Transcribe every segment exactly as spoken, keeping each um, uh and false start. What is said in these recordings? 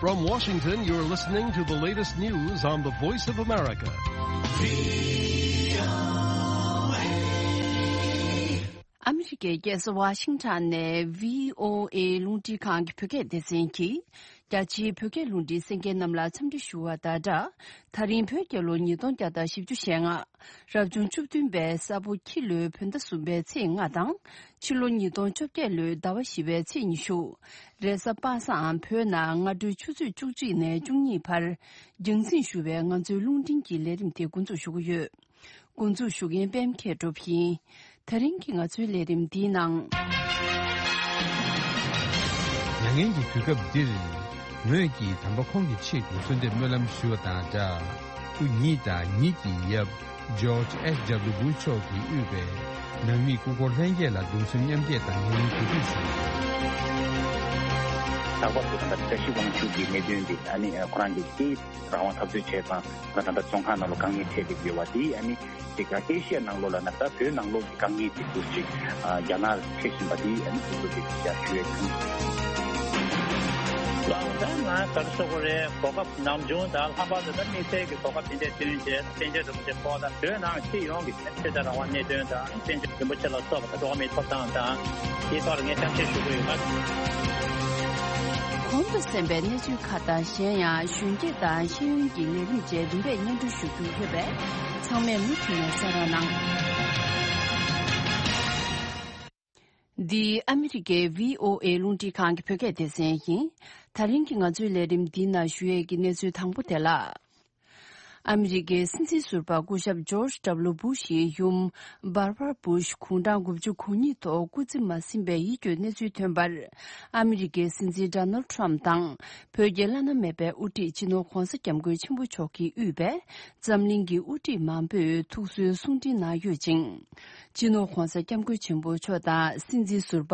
From Washington, you're listening to the latest news on the Voice of America. ཨ་མི་རི་ཀའི་རྒྱལ་ས་ཝ་ཤིང་ཊོན་ནས་བྷི་ཨོ་ཨེ་རླུང་འཕྲིན་ཁང་གི་བོད་སྐད་སྡེ་ཚན་གྱིས། རྒྱ་ཆེའི་བོད་སྐད་རླུང་འཕྲིན་གསན་མཁན་རྣམས་ལ་འཚམས་འདྲི་ཞུ་བ་དང་སྦྲགས། ད་རིང་བོད་རྒྱལ་ལོ་ཉིས་སྟོང་བརྒྱ་དང་བཞི་བཅུ་ཞེ་ལྔ། རབ་བྱུང་བཅུ་བདུན་པའི་ས་ཕོ་ཁྱི་ལོའི་བོད་ཟླ་གསུམ་པའི་ཚེས་ལྔ་དང་། ཕྱི་ལོ་ཉིས་སྟོང་བཅོ་བརྒྱད་ལོའི་ཟླ་བ་བཞི་པའི་ཚེས་ཉི་ཤུ། རེས་གཟའ་པ་སངས་བོད་ནང་སྔ་དྲོའི་ཆུ་ཚོད་བཅུ་གཅིག་ནས་བཅུ་གཉིས་བར། རྒྱང་སྲིང་ཞུ་བའི་ང་ཚོའི་རླུང་འཕྲིན་གྱི་ལས་རིམ་དེ་འགོ་འཛུགས་ཞུ་གི་ཡོད། འགོ་འཛུགས་ཞུ་མཁན་པད་མ་མཁས་གྲུབ་ཡིན། ད་རིང་གི་ང་ཚོའི་ལས་རིམ་འདིའི་ནང་། མྱ་ངན་གྱི་དུས་སྐབས་འདིར། ངོས་ཀྱིས་དམ་པ་ཁོང་གི་ཆེད་དུ་གསོལ་འདེབས་སྨོན་ལམ་ཞུ་བ་དང་སྦྲགས། སྐུ་ཉིད་དང་ཉིད་ཀྱི་ཡབ། ཇོརྗ་ཨེཆ་ཌབ་ལིའུ་བུ་ཤ་མཆོག་གིས་དབུས་པའི་ནང་མིའི་སྐུ་འཁོར་ལྷན་རྒྱས་ལ་གདུང་སེམས་མཉམ་སྐྱེད་དང་ཉེ་བའི་གུས་འདུད་ཞུ། ལྷག་པར་དུ་ད་ལྟ་བཀྲ་ཤིས་དབང་ཕྱུག་གི་གནད་དོན་འདི་ཨ་ནི་ཁོ་རང་གི་སྐད་རང་དབང་འཐབ་རྩོད་བྱས་ཙང་ད་ལྟ་བཙོན་ཁང་ནང་ལ་དཀའ་ངལ་འཕྲད་བསྡད་ཡོད་པ་འདི་ཨ་ནི་ཅིག་ཨེ་ཤི་ཡ་ནང་ལོགས་ལ་ན་ད་བོད་ནང་ལོགས་ཀྱི་དཀའ་ངལ་དེ་འདུག་ཅིག་རྒྱ་ནག་འཕྲད་བཞིན་པ་འདི་ཨ་ནི་དེ་ཚོ་དེ་ཡར་ཞུ་ཡས་ཡིན། ལགས་ད་ང་ག་རེ་ཟེར་དགོས་རེད། གོ་སྐབས་ནམ་བྱུང་དང་ལྷག་པར་དུ་ད་དམིགས་བསལ་གྱི་གོ་སྐབས་དེ་འདྲ་བསྟུན་བྱས་པཎ་ཆེན་རིན་པོ་ཆེ་མཆོག་དང་བོད་ནང་སྤྱི་ཡོངས་ཀྱི་ཆོས་དད་རང་དབང་གནད་དོན་དང་། པཎ་ཆེན་རིན་པོ་ཆེ་ལ་སོགས་པ་འགྲོ་བ་མིའི་ཐོབ་ཐང་དང་། དེའི་ཐོག་ལ་ངས་གཏམ་བཤད་ཞུ་གི་ཡོད་པ། གོང་དུ་གསན་པའི་གནས་ཚུལ་ཁག་དང་། གཞན་ཡང་གཞོན་སྐྱེས་དང་ཤེས་ཡོན་གྱི་ལས་རིམ་བཅས་རིམ་པས་སྙན་སྒྲོན་ཞུ་རྒྱུ་ཡོད་པས། ཚང་མས་མུ་མཐུད་ནས་གསན་རོགས་གནང་། འདི་ཨ་མི་རི་ཀའི་བྷི་ཨོ་ཨེ་རླུང་འཕྲིན་ཁང་གི་བོད་སྐད་སྡེ་ཚན་ཡིན། ད་རིང་གི་ང་ཚོའི་ལས་རིམ་འདིའི་ནང་ཞུ་ཡས་ཀྱི་གནས་ཚུལ་དང་པོ་དེ་ལ། ཨ་མི་རི་ཀའི་སྲིད་འཛིན་ཟུར་པ་སྐུ་ཞབས་ཇོརྗ་ཌབ་ལིའུ་བུ་ཤིའི་ཡུམ་བྷར་བྷར་བུ་ཤི་དགུང་གྲངས་དགུ་བཅུ་གོ་གཉིས་ཐོག་སྐུ་ཚེ་མ་ཟིན་པའི་ཡིད་སྐྱོའི་གནས་ཚུལ་ཐོན་པར། ཨ་མི་རི་ཀའི་སྲིད་འཛིན་ཌོ་ནལ་ཌི་ཊརམ་ཕི་དང་བོད་ཀྱི་བླ་ན་མེད་པའི་དབུ་ཁྲིད་སྤྱི་ནོར་༧གོང་ས་༧སྐྱབས་མགོན་ཆེན་པོ་མཆོག་གིས་དབུས་པའི་འཛམ་གླིང་གི་དབུ་ཁྲིད་མང་པོས་ཐུགས་གསོའི་གསུང་འཕྲིན་གནང་ཡོད་ཅིང་། སྤྱི་ནོར་༧གོང་ས་༧སྐྱབས་མགོན་ཆེན་པོ་མཆོག་དང་སྲིད་འཛིན་ཟུར་པ་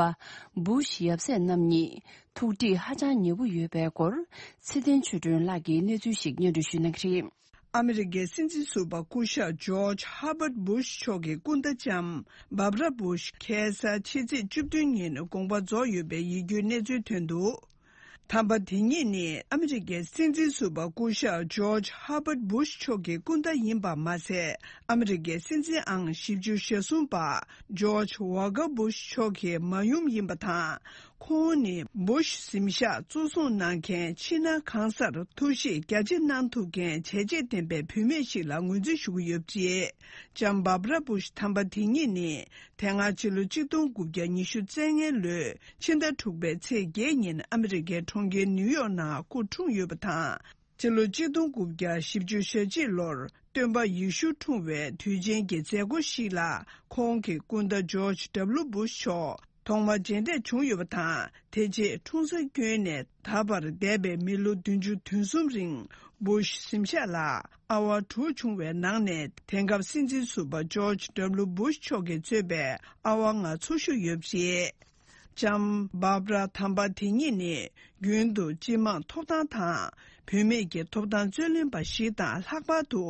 བུ་ཤི་ཡབ་སྲས་རྣམ་གཉིས། ཐུགས་འགྲིག་ཧ་ཅང་ཉེ་པོ་ཡོད་པའི་སྐོར། ཚེ་བརྟན་ཆོས་སྒྲོན་ལགས་ཀྱིས་གནས་ཚུལ་ཞིག་སྙན་སྒྲོན་ཞུ་གནང་གི་རེད། ཨ་མི་རི་ཀའི་སྲིད་འཛིན་ཟུར་པ་སྐུ་ཞབས་ཇོརྗ་ཧར་བར་བུ་ཤ་མཆོག་གི་སྐུ་ཟླ་ལྕམ་བྷར་བྷ་ར་བུ་ཤ་ཁ་སང་ཕྱི་ཚེས་བཅུ་བདུན་ཉིན་དགོངས་པ་རྫོགས་ཡོད་པའི་ཡིད་སྐྱོའི་གནས་ཚུལ་ཐོན་འདུག་དམ་པ་དེ་ཉིད་ནི་ཨ་མི་རི་ཀའི་སྲིད་འཛིན་ཟུར་པ་སྐུ་ཞབས་ཇོརྗ་ཧར་བར་བུ་ཤ་མཆོག་གི་སྐུ་ཟླ་ཡིན་པ་མ་ཟད། ཨ་མི་རི་ཀའི་སྲིད་འཛིན་ཨང་བཞི་བཅུ་ཞེ་གསུམ་པ་ཇོརྗ་ཝ་ཀར་བུ་ཤ་མཆོག་གི་མ་ཡུམ་ཡིན་པ་དང་། ཁོང་ནི་བུ་ཤ་གཟིམ་ཤག་གཙོ་བཟུང་གནང་མཁན་ཕྱི་ནང་གང་སར་ཐུགས་གཤིས་རྒྱ་ཆེ་གནང་ཐུབ་མཁན་བྱས་རྗེས་ལྡན་པའི་བུད་མེད་ཞིག་ལ་ངོས་འཛིན་ཞུ་གི་ཡོད་པ་རེད། ལྕམ་བྷར་བྷ་ར་བུ་ཤ་དམ་པ་དེ་ཉིད་ནི་དེ་སྔ་ཕྱི་ལོ་གཅིག་སྟོང་དགུ་བརྒྱ་ཉི་ཤུ་རྩ་ལྔའི་ལོའི་ཕྱི་ཟླ་དྲུག་པའི་ཚེས་བརྒྱད་ཉིན་ཨ་མི་རི་ཀའི་གྲོང་ཁྱེར་ནིའུ་ཡོག་ནང་སྐུ་འཁྲུངས་ཡོད་པ་དང་། སྤྱི་ལོ་གཅིག་སྟོང་དགུ་བརྒྱ་བཞི་བཅུ་ཞེ་གཅིག་ལོར་སྟོན་པ་ཡེ་ཤུ་འཁྲུངས་པའི་དུས་ཆེན་གྱི་མཛད་སྒོ་ཞིག་ལ་ཁོང་གི་སྐུ་ཟླ་ཇོརྗ་ཌབ་ལིའུ་བུ་ཤ་མཆོག་ཐོག་མར་མཇལ་འཕྲད་བྱུང་ཡོད་པ་དང་། དེ་རྗེས་འཁྲུངས་ས་བསྐྱོན་ནས་ད་བར་འདས་པའི་མི་ལོ་བདུན་ཅུ་དོན་གསུམ་རིང་བུ་ཤ་གཟིམ་ཤག་ལ་ཨ་བ་དྲུག་བྱུང་བའི་ནང་ནས་དེང་སྐབས་སྲིད་འཛིན་ཟུར་པ་ཇོརྗ་ཌབ་ལིའུ་བུ་ཤ་མཆོག་གིས་གཙོས་པའི་ཨ་བ་ལྔ་འཚོ་བཞུགས་ཡོད་པ་རེད། ལྕམ་བྷར་བྷ་ར་དམ་པ་དེ་ཉིད་ནི་རྒྱུན་དུ་སྤྱི་དམངས་ཐོབ་ཐང་དང་བུད་མེད་ཀྱི་ཐོབ་ཐང་རྩོད་ལེན་པ་ཞིག་དང་། ལྷག་པར་དུ་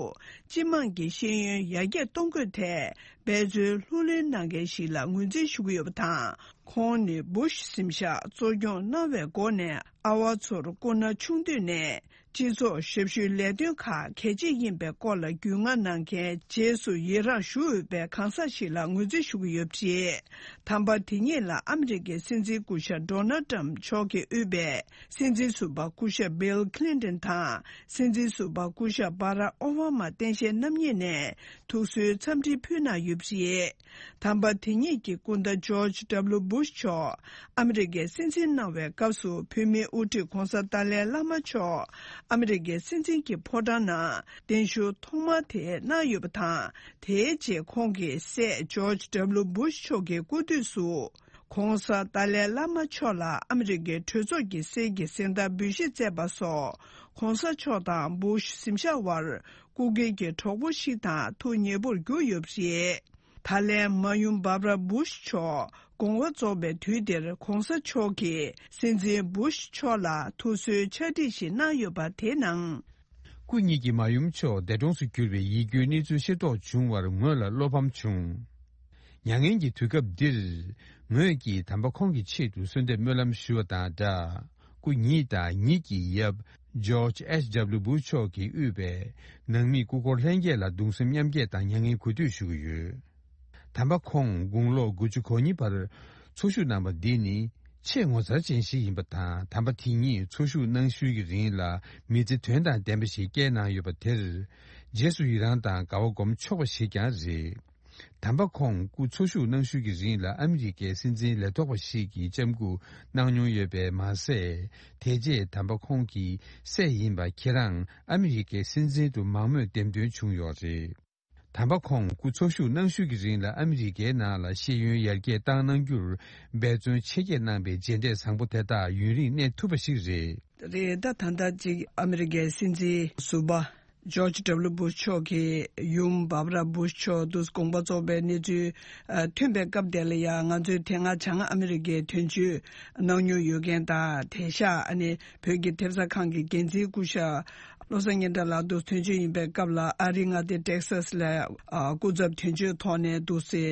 སྤྱི་དམངས་ཀྱི་ཤེས་ཡོན་ཡར་རྒྱས་གཏོང་དགོས་ཐད་འབད་བརྩོན་ལྷུར་ལེན་གནང་མཁན་ཞིག་ལ་ངོས་འཛིན་ཞུ་གི་ཡོད་པ་དང་། ཁོང་ནི་བུ་ཤ་གཟིམ་ཤག་གཙོ་སྐྱོང་གནང་བའི་སྒོ་ནས་ཨ་བ་ཚོར་སྐུ་ན་ཆུང་དུས་ནས། སྤྱི་ཚོགས་ཞབས་ཞུའི་ལས་དོན་ཁག་གལ་ཆེ་ཡིན་པའི་སྐོར་ལ་རྒྱུས་མངའ་གནང་མཁན་རྗེས་སུ་ཡི་རངས་ཞུ་འོས་པའི་གང་ཟག་ཞིག་ལ་ངོས་འཛིན་ཞུ་གི་ཡོད་པ་རེད། དམ་པ་དེ་ཉིད་ལ་ཨ་མི་རི་ཀའི་སྲིད་འཛིན་སྐུ་ཞབས་ཌོ་ནལ་ཏྲམ་མཆོག་གིས་དབུས་པའི་སྲིད་འཛིན་ཟུར་པ་སྐུ་ཞབས་བྷིལ་ཁི་ལིན་ཏོན་དང་སྲིད་འཛིན་ཟུར་པ་སྐུ་ཞབས་བྷ་རག་ཨོ་བྷ་མ་སྟངས་དཔྱལ་རྣམ་གཉིས་ནས་ཐུགས་གསོའི་འཚམས་འདྲི་ཕུལ་གནང་ཡོད་པ་རེད། དམ་པ་དེ་ཉིད་ཀྱི་སྐུ་ཟླ་ཇོརྗ་ཌབ་ལིའུ་བུ་ཤ་མཆོག་ཨ་མི་རི་ཀའི་སྲིད་འཛིན་གནང་བའི་སྐབས་སུ་བོད་མིའི་དབུ་ཁྲིད་གོང་ས་ཏཱ་ལའི་བླ་མ་མཆོག་ཨ་མི་རི་ཀའི་སྲིད་འཛིན་གྱི་ཕོ་བྲང་ནང་གདན་ཞུ་ཐོག་མ་དེ་གནང་ཡོད་པ་དང་། དེའི་རྗེས་ཁོང་གི་སྲས་ཇོརྗ་ཌབ་ལིའུ་བུ་ཤ་མཆོག་གི་སྐུ་དུས་སུ། གོང་ས་ཏཱ་ལའི་བླ་མ་མཆོག་ལ་ཨ་མི་རི་ཀའི་གྲོས་ཚོགས་ཀྱི་གསེར་གྱི་གཟེངས་རྟགས་འབུལ་བཞེས་མཛད་པ་སོགས་གོང་ས་མཆོག་དང་བུ་ཤ་གཟིམ་ཤག་དབར་སྐུ་སྒེར་གྱི་གྲོགས་པོ་ཞིག་དང་ཐུགས་མཉེས་པོར་གྱུར་ཡོད་པ་རེད། ད་ལན་མ་ཡུམ་བྷར་བྷ་ར་བུ་ཤ་མཆོག་དགོངས་པ་རྫོགས་པའི་དུས་དེར་གོང་ས་མཆོག་གིས་སྲིད་འཛིན་བུ་ཤ་མཆོག་ལ་ཐུགས་གསོའི་ཕྱག་བྲིས་ཤིག་གནང་ཡོད་པ་དེའི་ནང་། སྐུ་ཉིད་ཀྱི་མ་ཡུམ་མཆོག་འདས་གྲོངས་སུ་གྱུར་བའི་ཡིད་སྐྱོའི་གནས་ཚུལ་ཤེས་རྟོགས་བྱུང་བར་ངོས་ལ་བློ་ཕམ་བྱུང་། མྱ་ངན་གྱི་དུས་སྐབས་འདིར་ངོས་ཀྱིས་དམ་པ་ཁོང་གི་ཆེད་དུ་གསོལ་འདེབས་སྨོན་ལམ་ཞུ་བ་དང་སྦྲགས། སྐུ་ཉིད་དང་ཉིད་ཀྱི་ཡབ་George H W Bush མཆོག་གིས་དབུས་པའི་ནང་མིའི་སྐུ་འཁོར་ལྷན་རྒྱས་ལ་གདུང་སེམས་མཉམ་སྐྱེད་དང་མྱ་ངན་གུས་འདུད་ཞུ་གི་ཡོད། དམ་པ་ཁོང་དགུང་ལོ་དགུ་བཅུ་གོ་གཉིས་བར་འཚོ་བཞུགས་གནང་བ་འདི་ནི་ཆེས་ངོ་མཚར་ཅན་ཞིག་ཡིན་པ་དང་། དམ་པ་དེ་ཉིད་འཚོ་བཞུགས་གནང་ཤུལ་གྱི་རིང་ལ་མི་ཚེ་དོན་དང་ལྡན་པ་ཞིག་བསྐྱལ་གནང་ཡོད་པ་དེར། རྗེས་སུ་ཡི་རང་དང་དགའ་བ་སྒོམ་ཆོག་པ་ཞིག་ཀྱང་རེད། དམ་པ་ཁོང་སྐུ་འཚོ་བཞུགས་གནང་ཤུལ་གྱི་རིང་ལ་ཨ་མི་རི་ཀའི་སྲིད་འཛིན་ལས་ཐོག་པ་ཞིག་གི་ལྕམ་སྐུ་གནང་མྱོང་ཡོད་པས་མ་ཟད། དེ་རྗེས་དམ་པ་ཁོང་གི་སྲས་ཡིན་པ་ཁྱེད་རང་ཨ་མི་རི་ཀའི་སྲིད་འཛིན་དུ་མང་མོས་འདེམས་ཐོན་བྱུང་ཡོད་རེད། དམ་པ་ཁོང་སྐུ་འཚོ་བཞུགས་གནང་ཤུལ་གྱི་རིང་ལ་ཨ་མི་རི་ཀའི་ནང་ལ་ཤེས་ཡོན་ཡར་རྒྱས་བཏང་གནང་རྒྱུར་འབད་བརྩོན་ཆེ་བསྐྱེད་གནང་པའི་མཇལ་འཕྲད་བཟང་པོ་དེ་དག་ཡུན་རིང་གནས་ཐུབ་པ་ཞིག་རེད། རེད། ད་ད་ལྟ་ཅིག་ཨ་མི་རི་ཀའི་སྲིད་འཛིན་ཟུར་པ་George W Bush མཆོག་གི་ཡུམ་Barbara Bush མཆོག་ཏུ་དགོངས་པ་རྫོགས་པའི་གནས་ཚུལ་ཨ་ཐོན་པའི་སྐབས་དེ་ལ་ཡང་ང་ཚོས་དེ་སྔ་བྱང་ཨ་མི་རི་ཀའི་དོན་གཅོད་གནང་མྱོང་ཡོད་མཁན་དང་། དེང་སང་ཨ་ནི་བོད་ཀྱི་ཐེབས་གསར་ཁང་གི་འགན་འཛིན་སྐུ་ཞབས་བློ་བཟང་སྙན་གྲགས་ལགས་འདུག་དོན་གཅོད་ཡིན་པའི་སྐབས་ལ་ཨ་རིའི་མངའ་སྡེ་Texas ལ་ཨ་སྐུ་ཚབ་དོན་གཅོད་ཐོག་ནས་འདུག་སེ་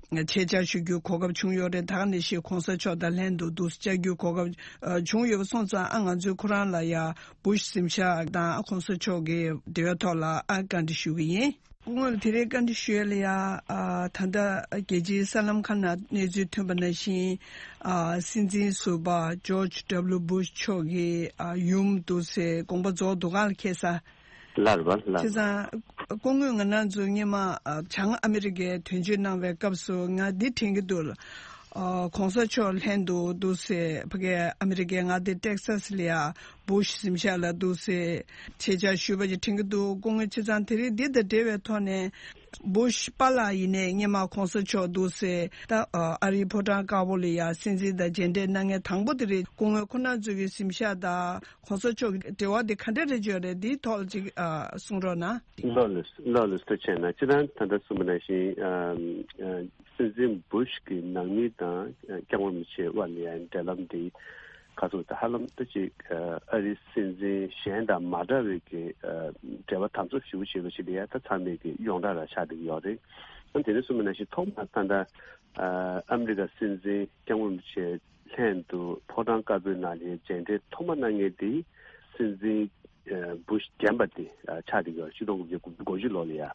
ཆེད་བཅར་ཞུ་རྒྱུའི་གོ་སྐབས་བྱུང་ཡོད་རེད། ད་ག་ནང་བཞིན་གོང་ས་མཆོག་དང་ལྷན་དུ་འདུག་སེ་བཅར་རྒྱུའི་གོ་སྐབས་ཨ་བྱུང་ཡོད་པ་སོང་ཙང་ཨ་ང་ཚོས་ཁོ་རང་ལ་ཡ་Bush གཟིམ་ཤག་དང་ཨ་གོང་ས་མཆོག་གི་འབྲེལ་བའི་ཐོག་ལ་ཨ་བཀའ་འདྲི་ཞུ་གི་ཡིན། སྐུ་ངོ་དེ་རིང་བཀའ་འདྲི་ཞུ་ཡས་ལ་ཡ། ཨ་ད་ལྟ་རྒྱལ་སྤྱིའི་གསར་ལམ་ཁག་ནང་གནས་ཚུལ་ཐོན་པ་ནང་བཞིན། ཨ་སྲིད་འཛིན་ཟུར་པ་George W Bush མཆོག་གི་ཨ་ཡུམ་འདུག་སེ་དགོངས་པ་རྫོགས་འདུག་ག་ལ་ཁེལ་ས། ལར་བ་ལར། བྱས་ཙང་སྐུ་ངོས་ང་རང་ཚོ་སྔོན་མ་ཨ་བྱང་ཨ་མི་རི་ཀའི་དོན་གཅོད་གནང་བའི་སྐབས་སུ་ང་འདི་དྲན་གྱི་འདུག་ཨ་གོང་ས་མཆོག་ལྷན་དུ་འདུག་སེ་ཕ་གི་ཨ་མི་རི་ཀའི་མངའ་སྡེ་Texas ལ་ཡ་Bush གཟིམ་ཤག་ལ་འདུག་སེ་ཆེད་བཅར་ཞུས་པ་ཅིག་དྲན་གྱི་འདུག་སྐུ་ངོ་བྱས་ཙང་དེ་རིང་འདི་དང་འབྲེལ་བའི་ཐོག་ནས་Bush པཱ་ལགས་ཡིན་ནའི་སྔོན་མ་གོང་ས་མཆོག་འདུག་སེ་ད་ཨ་རིའི་ཕོ་བྲང་དཀར་པོ་ལ་ཡ་སྲིད་འཛིན་དང་མཇལ་འཕྲད་གནང་མཁན་དང་པོ་དེ་རེད། སྐུ་ངོ་ཁོ་རང་ཚོ་གི་གཟིམ་ཤག་དང་གོང་ས་མཆོག་གི་འབྲེལ་བ་དེ་ག་འདྲ་རེད་བརྗོད་རེད། འདིའི་ཐོག་ལ་ཅིག་ཨ་གསུང་རོགས་གནང་། ལགས་ལགས་ལགས་ལགས་སུ་བྱས་ན་སྤྱིར་བཏང་ད་ལྟ་གསུངས་པ་ནང་བཞིན་ཨ་ཨ་སྲིད་འཛིན་Bush གི་ནང་མི་དང་ཨ་སྐྱབས་མགོན་རིན་པོ་ཆེ་དབར་ལ་ཡང་འབྲེལ་ལམ་འདི་ཁ་ཐུག་ད་ཧ་ལམ་ད་ཅིག་ཨ་རིའི་སྲིད་འཛིན་གཞན་དང་མ་འདྲ་བའི་གི་ཨ་འབྲེལ་བ་དམ་ཟབ་ཞེ་པོ་བྱས་པ་ཞིག་ལ་ཡང་ད་ཚང་མས་གི་ཡོངས་གྲགས་རང་ཆགས་བསྡད་ཀྱི་ཡོད་རེད། ཨ་དེ་ནས་གསུངས་པ་ནང་བཞིན་ཐོག་མར་ད་ལྟ་ཨ་ཨ་མི་རི་ཀ་སྲིད་འཛིན་སྐྱབས་མགོན་རིན་པོ་ཆེ་ལྷན་དུ་ཕོ་བྲང་དཀར་པོའི་ནང་ལ་མཇལ་འཕྲད་ཐོག་མ་གནང་མཁན་དེ་སྲིད་འཛིན་ཨ་Bush རྒན་པ་དེ་ཨ་ཆགས་བསྡད་ཀྱི་ཡོད་རེད། ཆིག་སྟོང་དགུ་བརྒྱ་དགུ་བཅུ་གོ་གཅིག་ལོ་ལ་ཡ། ཨ་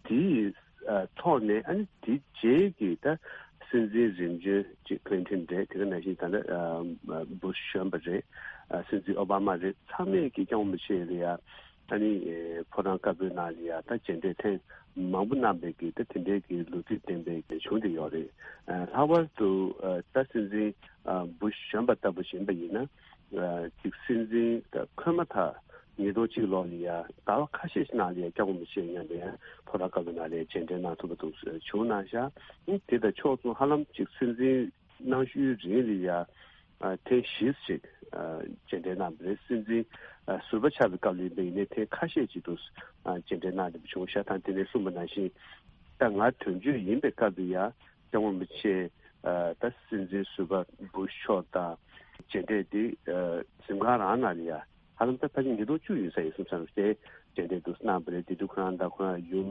དེའི་ཨ་ཐོག་ནས་ཨ་ནི་དེའི་རྗེས་ཀྱི་ད་སྲིད་འཛིན་རིམ་བྱོན་གཅིག་Clinton རེད། དེ་ག་ནང་བཞིན་ད་ལྟ་ཨ་Bush གཞོན་པ་རེད། ཨ་སྲིད་འཛིན་Obama རེད། ཚང་མས་ཀྱི་སྐྱབས་མགོན་རིན་པོ་ཆེ་ལ་ཡ་ཨ་ནི་ཨེ་ཕོ་བྲང་དཀར་པོའི་ནང་ལ་ཡ་ད་མཇལ་འཕྲད་ཐེངས་མང་པོ་གནང་བའི་གི་ད་དེ་འདྲའི་གི་ལོ་རྒྱུས་ལྡན་པའི་གི་བྱུང་བསྡད་ཡོད་རེད། ཨ་ལྷག་པར་དུ་ཨ་ད་སྲིད་འཛིན་ཨ་Bush གཞོན་པ་ལྟ་བུ་ཞིག་ཡིན་པ་ཡིན་ན། ཅིག་སྲིད་འཛིན་ཁོས་མ་ཐག་ཉིས་སྟོང་གཅིག་ལོ་ལ་ཡ་ཟླ་བ་ཁ་ཤས་ཤིག་ནང་ལ་ཡ་སྐྱབས་མགོན་རིན་པོ་ཆེ་མཉམ་དུ་ཡ་ཕོ་བྲང་དཀར་པོའི་ནང་ལ་ཡ་མཇལ་འཕྲད་གནང་ཐུབ་པ་འདུག་བྱུང་གནང་ཤག་དེ་དང་ཕྱོགས་མཚུངས་ཧ་ལམ་ཅིག་སྲིད་འཛིན་གནང་ཤུལ་རིང་ལ་ཡ་ཐེངས་བཞི་ཞིག་མཇལ་འཕྲད་གནང་བ་རེད། སྲིད་འཛིན་ཟུར་པ་ཆགས་པའི་སྐབས་ལ་ཡིན་པ་ཡིན་ནའི་ཐེངས་ཁ་ཤས་ཅིག་ཏུ་མཇལ་འཕྲད་གནང་བསྡད་པ་བྱུང་ཤག་དང་དེ་ནས་གསུངས་པ་ནང་བཞིན་ད་ང་དོན་གཅོད་ཡིན་པའི་སྐབས་ལ་ཡ། སྐྱབས་མགོན་རིན་པོ་ཆེ་ཨ་ད་སྲིད་འཛིན་ཟུར་པ་Bush མཆོག་དང་མཇལ་འཕྲད་དེ་ཨ་གཟིམ་ཁང་རང་ནང་ལ་ཡ་ཧ་ལམ་ད་ཕལ་ཆེར་ཉིས་སྟོང་བཅུ་ཡིན་ས་ཡིན་གསུངས་ས་རེད། དེ་མཇལ་འཕྲད་དུ་གནང་བ་རེད། དེ་དུས་ཁོ་རང་དང་ཁོ་རང་ཡུམ་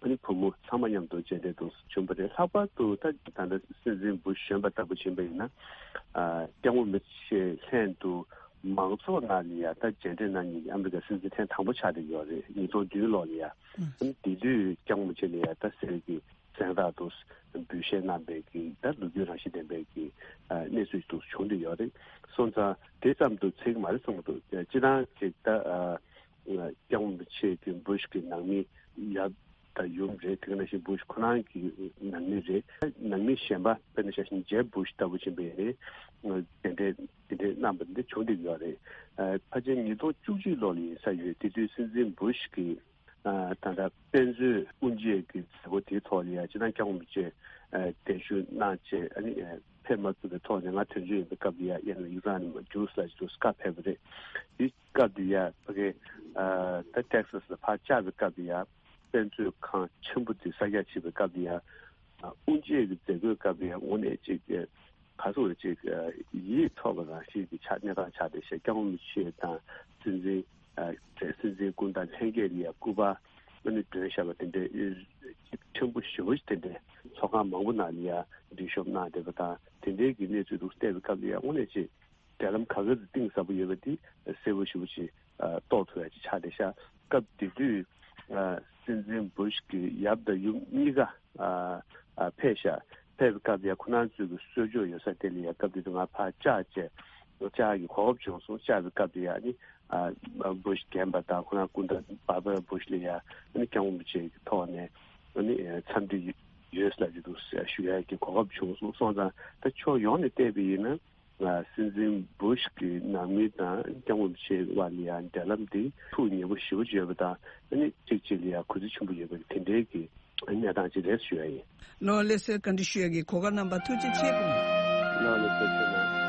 ཨ་ནི་བུ་མོ་ཚང་མ་མཉམ་དུ་མཇལ་འཕྲད་དུ་བྱུང་བ་རེད། ལྷག་པར་དུ་ད་ད་ལྟ་སྲིད་འཛིན་Bush གཞོན་པ་ལྟ་བུ་ཕྱིན་པ་ཡིན་ན་ཨ་སྐྱབས་མགོན་རིན་པོ་ཆེ་ལྷན་དུ་མང་ཚོགས་ནང་ལ་ཡ་ད་མཇལ་འཕྲད་གནང་མཁན་གྱི་ཨ་མི་རི་ཀ་སྲིད་འཛིན་ཐེངས་དང་པོ་ཆགས་བསྡད་ཡོད་རེད། ཉིས་སྟོང་བདུན་ལོ་ལ་ཡ། ཨ་ནི་དེ་དུས་སྐྱབས་མགོན་རིན་པོ་ཆེ་ལ་ཡ་ད་གསེར་གྱི་གཟེངས་རྟགས་དུ་འབུལ་བཞེས་གནང་བའི་གི་ད་ལོ་རྒྱུས་རང་བཞིན་ལྡན་པའི་གི་ཨ་གནས་ཚུལ་དུ་བྱུང་བསྡད་ཡོད་རེད། སོང་ཙང་དེ་ཙམ་དུ་ཚད་ཀྱི་མ་རེད་བསམ་གྱི་འདུག་སྤྱིར་བཏང་ཅིག་ད་ཨ་སྐྱབས་མགོན་རིན་པོ་ཆེ་གི་Bush གི་ནང་མི་ཡབ་དང་ཡུམ་རེད། དེ་ག་ནང་བཞིན་Bush ཁོ་རང་གི་ནང་མི་རེད། ནང་མི་གཞན་པ་དཔེར་ན་ཆ་བཞག་ན་Jeb Bush ལྟ་བུ་ཕྱིན་པ་ཡིན་ནའི་དེ་འདྲའི་དེ་འདྲའི་གནང་བ་འདི་བྱུང་བསྡད་ཡོད་རེད། ཨ་ཕལ་ཆེར་ཉིས་སྟོང་བཅུ་གཅིག་ལོ་ལ་ཡིན་ས་ཡོད། དེ་དུས་སྲིད་འཛིན་Bush གི་ཨ་ད་ལྟ་དཔེ་མཛོད་དབུ་འབྱེད་ཀྱི་མཛད་སྒོ་དེའི་ཐོག་ལ་ཡ་སྤྱིར་བཏང་སྐྱབས་མགོན་རིན་པོ་ཆེ་ཨ་གདན་ཞུ་གནང་བྱས་ཨ་ནི་ཨ་ཕེབས་མ་ཐུབ་པའི་ཐོག་ནས་ང་དོན་གཅོད་ཡིན་པའི་སྐབས་ལ་ཡ་ཡ་ནི་ཡིག་ཚང་ནས་ཇུས་ལ་ཅིག་ཏུ་བཀའ་ཕེབས་པ་རེད། དེའི་སྐབས་དེ་ཡ་ཕ་གི་ཨ་ད་Texas ལ་ཕར་བཅར་བའི་སྐབས་དེ་ཡ་དཔེ་མཛོད་ཁང་ཆེན་པོ་དེ་གསར་རྒྱག་བྱེད་པའི་སྐབས་དེ་ཡ་ཨ་དབུ་འབྱེད་ཀྱི་མཛད་སྒོའི་སྐབས་དེ་ཡ་དངོས་གནས་ཅིག་ག་ཚོད་ཅིག་ཡིད་འཕྲོག་པ་རང་བཞིན་གྱི་ཆགས་གནས་སྟངས་ཆགས་བསྡད་ཤག་སྐྱབས་མགོན་རིན་པོ་ཆེ་དང་སྲིད་འཛིན་ཨ་སྲིད་འཛིན་སྐུ་ཟླ་ལྷན་རྒྱས་ལ་ཡ་སྐུ་པར་ཨ་ནི་སྒྲོན་བཞག་པ་དེ་འདྲའི་ཕྲན་བུ་ཞེ་པོ་ཞིག་དེ་འདྲའི་ཚོགས་ཁང་མང་པོ་ནང་ལ་ཡ་འདུ་ཤོབ་གནང་བསྡད་པ་དང་དེ་འདྲའི་གི་གནས་ཚུལ་དུ་བལྟས་པའི་སྐབས་ལ་ཡ་དངོས་གནས་ཅིག་ འབྲེལ་ལམ་ག་ག་ཚོད་གཏིང་ཟབ་པོ་ཡོད་པ་དེ་གསལ་པོ་ཞེ་པོ་ཅིག་ཨ་རྟོགས་ཐུབ་ཡ་ཅིག་ཆགས་བསྡད་ཤག་སྐབས་དེ་དུས་ཨ་སྲིད་འཛིན་བུ་ཤ་གི་ཡབ་དང་ཡུམ་གཉིས་ཀ་ཨ་ཨ་ཕེབས་ཤག་ཕེབས་པའི་སྐབས་དེ་ཡ་ཁོ་རང་ཚོའི་གི་གསོལ་ལྕོག་ཡོད་ས་དེ་ལ་ཡ་སྐབས་དེ་དུས་ང་ཕར་བཅར་བྱས་བཅར་གྱི་གོ་སྐབས་བྱུང་སོང་། བཅར་བའི་སྐབས་དེ་ཡ་ནི་ཨ་བུ་ཤ་རྒན་པ་དང་ཁོ་རང་སྐུ་ཟླ་བར་བར་བུ་ཤ་ལ་ཡ་ནི་སྐྱབས་མགོན་རིན་པོ་ཆེ་གི་ཐོག་ནས་ཨ་ནི་འཚམས་འདྲི་ཡོད་ལབ་ཀྱི་འདུག་ཞུ་ཡ་གི་གོ་སྐབས་བྱུང་སོང་། སོང་ཙང་ད་ཕྱོགས་ཡོངས་ནས་བལྟས་པ་ཡིན་ན། ཨ་སྲིད་འཛིན་བུ་ཤ་གི་ནང་མི་དང་སྐྱབས་མགོན་རིན་པོ་ཆེ་བར་ལ་ཡང་འབྲེལ་ལམ་དེ་ཐུགས་མཉེས་པོ་ཞེ་པོ་ཅིག་ཡོད་པ་དང་། ཨ་ནི་གཅིག་གཅིག་ལ་ཡང་གུས་བརྩི་ཆེན་པོ་ཡོད་པའི་དེ་འདྲའི་གི་གནས་སྟངས་ཅིག་རེད་ཞུ་ཡ་ཡིན། ལོ་ལེ་སེར་བཀའ་འདྲི་ཞུ་ཡ་གི་གོ་སྐབས་གནང་བར་ཐུགས་རྗེ་ཆེ་སྐུ་ངོ། ལོ་ལེ་སེར་ཆེ་ན།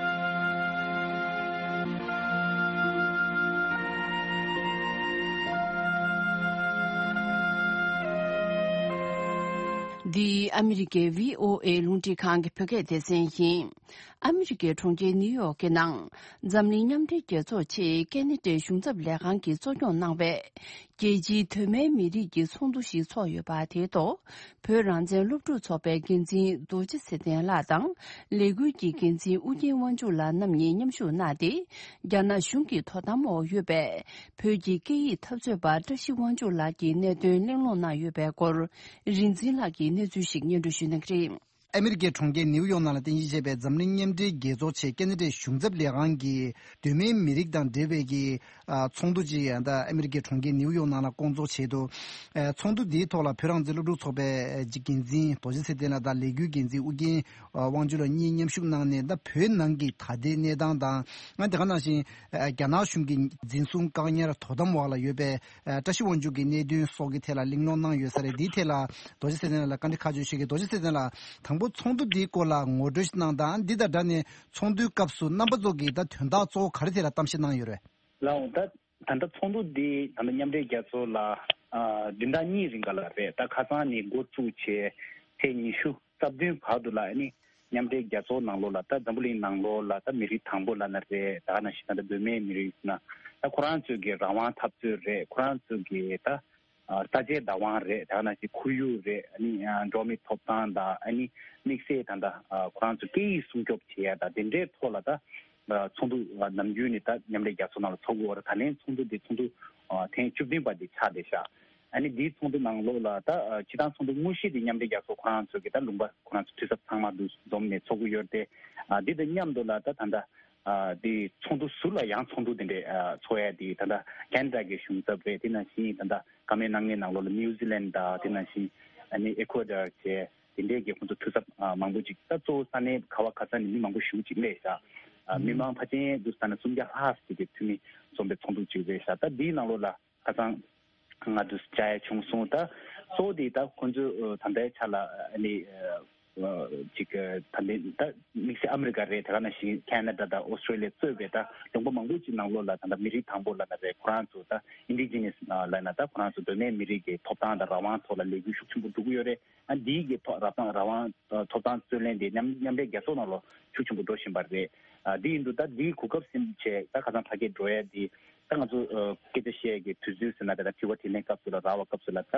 འདི་ཨ་མི་རི་ཀའི་བྷི་ཨོ་ཨེ་རླུང་འཕྲིན་ཁང་གི་བོད་སྐད་སྡེ་ཚན་ཡིན། ཨ་མི་རི་ཀའི་གྲོང་ཁྱེར་ནིའུ་ཡོག་གི་ནང་འཛམ་གླིང་མཉམ་འབྲེལ་རྒྱལ་ཚོགས་ཆེད་ཀེ་ན་ཌའི་གཞུང་ཚབ་ལས་ཁང་གིས་གཙོ་སྐྱོང་གནང་བའི་རྒྱལ་སྤྱིའི་གདོད་མའི་མི་རིགས་ཀྱི་ཚོགས་འདུ་ཞིག་ཚོགས་ཡོད་པ་དེའི་ཐོག་བོད་རང་བཙན་སློབ་ཕྲུག་ཚོགས་པའི་འགན་འཛིན་རྡོ་རྗེ་ཚེ་བརྟན་ལགས་དང་ལས་འགུལ་གྱི་འགན་འཛིན་ཨུ་རྒྱན་དབང་ཕྱུག་ལགས་རྣམ་གཉིས་མཉམ་ཞུགས་གནང་སྟེ། རྒྱ་ནག་གཞུང་གི་དོ་དམ་འོག་ཡོད་པའི་བོད་ཀྱི་སྐད་ཡིག་འཐབ་རྩོད་པ་བཀྲ་ཤིས་དབང་ཕྱུག་ལགས་ཀྱི་གནད་དོན་གླེང་སློང་གནང་ཡོད་པའི་སྐོར། རིག་འཛིན་ལགས་ཀྱིས་གནས་ཚུལ་ཞིག་སྙན་སྒྲོན་ཞུ་གནང་གི་རེད། ཨ་མི་རི་ཀའི་གྲོང་ཁྱེར་ནིའུ་ཡོག་ནང་ལ་རྟེན་གཞི་བྱས་པའི་འཛམ་གླིང་མཉམ་འབྲེལ་རྒྱལ་ཚོགས་ཆེད་ཀེ་ན་ཌའི་གཞུང་ཚབ་ལས་ཁང་གིས་གདོད་མའི་མི་རིགས་དང་འབྲེལ་བའི་གི་ཨ་ཚོགས་འདུ་ཅིག་ཡང་ད་ཨ་མི་རི་ཀའི་གྲོང་ཁྱེར་ནིའུ་ཡོག་ནང་ལ་བསྐོང་ཚོགས་བྱས་འདུག་ཨ་ཚོགས་འདུ་འདིའི་ཐོག་ལ་བོད་རང་བཙན་སློབ་ཕྲུག་ཚོགས་པའི་འགན་འཛིན་རྡོ་རྗེ་ཚེ་བརྟན་ལགས་དང་ལས་འགུལ་འགན་འཛིན་ཨུ་རྒྱན་དབང་ཕྱུག་ལགས་གཉིས་མཉམ་ཞུགས་གནང་ནས། ད་བོད་ནང་གི་ད་ལྟའི་གནས་སྟངས་དང་། ང་དེ་ག་ནང་བཞིན་རྒྱ་ནག་གཞུང་གི་འཛིན་བཟུང་བཀག་ཉར་དོ་དམ་འོག་ལ་ཡོད་པའི་ཨ་བཀྲ་ཤིས་དབང་ཕྱུག་གི་གནད་དོན་སོགས་ཀྱི་ཐད་ལ་གླེང་སློང་གནང་ཡོད་ས་རེད། འདིའི་ཐད་ལ་རྡོ་རྗེ་ཚེ་བརྟན་ལགས་ལ་བཀའ་འདྲི་ཁག་ཅིག་ཞུ་གི། རྡོ་རྗེ་ཚེ་བརྟན་ལགས། དང་པོ་ཚོགས་འདུ་འདིའི་སྐོར་ལ་ངོ་སྤྲོད་ཞིག་གནང་དང་། འདི་དང་སྦྲགས་ནས་ཚོགས་འདུའི་སྐབས་སུ་རྣམ་པ་ཚོ་གིས་ད་དོན་དག་གཙོ་བོ་ག་རེ་ཐད་ལ་གཏམ་བཤད་གནང་ཡོད་རེད། ལགས་འོང་། ད་ད་ལྟ་ཚོགས་འདུ་འདི་ད་ལྟ་མཉམ་འབྲེལ་རྒྱལ་ཚོགས་ལ་ཨ་བདུན་ཕྲག་གཉིས་རིང་ག་ལ་རེད། ད་ཁ་སང་ནས་འགོ་བཙུགས་བྱས་ཚེས་ཉི་ཤུ་རྩ་བདུན་བར་དུ་ལ་ཨ་ནི་མཉམ་འབྲེལ་རྒྱལ་ཚོགས་ནང་ལོགས་ལ། ད་འཛམ་བུ་གླིང་ནང་ལོགས་ལ་ད་མི་རིགས་དང་པོ་ལབ་ན་རེད། ད་ག་ནང་བཞིན་ད་ལྟ་གདོད་མའི་མི་རིགས་ཟེར་ན་ད་ཁོ་རང་ཚོའི་གི་རང་དབང་འཐབ་རྩོད་རེད། ཁོ་རང་ཚོའི་གི་ད་ཨ་ས་ཆའི་བདག་དབང་རེད། ད་ག་ནང་བཞིན་ཁོར་ཡུག་རེད། ཨ་ནི་ཨ་འགྲོ་བ་མིའི་ཐོབ་ཐང་དང་ཨ་ནི་དམིགས་བསལ་ད་ལྟ་ཨ་ཁོ་རང་ཚོ་སྐད་ཡིག་སྲུང་སྐྱོབ་བྱེད་ཡ་དང་དེ་འདྲའི་ཐོག་ལ་ད་ཨ་ཚོགས་འདུ་ཨ་ནམ་རྒྱུན་ནས་ད་མཉམ་འབྲེལ་རྒྱལ་ཚོགས་ནང་ལ་ཚོགས་ཀྱི་ཡོད་རེད། ད་ལན་ཚོགས་འདུ་འདི་ཚོགས་འདུ་ཨ་ཐེངས་བཅུ་བདུན་པ་འདི་ཆགས་བསྡད་ཤག་ཨ་ནི་འདིའི་ཚོགས་འདུ་ནང་ལོགས་ལ་ད་ཨ་སྤྱིར་བཏང་ཚོགས་འདུ་དངོས་གཞི་འདི་མཉམ་འབྲེལ་རྒྱལ་ཚོགས་ཁོ་རང་ཚོ་གི་ད་ལུང་པ་ཁོ་རང་ཚོ་འཐུས་ཚབ་ཚང་མ་འདུ་འཛོམས་ནས་ཚོགས་ཀྱི་ཡོད་རེད་དེ། ཨ་འདི་དང་མཉམ་དུ་ལ་ད་ད་ལྟ་ཨ་འདི་ཚོགས་འདུ་ཟུར་ལ་ཡང་ཚོགས་འདུ་འདི་འདྲའི་ཨ་ཚོགས་ཡ་འདི་ད་ལྟ་ཁེ་ན་ཌ་གི་གཞུང་ཚབ་རེད། དེ་ནང་བཞིན་ད་ལྟ་བཀའ་མོལ་གནང་མཁན་ནང་ལོགས་ལ་ནིའུ་ཛི་ལན་དང་དེ་ནང་བཞིན་ཨ་ནི་ཨེ་ཁོ་ཌར་བཅས་དེ་འདྲའི་གི་ཁོང་ཚོ་འཐུས་ཚབ་ཨ་མང་པོ་ཅིག་ད་གཙོ་བོ་ས་གནས་ག་བ་ག་ས་ནས་མི་མང་པོ་ཞེ་པོ་ཅིག་སླེབས་ཤག་ཨ་མི་མང་ཕལ་ཆེར་འདུག་ས་ན་སུམ་བརྒྱ་ལྷག་ཅིག་གི་འཐུས་མི་འཛོམས་པའི་ཚོགས་འདུ་ཅིག་རེད་ཤག་ད་འདིའི་ནང་ལོགས་ལ་ཁ་སང་ང་ཚོས་བཅར་ཡ་བྱུང་སོང་། ད་གཙོ་བོ་དེ་ད་ཁོང་ཚོས་ད་ལྟའི་ཆ་ལ་ཨ་ནི་ཅིག་ད་ལྟའི་ད་དམིགས་བསལ་ཨ་མི་རི་ཀ་རེད། དེ་ག་ནང་བཞིན་ཁེ་ན་ཌ་དང་ཨོ་སི་ཀྲེ་ལི་ཡ་གཙོས་པའི་ད་ལུང་པ་མང་པོ་ཅིག་ནང་ལོགས་ལ་ད་ལྟ་མི་རིགས་དང་པོ་ལབ་ན་རེད། ཁོ་རང་ཚོ་ད་ཨིན་ཌི་ཇི་ནས་སི་ལབ་ན་ད་ཁོ་རང་ཚོ་གདོད་མའི་མི་རིགས་ཀྱི་ཐོབ་ཐང་དང་རང་དབང་ཐོག་ལ་ལས་འགུལ་ཤུགས་ཆེན་པོ་འགྲོ་གི་ཡོད་རེད། ཨ་འདིའི་གི་ཐོག་རང་དབང་རང་དབང་ཐོབ་ཐང་རྩོད་ལེན་དེ་མཉམ་མཉམ་འབྲེལ་རྒྱལ་ཚོགས་ནང་ལོགས་ཤུགས་ཆེན་པོ་འགྲོ་བཞིན་པ་རེད། ཨ་འདི་ཡིན་དུས་ད་འདིའི་གོ་སྐབས་ཟིན་བྱས་ད་ཁ་སང་ཕ་གིར་འགྲོ་ཡ་འདི། ད་ང་ཚོ་ཨ་སྐད་ཆ་བཤད་ཀྱི་དུས་ཚོད་ཟེར་ན་ད་ལྟ་དྲི་བ་དྲིས་ལན་སྐབས་སུ་ལ་རག་པ་སྐབས་སུ་ལ་ད་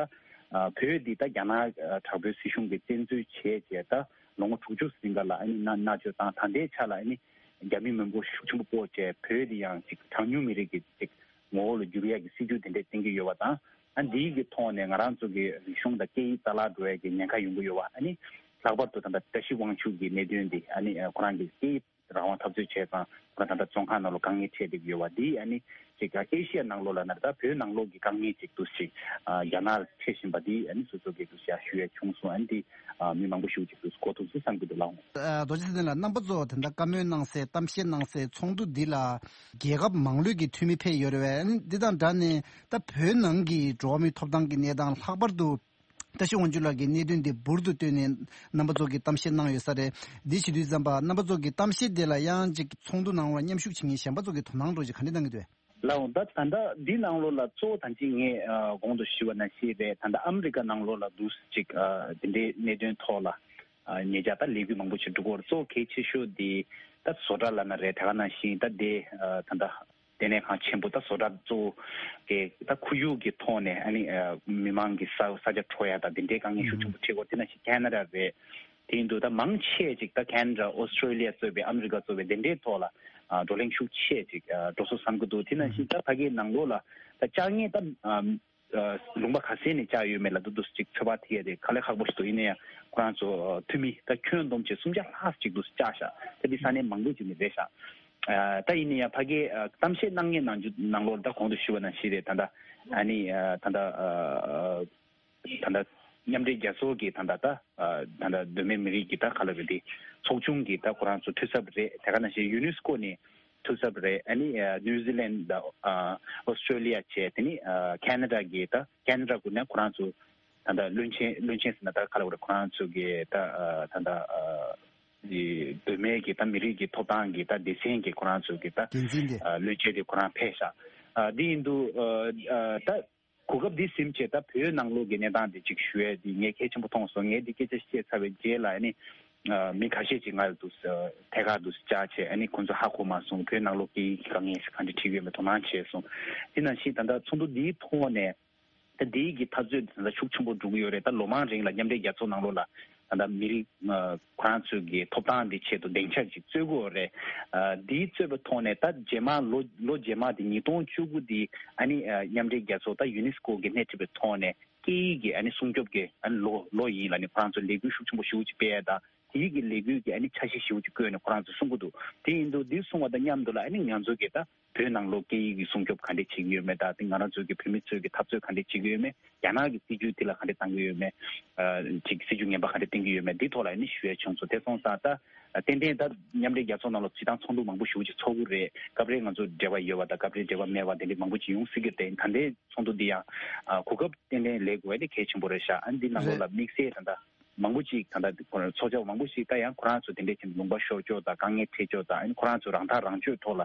ཨ་བོད་འདི་ད་རྒྱ་ནག་ཨ་དྲག་པོའི་སྲིད་གཞུང་གིས་བཙན་འཛུལ་བྱས་བྱས་ད་ལོ་ངོ་དྲུག་ཅུ་ཟིན་ག་ལ་ཨ་ནི་མནར་མནར་གཅོད་བཏང་། ད་ལྟའི་ཆ་ལ་ཨ་ནི་རྒྱ་མི་མི་འབོར་ཤུགས་ཆེན་པོ་སྤོ་བྱས་བོད་འདི་ཡང་ཅིག་གྲངས་ཉུང་མི་རིགས་ཀྱི་ཅིག་ངོ་བོ་ལ་བསྒྱུར་ཡ་གི་སྲིད་ཇུས་དེ་འདྲས་བསྟན་གྱི་ཡོད་པ་དང་། ཨ་འདིའི་གི་ཐོག་ནས་ང་རང་ཚོ་གི་རིག་གཞུང་དང་སྐད་ཡིག་རྩ་བརླག་འགྲོ་ཡ་གི་ཉེན་ཁ་ཡོང་གི་ཡོད་པ། ཨ་ནི་ལྷག་པར་དུ་ད་ལྟ་བཀྲ་ཤིས་དབང་ཕྱུག་གི་གནད་དོན་འདི་ཨ་ནི་ཁོ་རང་གི་སྐད་ཡིག་རང་དབང་འཐབ་རྩོད་བྱས་ཙང་ཁོ་རང་ད་ལྟ་བཙོན་ཁང་ནང་ལ་དཀའ་ངལ་འཕྲད་བསྡད་ཀྱི་ཡོད་པ་འདི་ཨ་ནི་ཅིག་ཨེ་ཤི་ཡ་ནང་ལོགས་ལ་ན་ད་བོད་ནང་ལོགས་ཀྱི་དཀའ་ངལ་ཅིག་འདུག་ཅིག་རྒྱ་ནག་འཕྲད་བཞིན་པ་འདི་ཨ་ནི་སོ་སོ་གི་འདུག་ཅིག་ཞུ་ཡ་བྱུང་སོང་། ཨ་ནི་འདི་མི་མང་པོ་ཞིག་ཅིག་འདུག་གོ་ཐུབ་སོང་བསམ་གྱི་འདུག་ལགས། རྡོ་རྗེ་ཚེ་བརྟན་ལགས། རྣམ་པ་ཚོ་དེ་འདྲ་བཀའ་མོལ་གནང་སའི་གཏམ་བཤད་གནང་སའི་ཚོགས་འདུ་འདི་ལ་རྒྱལ་ཁབ་མང་ལོས་ཀྱི་འཐུས་མི་ཕེབས་ཡོད་རེད་པས། ཨ་ནི་འདི་དང་སྦྲགས་ནས་ད་བོད་ནང་གི་འགྲོ་བ་མིའི་ཐོབ་ཐང་གི་གནས་སྟངས་ལྷག་པར་དུ་བཀྲ་ཤིས་དབང་ཕྱུག་ལགས་ཀྱི་གནད་དོན་འདི་འབུར་དུ་བཏོན་ནས་རྣམ་པ་ཚོ་གིས་གཏམ་བཤད་གནང་ཡོད་ས་རེད། འདི་བྱེད་དུས་ཙམ་པ་རྣམ་པ་ཚོ་གི་གཏམ་བཤད་དེ་ལ་ཡང་ཅིག་ཚོགས་འདུ་ནང་ལ་མཉམ་ཞུགས་བྱེད་མཁན་གཞན་པ་ཚོ་གི་དོ་སྣང་འདྲ་ཅིག་ག་འདྲ་གནང་གི་འདུག་ལགས། འོ་ད་ད་ལྟ་འདི་ནང་ལོགས་ལ་གཙོ་བོ་ད་ཅི་ངས་ཨ་གོང་དུ་ཞུས་པ་ནང་བཞིན་རེད། ད་ལྟ་ཨ་མི་རི་ཀ་ནང་ལོགས་ལ་འདུག་ཅིག་ཨ་དེ་འདྲའི་གནད་དོན་ཐོག་ལ་ཨ་ཉེ་ཆར་ད་ལས་འགུལ་མང་པོ་ཞིག་འགྲོ་གི་ཡོད་རེད། གཙོ་བོ་གལ་ཆེ་ཤོས་འདི་ད་བཟོ་གྲྭ་ལབ་ན་རེད། ད་ག་ནང་བཞིན་ད་དེ་ཨ་ད་ལྟ་ལྟེ་གནས་ཁང་ཆེན་པོ་ད་བཟོ་གྲྭ་གཙོ་བོ་གི་ད་ཁོར་ཡུག་གི་ཐོག་ནས་ཨ་ནི་ཨ་མི་མང་གི་ས་ས་ཆ་འཕྲོག་ཡ་ད་དེ་འདྲའི་དཀའ་ངལ་ཤུགས་ཆེན་པོ་འཕྲད་ཀྱི་ཡོད། དེ་ནང་བཞིན་ཁེ་ན་ཌ་རེད། དེ་ཡིན་དུས་ད་མང་ཆེ་ཅིག་ད་ཁེ་ན་ཌ་ཨོ་སི་ཀྲོ་ལི་ཡ་གཙོས་པའི་ཨ་མི་རི་ཀ་གཙོས་པའི་དེ་འདྲའི་ཐོག་ལ་ཨ་བགྲོ་གླེང་ཤུགས་ཆེ་ཅིག་ཨ་འགྲོ་སོང་བསམ་གྱི་འདུག་དེ་ནང་བཞིན་ད་ཕ་གིའི་ནང་ལོགས་ལ་ད་བཅར་མཁན་ད་ཨ་ལུང་པ་ག་ཚད་ནས་བཅར་ཡོད་མེད་ལ་ད་འདུག་ཅིག་ཚོད་དཔག་ཐེག་ཡ་དེ་དཀའ་ལས་ཁག་པོ་ཞིག་འདུག་ཡིན་ན་ཡང་ཁོ་རང་ཚོ་འཐུས་མི་ད་ཁྱོན་བསྡོམས་བྱས་སུམ་བརྒྱ་ལྷག་ཅིག་འདུག་བཅར་ཤག་ད་འདི་ས་གནས་མང་པོ་ཅིག་ནས་རེད་ཤག་ཨ་ད་ཡིན་ན་ཡང་ཕ་གིའི་ཨ་གཏམ་བཤད་གནང་མཁན་ནང་རྒྱུ་ནང་ལོགས་ད་གོང་དུ་ཞུས་པ་ནང་བཞིན་རེད། ད་ལྟ་ཨ་ནི་ཨ་ད་ལྟ་ཨ་ད་ལྟ་མཉམ་འབྲེལ་རྒྱལ་ཚོགས་ཀྱི་ད་ལྟ་ད་ཨ་ད་ལྟ་གདོད་མའི་མི་རིགས་ཀྱི་ད་ག་ལ་རེད་དེ་ཚོགས་ཆུང་གི་ད་ཁོ་རང་ཚོ་འཐུས་ཚབ་རེད། དེ་ག་ནང་བཞིན་ཡུ་ནེ་སི་ཀོ་ནས་འཐུས་ཚབ་རེད། ཨ་ནི་ཨ་ནིའུ་ཛི་ལན་དང་ཨ་ཨོ་སི་ཀྲོ་ལི་ཡ་བྱས། དེ་ནི་ཨ་ཁེ་ན་ཌ་གི་ད་ཁེ་ན་ཌ་ཁུལ་ནས་ཁོ་རང་ཚོ་ད་ལྟ་བློན་ཆེན་བློན་ཆེན་ཟེར་ན་ད་ག་ལ་རེད། ཁོ་རང་ཚོ་གི་ད་ཨ་ད་ལྟ་ཨ་གདོད་མའི་གི་ད་མི་རིགས་ཀྱི་ཐོབ་ཐང་གི་ད་སྡེ་ཚན་གྱི་ཁོ་རང་ཚོ་གི་ད་འགན་འཛིན་དེ། ཨ་བློན་ཆེན་དེ་ཁོ་རང་ཕེབས་ཤག་ཨ་འདི་ཡིན་དུས་ཨ་ཨ་ད་གོ་སྐབས་འདི་ཟིན་བྱས་ད་བོད་ནང་ལོགས་ཀྱི་གནས་སྟངས་དེ་ཅིག་ཞུ་ཡས་འདི་ངས་གལ་ཆེན་པོ་མཐོང་སོང་། ངས་འདི་སྐད་ཆ་བཤད་ཚར་བའི་རྗེས་ལ་ཨ་ནི་ཨ་མི་ཁ་ཤས་ཅིག་ང་ལ་འདུག་ཨ་ཐད་ཀར་འདུག་བཅར་བྱས། ཨ་ནི་ཁོང་ཚོ་ཧ་གོ་མ་སོང་། བོད་ནང་ལོགས་ཀྱི་དཀའ་ངལ་ག་འདྲ་འཕྲད་ཀྱི་ཡོད་མེད་དོ་སྣང་བྱས་སོང་། དེ་ནང་བཞིན་ད་ལྟ་ཚོགས་འདུ་འདིའི་ཐོག་ནས། ད་འདིའི་གི་འཐབ་རྩོད་འདི་ད་ཤུགས་ཆེན་པོ་འགྲོ་གི་ཡོད་རེད། ད་ལོ་མང་རིང་ལ་མཉམ་འབྲེལ་རྒྱལ་ཚོགས་ནང་ལོགས་ལ་ད་ལྟ་མི་རིགས་ཨ་ཁོ་རང་ཚོའི་གི་ཐོབ་ཐང་འདི་ཆེད་དུ་སྡིངས་ཆ་ཅིག་རྩོད་དགོས་རེད། ཨ་འདིའི་རྩོད་པའི་ཐོག་ནས་ད་རྗེས་མ་ལོ་ལོ་རྗེས་མ་འདི་ཉིས་སྟོང་བཅུ་དགུ་འདི་ཨ་ནི་ཨ་མཉམ་འབྲེལ་རྒྱལ་ཚོགས་ད་ཡུ་ནེ་སི་ཀོ་གི་སྣེ་ཁྲིད་པའི་ཐོག་ནས་སྐད་ཡིག་གི་ཨ་ནི་སྲུང་སྐྱོབ་ཀྱི་ཨ་ནི་ལོ་ལོ་ཡིན་ལབ་ནས་ཁོ་རང་ཚོ་ལས་འགུལ་ཤུགས་ཆེན་པོ་ཞེ་པོ་ཅིག་སྤེལ་ཡ་དང་། དེའི་གི་ལས་འགུལ་གྱི་ཨ་ནི་འཆར་གཞི་ཞེ་པོ་ཅིག་བཀོད་ནས་ཁོ་རང་ཚོ་གསུང་གི་འདུག་དེ་ཡིན་དུས་འདི་གསུང་བ་དང་མཉམ་དུ་ལ་ཨ་ནི་ང་ཚོ་གི་ད་བོད་ནང་ལོགས་སྐད་ཡིག་གི་སྲུང་སྐྱོབ་ག་འདྲས་བྱེད་ཀྱི་ཡོད་མེད་དང་། དེ་ང་རང་ཚོ་གི་བོད་མི་ཚོའི་གི་འཐབ་རྩོད་ག་འདྲས་བྱེད་ཀྱི་ཡོད་མེད། རྒྱ་ནག་གི་སྲིད་ཇུས་དེ་ལ་ག་འདྲས་བཏང་གི་ཡོད་མེད། ཨ་ཅིག་སྲིད་ཇུས་ངན་པ་ག་འདྲས་བཏིང་གི་ཡོད་མེད། འདི་ཐོག་ལ་ཨ་ནི་ཞུ་ཡ་བྱུང་སོང་། དེ་སོང་ཙང་ད་ཨ་ཏན་ཏན་ད་མཉམ་འབྲེལ་རྒྱལ་ཚོགས་ནང་ལོགས་སྤྱིར་བཏང་ཚོགས་འདུ་མང་པོ་ཞེ་པོ་ཅིག་ཚོགས་ཀྱི་རེད། སྐབས་རེ་ང་ཚོ་འབྲེལ་བ་ཡོད་པ་དང་སྐབས་རེ་འབྲེལ་བ་མེད་པ་དེ་འདྲས་མང་པོ་ཅིག་ཡོང་སྲིད་ཀྱི་རེད། ད་ལྟའི་ཚོགས་འདུ་འདི་ཡང་ཨ་གོ་སྐབས་ཏན་ཏན་ལེན་དགོས་པ་དེ་གལ་ཆེན་པོ་རེད་ཤག་ཨ་འདི་ནང་ལོགས་ལ་དམིགས་བསལ་ད་ལྟ་མང་པོ་ཅིག་ད་ལྟ་ཚོགས་བཅར་བ་མང་པོ་ཞིག་ད་ཡང་ཁོ་རང་ཚོ་དེ་འདྲས་ཀྱི་ལུང་པ་ཤོར་ཕྱོགས་དང་དཀའ་ངལ་འཕྲད་ཕྱོགས་དང་། ཨ་ནི་ཁོ་རང་ཚོ་རང་ཐག་རང་གཅོད་ཐོག་ལ་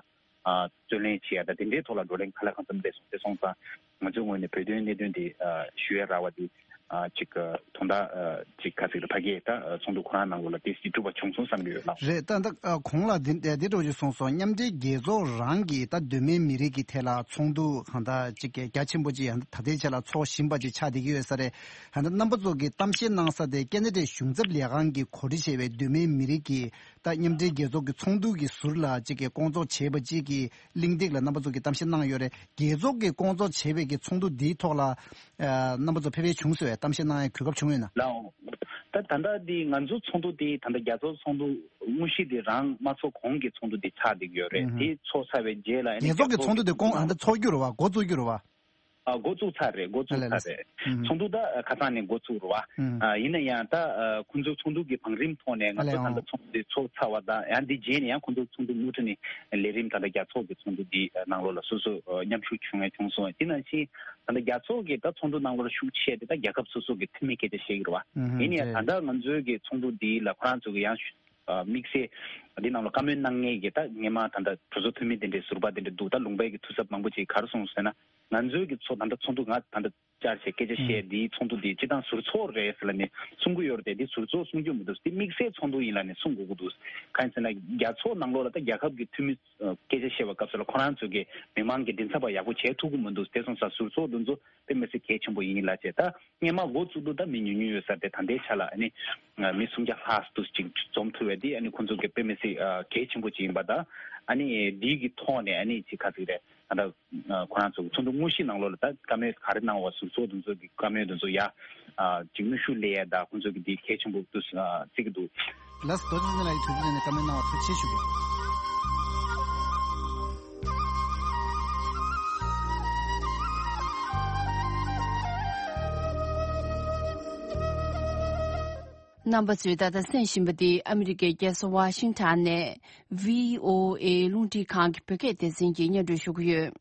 ཨ་རྩོད་ལེན་བྱེད་ཡ་དང་དེ་འདྲའི་ཐོག་ལ་བགྲོ་གླེང་ག་ལ་གང་འཚམ་སླེབས་སོང་། དེ་སོང་ཙང་ང་ཚོའི་ངོས་ནས་བོད་དོན་གནད་དོན་འདི་ཨ་ཞུ་ཡ་རག་པ་འདི་ཨ་ཅིག་ཨ་དོན་དག་ཨ་ཅིག་ག་ཟེར་ཕ་གིའི་ད་ཨ་ཚོགས་འདུ་ཁོ་རང་ནང་ལོགས་ལ་དེ་ཞིག་གྲུབ་པ་བྱུང་སོང་བསམ་གྱི་ཡོད་ལགས། རེད། ད་ད་ཨ་གོང་ལ་འདི་འདི་འདྲ་ཞིག་གསུངས་སོང་། མཉམ་འབྲེལ་རྒྱལ་ཚོགས་རང་གིས་ད་གདོད་མའི་མི་རིགས་ཀྱི་ཐད་ལ་ཚོགས་འདུ་གང་ལྟར་ཅིག་རྒྱ་ཆེན་པོ་ཅིག་ཡང་ད་ལྟའི་ཆ་ལ་ཚོགས་བཞིན་པ་ཅིག་ཆགས་བསྡད་ཀྱི་ཡོད་ས་རེད། ད་ལྟ་རྣམ་པ་ཚོ་གིས་གཏམ་བཤད་གནང་ས་དེ་ཁེ་ན་ཌའི་གཞུང་ཚབ་ལས་ཁང་གིས་གོ་སྒྲིག་བྱས་པའི་གདོད་མའི་མི་རིགས་ཀྱི་ད་མཉམ་འབྲེལ་རྒྱལ་ཚོགས་ཀྱི་ཚོགས་འདུ་གི་ཟུར་ལ་ཅིག་གི་སྐོང་ཚོགས་བྱས་པ་ཅིག་གི་གླེང་སྟེགས་ལ་རྣམ་པ་ཚོ་གིས་གཏམ་བཤད་གནང་ཡོད་རེད། རྒྱལ་ཚོགས་ཀྱིས་སྐོང་ཚོགས་བྱས་པའི་གི་ཚོགས་འདུ་འདིའི་ཐོག་ལ་ཨ་རྣམ་པ་ཚོ་ཕེབས་ཡས་བྱུང་སོང་བས། གཏམ་བཤད་གནང་ཡའི་གོ་སྐབས་བྱུང་ཡོད་ན། ལགས་འོང་། ད་ད་ལྟ་འདི་ང་ཚོ་ཚོགས་འདུ་འདི་ད་ལྟ་རྒྱལ་ཚོགས་ཚོགས་འདུ་དངོས་གཞི་འདི་རང་མ་ཚོགས་གོང་གི་ཚོགས་འདུ་འདི་ཆགས་བསྡད་ཀྱི་ཡོད་རེད། ཨུ་ཧུ། དེ་ཚོགས་ཚར་བའི་རྗེས་ལ་ཨ་ནི་རྒྱལ་ཚོགས་ཀྱི་ཚོགས་འདུ་དེ་སྐོང་ཨ་ད་ཚོགས་རྒྱུ་རེད་བ། འགོ་བཙུགས་རྒྱུ་རེད་བ། ཨ་འགོ་བཙུགས་ཚར་རེད། འགོ་བཙུགས་ཚར་རེད། ཨུ་ཧུ། ཚོགས་འདུ་ད་ཁ་སང་ནས་འགོ་བཙུགས་རེད་བ། ཨུ་ཧུ། ཨ་ཡིན་ན་ཡང་ད་ཨ་ཁོང་ཚོའི་ཚོགས་འདུ་གི་བང་རིམ་ཐོག་ནས་ང་ཚོ་ད་ལྟ་ཚོགས་འདུ་འདི་ཚོགས་ཚར་བ་དང་། ཡང་འདི་རྗེས་ནས་ཡང་ཁོང་ཚོའི་ཚོགས་འདུ་མུ་མཐུད་ནས་ལས་རིམ་ད་ལྟ་རྒྱལ་ཚོགས་ཀྱི་ཚོགས་འདུ་འདི་ནང་ལོགས་ལ་སོ་སོ་མཉམ་ཞུགས་བྱུང་ཡ་བྱུང་སོང་། དེ་ནང་བཞིན་ད་ལྟ་རྒྱལ་ཚོགས་ཀྱི་ད་ཚོགས་འདུ་ནང་ལོགས་ལ་ཤུགས་ཆེ་དེ་ད་རྒྱལ་ཁབ་སོ་སོ་གི་འཐུས་མི་སྐད་ཆ་བཤད་ཀྱི་རེད་བ། ཨུ་ཧུ། ཡིན་ན་ཡང་རེད། ད་ལྟ་ང་ཚོའི་གི་ཚོགས་འདུ་འདི་ལ་ཁོ་རང་ཚོ་གི་ཡང་ཨ་དམིགས་བསལ་འདི་ནང་ལ་བཀའ་མོལ་གནང་མཁན་གྱི་ད་སྔོན་མ་ད་ལྟ་གྲོས་ཚོགས་འཐུས་མི་དེ་འདྲའི་ཟུར་པ་དེ་འདྲ་འདུག་ད་ལུང་པའི་གི་འཐུས་ཚབ་མང་པོ་ཅིག་ག་རེ་གསུངས་ཟེར་ན། ང་ཚོའི་གི་ཚོགས་ད་ལྟ་ཚོགས་འདུ་ང་ད་ལྟ་བཅར་བྱས་སྐད་ཆ་བཤད་ཨུ་འདིའི་ཚོགས་འདུ་འདི་སྤྱི་བཏང་ཟུར་ཚོགས་རེད་ཟེར་ལབ་ནས་གསུང་གི་ཡོད་རེད་དེ། འདི་ཟུར་ཚོགས་གསུང་རྒྱུ་མི་འདུག་དེ་དམིགས་བསལ་ཚོགས་འདུ་ཡིན་ལབ་ནས་གསུང་དགོས་ཀྱི་འདུག་གང་ཡིན་ཟེར་ན་རྒྱལ་ཚོགས་ནང་ལོགས་ལ་ད་རྒྱལ་ཁབ་ཀྱི་འཐུས་མི་སྐད་ཆ་བཤད་པའི་སྐབས་སུ་ལ་ཁོ་རང་ཚོ་གི་མི་མང་གི་མགྲིན་ཚབ་པ་ཡག་པོ་བྱས་ཐུབ་ཀྱི་མི་འདུག་དེ་སོང་ཙང་ཟུར་ཚོགས་འདི་ཚོ་དཔེ་མི་སྲིད་གལ་ཆེན་པོ་ཡིན་ལབ་བྱས། ད་སྔོན་མ་འགོ་བཙུགས་དུས་ད་མི་ཉུང་ཉུང་ཡོད་ས་རེད་དེ། ད་ལྟའི་ཆ་ལ་ཨ་ནི་མི་སུམ་བརྒྱ་ལྷག་འདུག་ཅིག་འཛོམས་ཐུབ་པ་དེ་ཨ་ནི་ཁོང་ཚོ་གི་དཔེ་མི་སྲིད་གལ་ཆེན་པོ་ཅིག་ཡིན་པ་དང་། ཨ་ནི་འདི་གི་ཐོག་ནས་ཨ་ནི་ཅིག་ག་ཟེར་རེད། ད་ལྟ་ཁོ་རང་ཚོ་ཚོགས་འདུ་དངོས་གཞི་ནང་ལོགས་ལ་ད་བཀའ་མོལ་ག་རེ་གནང་བ། ཟུར་ཚོགས་དེ་ཚོ་གི་བཀའ་མོལ་དེ་ཚོ་ཡ་ཅིག་གནོན་ཤུགས་སླེབས་ཡ་ད་ཁོང་ཚོ་གི་འདི་གལ་ཆེན་པོ་འདུག་བརྩི་གི་འདུག་ལགས་སོ། རྡོ་རྗེ་འཛིན་ལགས་ཀྱིས་དུས་ཚོད་བྱས་ནས་བཀའ་མོལ་གནང་བར་ཐུགས་རྗེ་ཆེ་ཞུ་གི། རྣམ་པ་ཚོས་ད་ལྟ་གསན་བཞིན་པ་འདི་ཨ་མི་རི་ཀའི་རྒྱལ་ས་ཝ་ཤིང་ཊོན་ནས་བྷི་ཨོ་ཨེ་རླུང་འཕྲིན་ཁང་གི་བོད་སྐད་སྡེ་ཚན་གྱིས་སྙན་སྒྲོན་ཞུ་གི་ཡོད།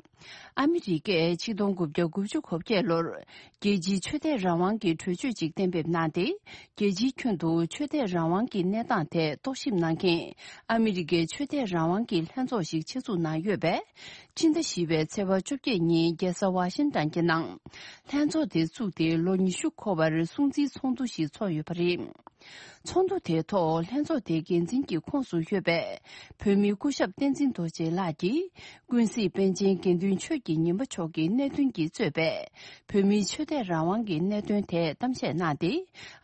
ཨ་མི་རི་ཀས་ཆིག་སྟོང་དགུ་བརྒྱ་དགུ་བཅུ་གོ་བརྒྱད་ལོར་རྒྱལ་སྤྱིའི་ཆོས་དད་རང་དབང་གི་གྲོས་ཆོད་ཅིག་གཏན་འབེབས་གནང་སྟེ། རྒྱལ་སྤྱིའི་ཁྱོན་དུ་ཆོས་དད་རང་དབང་གི་གནས་སྟངས་ཐད་རྟོག་ཞིབ་གནང་མཁན་ཨ་མི་རི་ཀའི་ཆོས་དད་རང་དབང་གི་ལྷན་ཚོགས་ཤིག་ཆེད་འཛུགས་གནང་ཡོད་པས། ཕྱི་ཟླ་བཞི་པའི་ཚེས་པ་བཅོ་བརྒྱད་ཉིན་རྒྱལ་ས་ཝ་ཤིང་ཊོན་གྱི་ནང་ལྷན་ཚོགས་དེ་བཙུགས་ཏེ་ལོ་ཉི་ཤུ་འཁོར་བར་སྲུང་བརྩིའི་ཚོགས་འདུ་ཞིག་ཚོགས་ཡོད་པ་རེད། ཚོགས་འདུ་དེའི་ཐོག་ལྷན་ཚོགས་དེའི་འགན་འཛིན་གྱི་ཁོངས་སུ་ཡོད་པའི་བོད་མི་སྐུ་ཞབས་བསྟན་འཛིན་རྡོ་རྗེ་ལགས་ཀྱིས་ཀུན་གཟིགས་པཎ་ཆེན་དགེ་འདུན་ ཆོས་ཀྱི་ཉི་མ་མཆོག་གིས་གནད་དོན་གྱིས་གཙོས་པའི་བོད་མིའི་ཆོས་དད་རང་དབང་གི་གནད་དོན་ཐད་གཏམ་བཤད་གནང་སྟེ།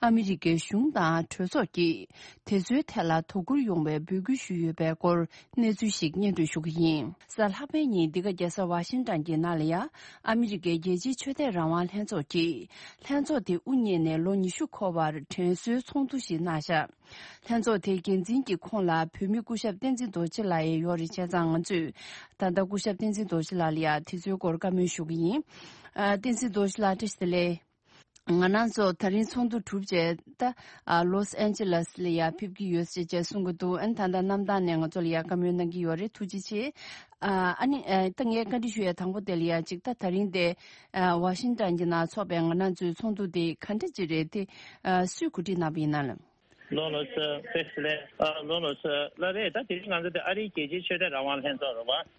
ཨ་མི་རི་ཀའི་གཞུང་དང་གྲོས་ཚོགས་ཀྱིས་དེ་ཚོའི་ཐད་ལ་དོ་ཁུར་ཡོང་བའི་འབོད་སྐུལ་ཞུས་ཡོད་པའི་སྐོར་གནས་ཚུལ་ཞིག་སྙན་སྒྲོན་ཞུ་གི་ཡིན། གཟའ་ལྷག་པའི་ཉིན་འདི་ག་རྒྱལ་ས་ཝ་ཤིང་ཊོན་གྱི་ནང་ལ་ཡང་ཨ་མི་རི་ཀའི་རྒྱལ་སྤྱིའི་ཆོས་དད་རང་དབང་ལྷན་ཚོགས་ཀྱིས་ལྷན་ཚོགས་དེ་དབུ་བརྙེས་ནས་ལོ་ཉི་ཤུ་འཁོར་བར་དྲན་གསོའི་ཚོགས་འདུ་ཞིག་གནང་བཞག་ལྷན་ཚོགས་དེའི་འགན་འཛིན་གྱི་ཁོངས་ལ་བོད་མི་སྐུ་ཞབས་བསྟན་འཛིན་རྡོ་རྗེ་ལགས་ཡང་ཡོད་རེད། བྱས་ཙང་ང་ཚོས་ད་ལྟ་སྐུ་ཞབས་བསྟན་འཛིན་རྡོ་རྗེ་ལགས་ལ་ཡང་དེ་ཚོའི་སྐོར་བཀའ་མོལ་ཞུ་གི་ཡིན། ཨ། བསྟན་འཛིན་རྡོ་རྗེ་ལགས་བཀྲ་ཤིས་བདེ་ལེགས། ང་རང་ཚོ་ད་རིང་ཚོགས་འདུ་གྲུབ་རྗེས་ད་ཨ་ལོས་ཨན་ཇི་ལེས་ལ་ཡང་ཕེབས་ཀྱི་ཡོད་ཅེས་བཅས་གསུང་གི་འདུག་ཨ་ནི་ད་ལྟ་གནམ་ཐང་ནས་ང་ཚོ་ལ་ཡང་བཀའ་མོལ་གནང་གི་ཡོད་རེད། ཐུགས་རྗེ་ཆེ། ཨ་ཨ་ནི་ཨ་ད་ངས་བཀའ་འདྲི་ཞུ་ཡ་དང་པོ་དེ་ལ་ཡང་ཅིག་ད་ད་རིང་དེ་ཨ་ཝ་ཤིང་ཊོན་གྱི་ནང་ཚོགས་པའི་ང་རང་ཚོའི་ཚོགས་འདུ་དེ་ག་འདྲ་ཅིག་རེད་དེ་ཨ་སུས་གོ་སྒྲིག་གནང་བ་ཡིན་ན་ལགས། ལོ་ལོ་སི་བཀྲ་ཤིས་བདེ་ལེགས། ཨ་ལོ་ལོ་སི་ལགས་རེད། ད་དེ་རིང་ང་ཚོ་དེ་ཨ་རིའི་རྒྱལ་སྤྱིའི་ཆོས་དད་རང་དབང་ལྷན་ཚོགས་རེད་བ།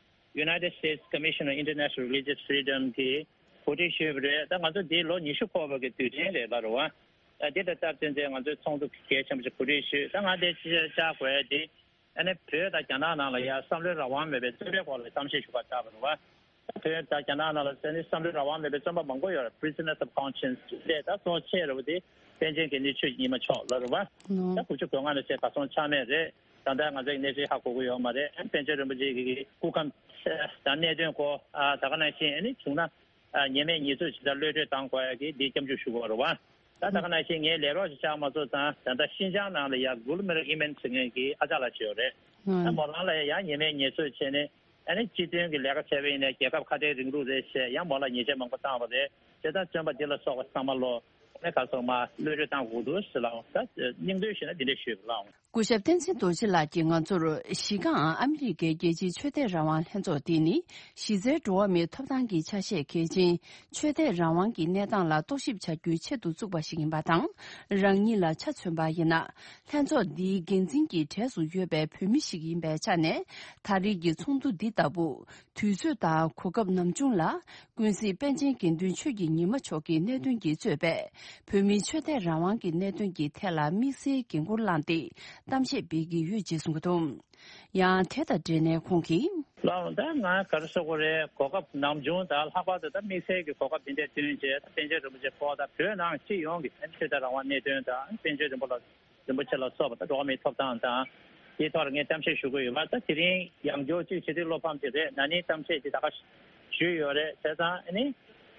United States Commission on International Religious Freedom གིས་གོ་སྒྲིག་ཞུས་པ་རེད། ད་ང་ཚོ་འདི་ལོ་ཉི་ཤུ་འཁོར་བ་གི་དུས་དྲན་རེད་ལ་རེད་བ། ད་འདི་དང་སྟབས་བསྟུན་ཏེ་ང་ཚོའི་ཚོགས་འདུ་གལ་ཆེན་པོ་ཞིག་གོ་སྒྲིག་ཞུས། ད་ང་འདི་ཕྱི་བཤད་བྱ་དགོས་ཡ་འདི། ཨ་ནི་བོད་དང་རྒྱ་ནག་ནང་ལ་ཡ་བསམ་བློའི་རང་དབང་མེད་པའི་བཙོན་པའི་སྐོར་ལ་གཏམ་བཤད་ཞུ་བར་བཅར་བ་རེད་བ། ད་བོད་དང་རྒྱ་ནག་ནང་ལ་ཨ་ནི་བསམ་བློའི་རང་དབང་མེད་པའི་བཙོན་པ་མང་པོ་ཡོད་རེད། Prisoners of Conscience ཟེར་ད་གཙོ་ཆེ་རེད་བ། དེ་པཎ་ཆེན་དགེ་འདུན་ཆོས་ཀྱི་ཉི་མ་མཆོག་ལ་རེད་བ། ད་དགུ་བཅུ་གོ་ལྔ་ནས་བྱས་གར་སོང་ཆ་མེད་རེད། ད་ལྟ་ང་ཚོའི་གནས་ཚུལ་ཧ་གོ་གི་ཡོད་མ་རེད། ཨ་ནི་པཎ་ཆེན་རིན་པོ་ཆེ་གི་སྐུ་ཁམས་དང་གནད་དོན་སྐོར་ཨ་ད་ག་ནང་བཞིན་ཨ་ནི་བྱུང་ན། ཨ་ཉེས་མེད་ཉེས་འཛུགས་ཇི་ལྟར་གློད་གྲོལ་གཏང་དགོས་ཡ་གི་འདི་སྐྱབས་འཇུག་ཞུ་དགོས་རེད་བ། ད་ད་ག་ནང་བཞིན་ངས་ལས་རོགས་ཤིག་བཅར་མ་ཚོར་ཙང་ད་ལྟ་ཤིན་ཅང་ནང་ལ་ཡ་གུལ་མིར་ཨི་མན་ཟེར་མཁན་གྱི་ཨ་ཅག་ལགས་ཅིག་ཡོད་རེད། ད་མོ་རང་ལ་ཡ་ཡང་ཉེས་མེད་ཉེས་འཛུགས་བྱས་ནས་ཨ་ནི་སྤྱི་དོན་གྱི་ལས་ཀ་བྱས་པ་ཡིན་ནའི་རྒྱལ་ཁབ་ཁ་བྲལ་རིང་ལུགས་རེད་ཞེས་ཡང་མོ་ལ་ཉེས་ཆད་མང་པོ་བཏང་བ་རེད། དེ་ལྟར་བཙོན་པ་འདི་ལ་སོགས་པ་ཚང་མ་ལོ་ཨ་ནི་ག་སོགས་མ་གློད་གྲོལ་བཏང་དགོས་འདུག་ཟེར་ལ་ད་སྙིང་དོན་ཞུས་ན་འདི་འདྲ་ཞུས་ལགས། སྐུ་ཞབས་བསྟན་འཛིན་རྡོ་རྗེ་ལགས་ཀྱིས་ང་ཚོར་གཞི་རྐང་ཨ་མི་རི་ཀའི་རྒྱལ་སྤྱིའི་ཆོས་དད་རང་དབང་ལྷན་ཚོགས་འདི་ནི་གཞི་རྩའི་འགྲོ་བ་མིའི་ཐོབ་ཐང་གི་ཆ་ཤས་གལ་ཆེན་ཆོས་དད་རང་དབང་གི་གནས་སྟངས་ལ་རྟོག་ཞིབ་བྱ་རྒྱུའི་ཆེད་དུ་བཙུགས་པ་ཞིག་ཡིན་པ་དང་། རང་ཉིད་ལ་ཆ་མཚོན་པ་ཡིན་ན། ལྷན་ཚོགས་འདིའི་འགན་འཛིན་གྱི་གྲས་སུ་ཡོད་པའི་བོད་མི་ཞིག་ཡིན་པའི་ཆ་ནས། ད་རེས་ཀྱི་ཚོགས་འདུ་འདི་ལྟ་བུ། དུས་ཚོད་དང་གོ་སྐབས་ནམ་བྱུང་ལ། ཀུན་གཟིགས་པཎ་ཆེན་དགེ་འདུན་ཆོས་ཀྱི་ཉི་མ་མཆོག་གི་གནད་དོན་གྱིས་གཙོས་པའི་བོད་མིའི་ཆོས་དད་རང་དབང་གི་གནད་དོན་གྱི་ཐད་ལ་དམིགས་བསལ་འགན་འཁུར་བླངས་ཏེ་གཏམ་བཤད་སྤེལ་གྱི་ཡོད་ཅེས་གསུངས་ཀྱི་འདུག་ཡང་དེ་དང་འབྲེལ་ནས་ཁོང་གིས། ལགས་འོང་། ད་ང་ག་རེ་ཟེར་དགོས་རེད། གོ་སྐབས་ནམ་བྱུང་ད་ལྷག་པར་དུ་ད་དམིགས་བསལ་གྱི་གོ་སྐབས་འདི་འདྲ་བསྟུན་བྱས་ད་པཎ་ཆེན་རིན་པོ་ཆེ་སྐོར་དང་བོད་ནང་སྤྱི་ཡོངས་ཀྱི་ཆོས་དད་རང་དབང་གནད་དོན་དང་པཎ་ཆེན་རིན་པོ་ལ། རིན་པོ་ཆེ་ལ་སོགས་པ་དང་འགྲོ་བ་མིའི་ཐོབ་ཐང་དང་། དེའི་ཐོག་ལ་ངས་གཏམ་བཤད་ཞུ་གི་ཡོད་པ། ད་དེ་རིང་ཡང་བསྐྱར་གཅིག་ཕྱི་དྲིལ་བློ་ཕམ་ཅིག་རེད། ན་ནིང་གཏམ་བཤད་ཅིག་ད་ག་ཞུས་ཡོད་རེད། བྱས་ཙང་ཨ་ནི།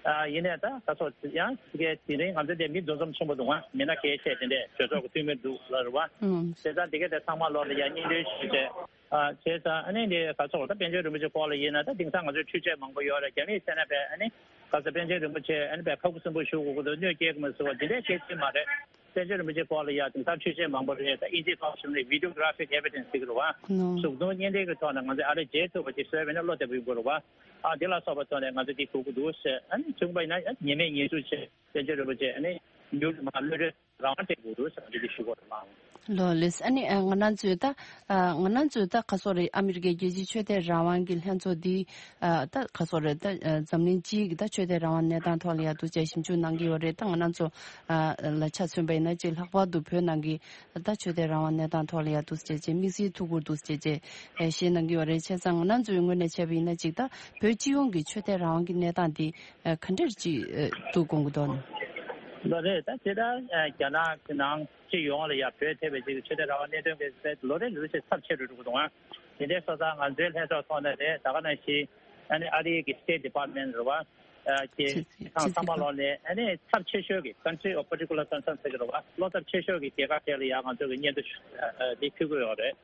ཨ་ཡིན་ནའི་ད་ག་ཚོད་ཡང་དེ་གའི་དེ་རིང་ང་ཚོ་འདི་མི་འདུ་འཛོམས་ཆེན་པོ་འདུག་ཨ། མི་སྣ་གལ་ཆེ་དེ་འདྲས་གྲོས་ཚོགས་ཀྱི་འཐུས་མི་འདུག་ལ་རེད་བ། ཨང་། བྱས་ཙང་དེ་གའི་དེ་ཚང་མ་ལོག་ལ་ཡང་སྙན་སྒྲོན་ཞུས་བྱས། ཨ་བྱས་ཙང་ཨ་ནི་འདི་ག་ཚོད་ད་པཎ་ཆེན་རིན་པོ་ཆེ་སྐོར་ལ་ཡིན་ན་ད་དེང་སང་ང་ཚོའི་འཕྲུལ་ཆས་མང་པོ་ཡོད་རེད། རྒྱ་མིས་བཤད་ན་བས་ཨ་ནི་ག་ཚོད་པཎ་ཆེན་རིན་པོ་ཆེ་ཨ་ནི་བས་ཁ་ཁུ་སིམ་པོ་བཞུགས་དགོས་ཀྱི་འདུག་གནོད་སྐྱེལ་གི་མི་ཟེར་བ་འདི་འདྲས་སྐད་ཆ་མ་རེད། པཎ་ཆེན་རིན་པོ་ཆེ་སྐོར་ལ་ཡ་དེང་སང་འཕྲུལ་ཆས་མང་པོ་རེད། ད་ཨིན་ཇིའི་ཐོག་ཞུགས་ནས་video graphic evidence ཟེར་གི་རེད་བ། ནོ། གཟུགས་མཐོང་བརྙན་འཕྲིན་གྱི་ཐོག་ནས་ང་ཚོས་ཨ་རེ་མཇལ་ཐུབ་པ་ཅིག་བཟོས་པ་ཡིན་ན་བློ་བདེ་པོ་ཡོང་གི་རེད་བ། ཨ་དེ་ལ་སོགས་པའི་ཐོག་ནས་ང་ཚོས་འདི་དགོས་ཀྱི་འདུག་ཟེར། ཨ་ནི་བྱུང་བ་ཡིན་ན་ཡང་ཉེས་མེད་ཉེས་འཛུགས་བྱས་པཎ་ཆེན་རིན་པོ་ཆེ་ཨ་ནི་མྱུར་དུ་མར་གློད་གྲོལ་རང་དབང་སྤྲད་དགོས་འདུག་ཟེར་ནས་འདི་ཞུ་དགོས་རེད་ལགས། ལགས་ལགས། ཨ་ནི་ཨ་ང་རང་ཚོས་ད་ཨ་ང་རང་ཚོས་ད་ག་སོགས་རེད། ཨ་མི་རི་ཀའི་རྒྱལ་སྤྱིའི་ཆོས་དད་རང་དབང་གི་ལྷན་ཚོགས་འདི་ཨ་ད་ག་སོགས་རེད། ད་ཨ་འཛམ་གླིང་སྤྱིའི་གི་ད་ཆོས་དད་རང་དབང་གནས་སྟངས་ཐོག་ལ་ཡ་འདུག་ཅེས་ཞིབ་འཇུག་གནང་གི་ཡོད་རེད། ད་ང་རང་ཚོ་ཨ་ལ་ཆ་མཚོན་པ་ཡིན་ན་ཅིག་ལྷག་པར་དུ་བོད་ནང་གི་ད་ཆོས་དད་རང་དབང་གནས་སྟངས་ཐོག་ལ་ཡ་འདུག་ཅེས་ཅེས་དམིགས་བསལ་ཐུགས་ཁུར་འདུག་ཅེས་ཅེས་ཨ་བཤད་གནང་གི་ཡོད་རེད། བྱས་ཙང་ང་རང་ཚོའི་ངོས་ནས་བྱས་པ་ཡིན་ན་ཅིག་ད་བོད་སྤྱི་ཡོངས་ཀྱི་ཆོས་དད་རང་དབང་གི་གནས་སྟངས་འདི་ཨ་ག་འདྲར་ཅིག་ཨ་འདུག་དགོངས་ཀྱི་འདུག་ན། ལགས་རེད། ད་དེ་ལྟར་ཨ་རྒྱ་ནག་གི་ནང་སྤྱི་ཡོངས་ལ་ཡ་བོད་ཐེ་བའི་ཅིག་ཆོས་དད་རང་དབང་གནད་དོན་གྱི་ལོ་རེ་ལོ་རེ་བཞིན་ཚབས་ཆེ་རུ་འགྲོ་གི་འདུག་ཨ། དེ་འདྲའི་སོ་སོ་ང་ཚོའི་ལྷན་ཚོགས་ཐོག་ནས་རེད། ད་ག་ནང་བཞིན་ཨ་ནི་ཨ་རིའི་གི་State Department་རེད་བ། ཨ་གི་ཕྱི་ཕྱི་ཚང་ཚང་མ་ལོག་ནས་ཨ་ནི་ཚབས་ཆེ་ཤོས་ཀྱི་Country of Particular Concern་ཟེར་གི་རེད་བ། བློ་འཚབ་ཆེ་ཤོས་ཀྱི་རྒྱལ་ཁབ་དེ་ལ་ཡ་ང་ཚོ་གི་སྙན་ཐོ་ཞུ་ཨ་ཨ་འདི་ཕུལ་གི་ཡོད་རེད།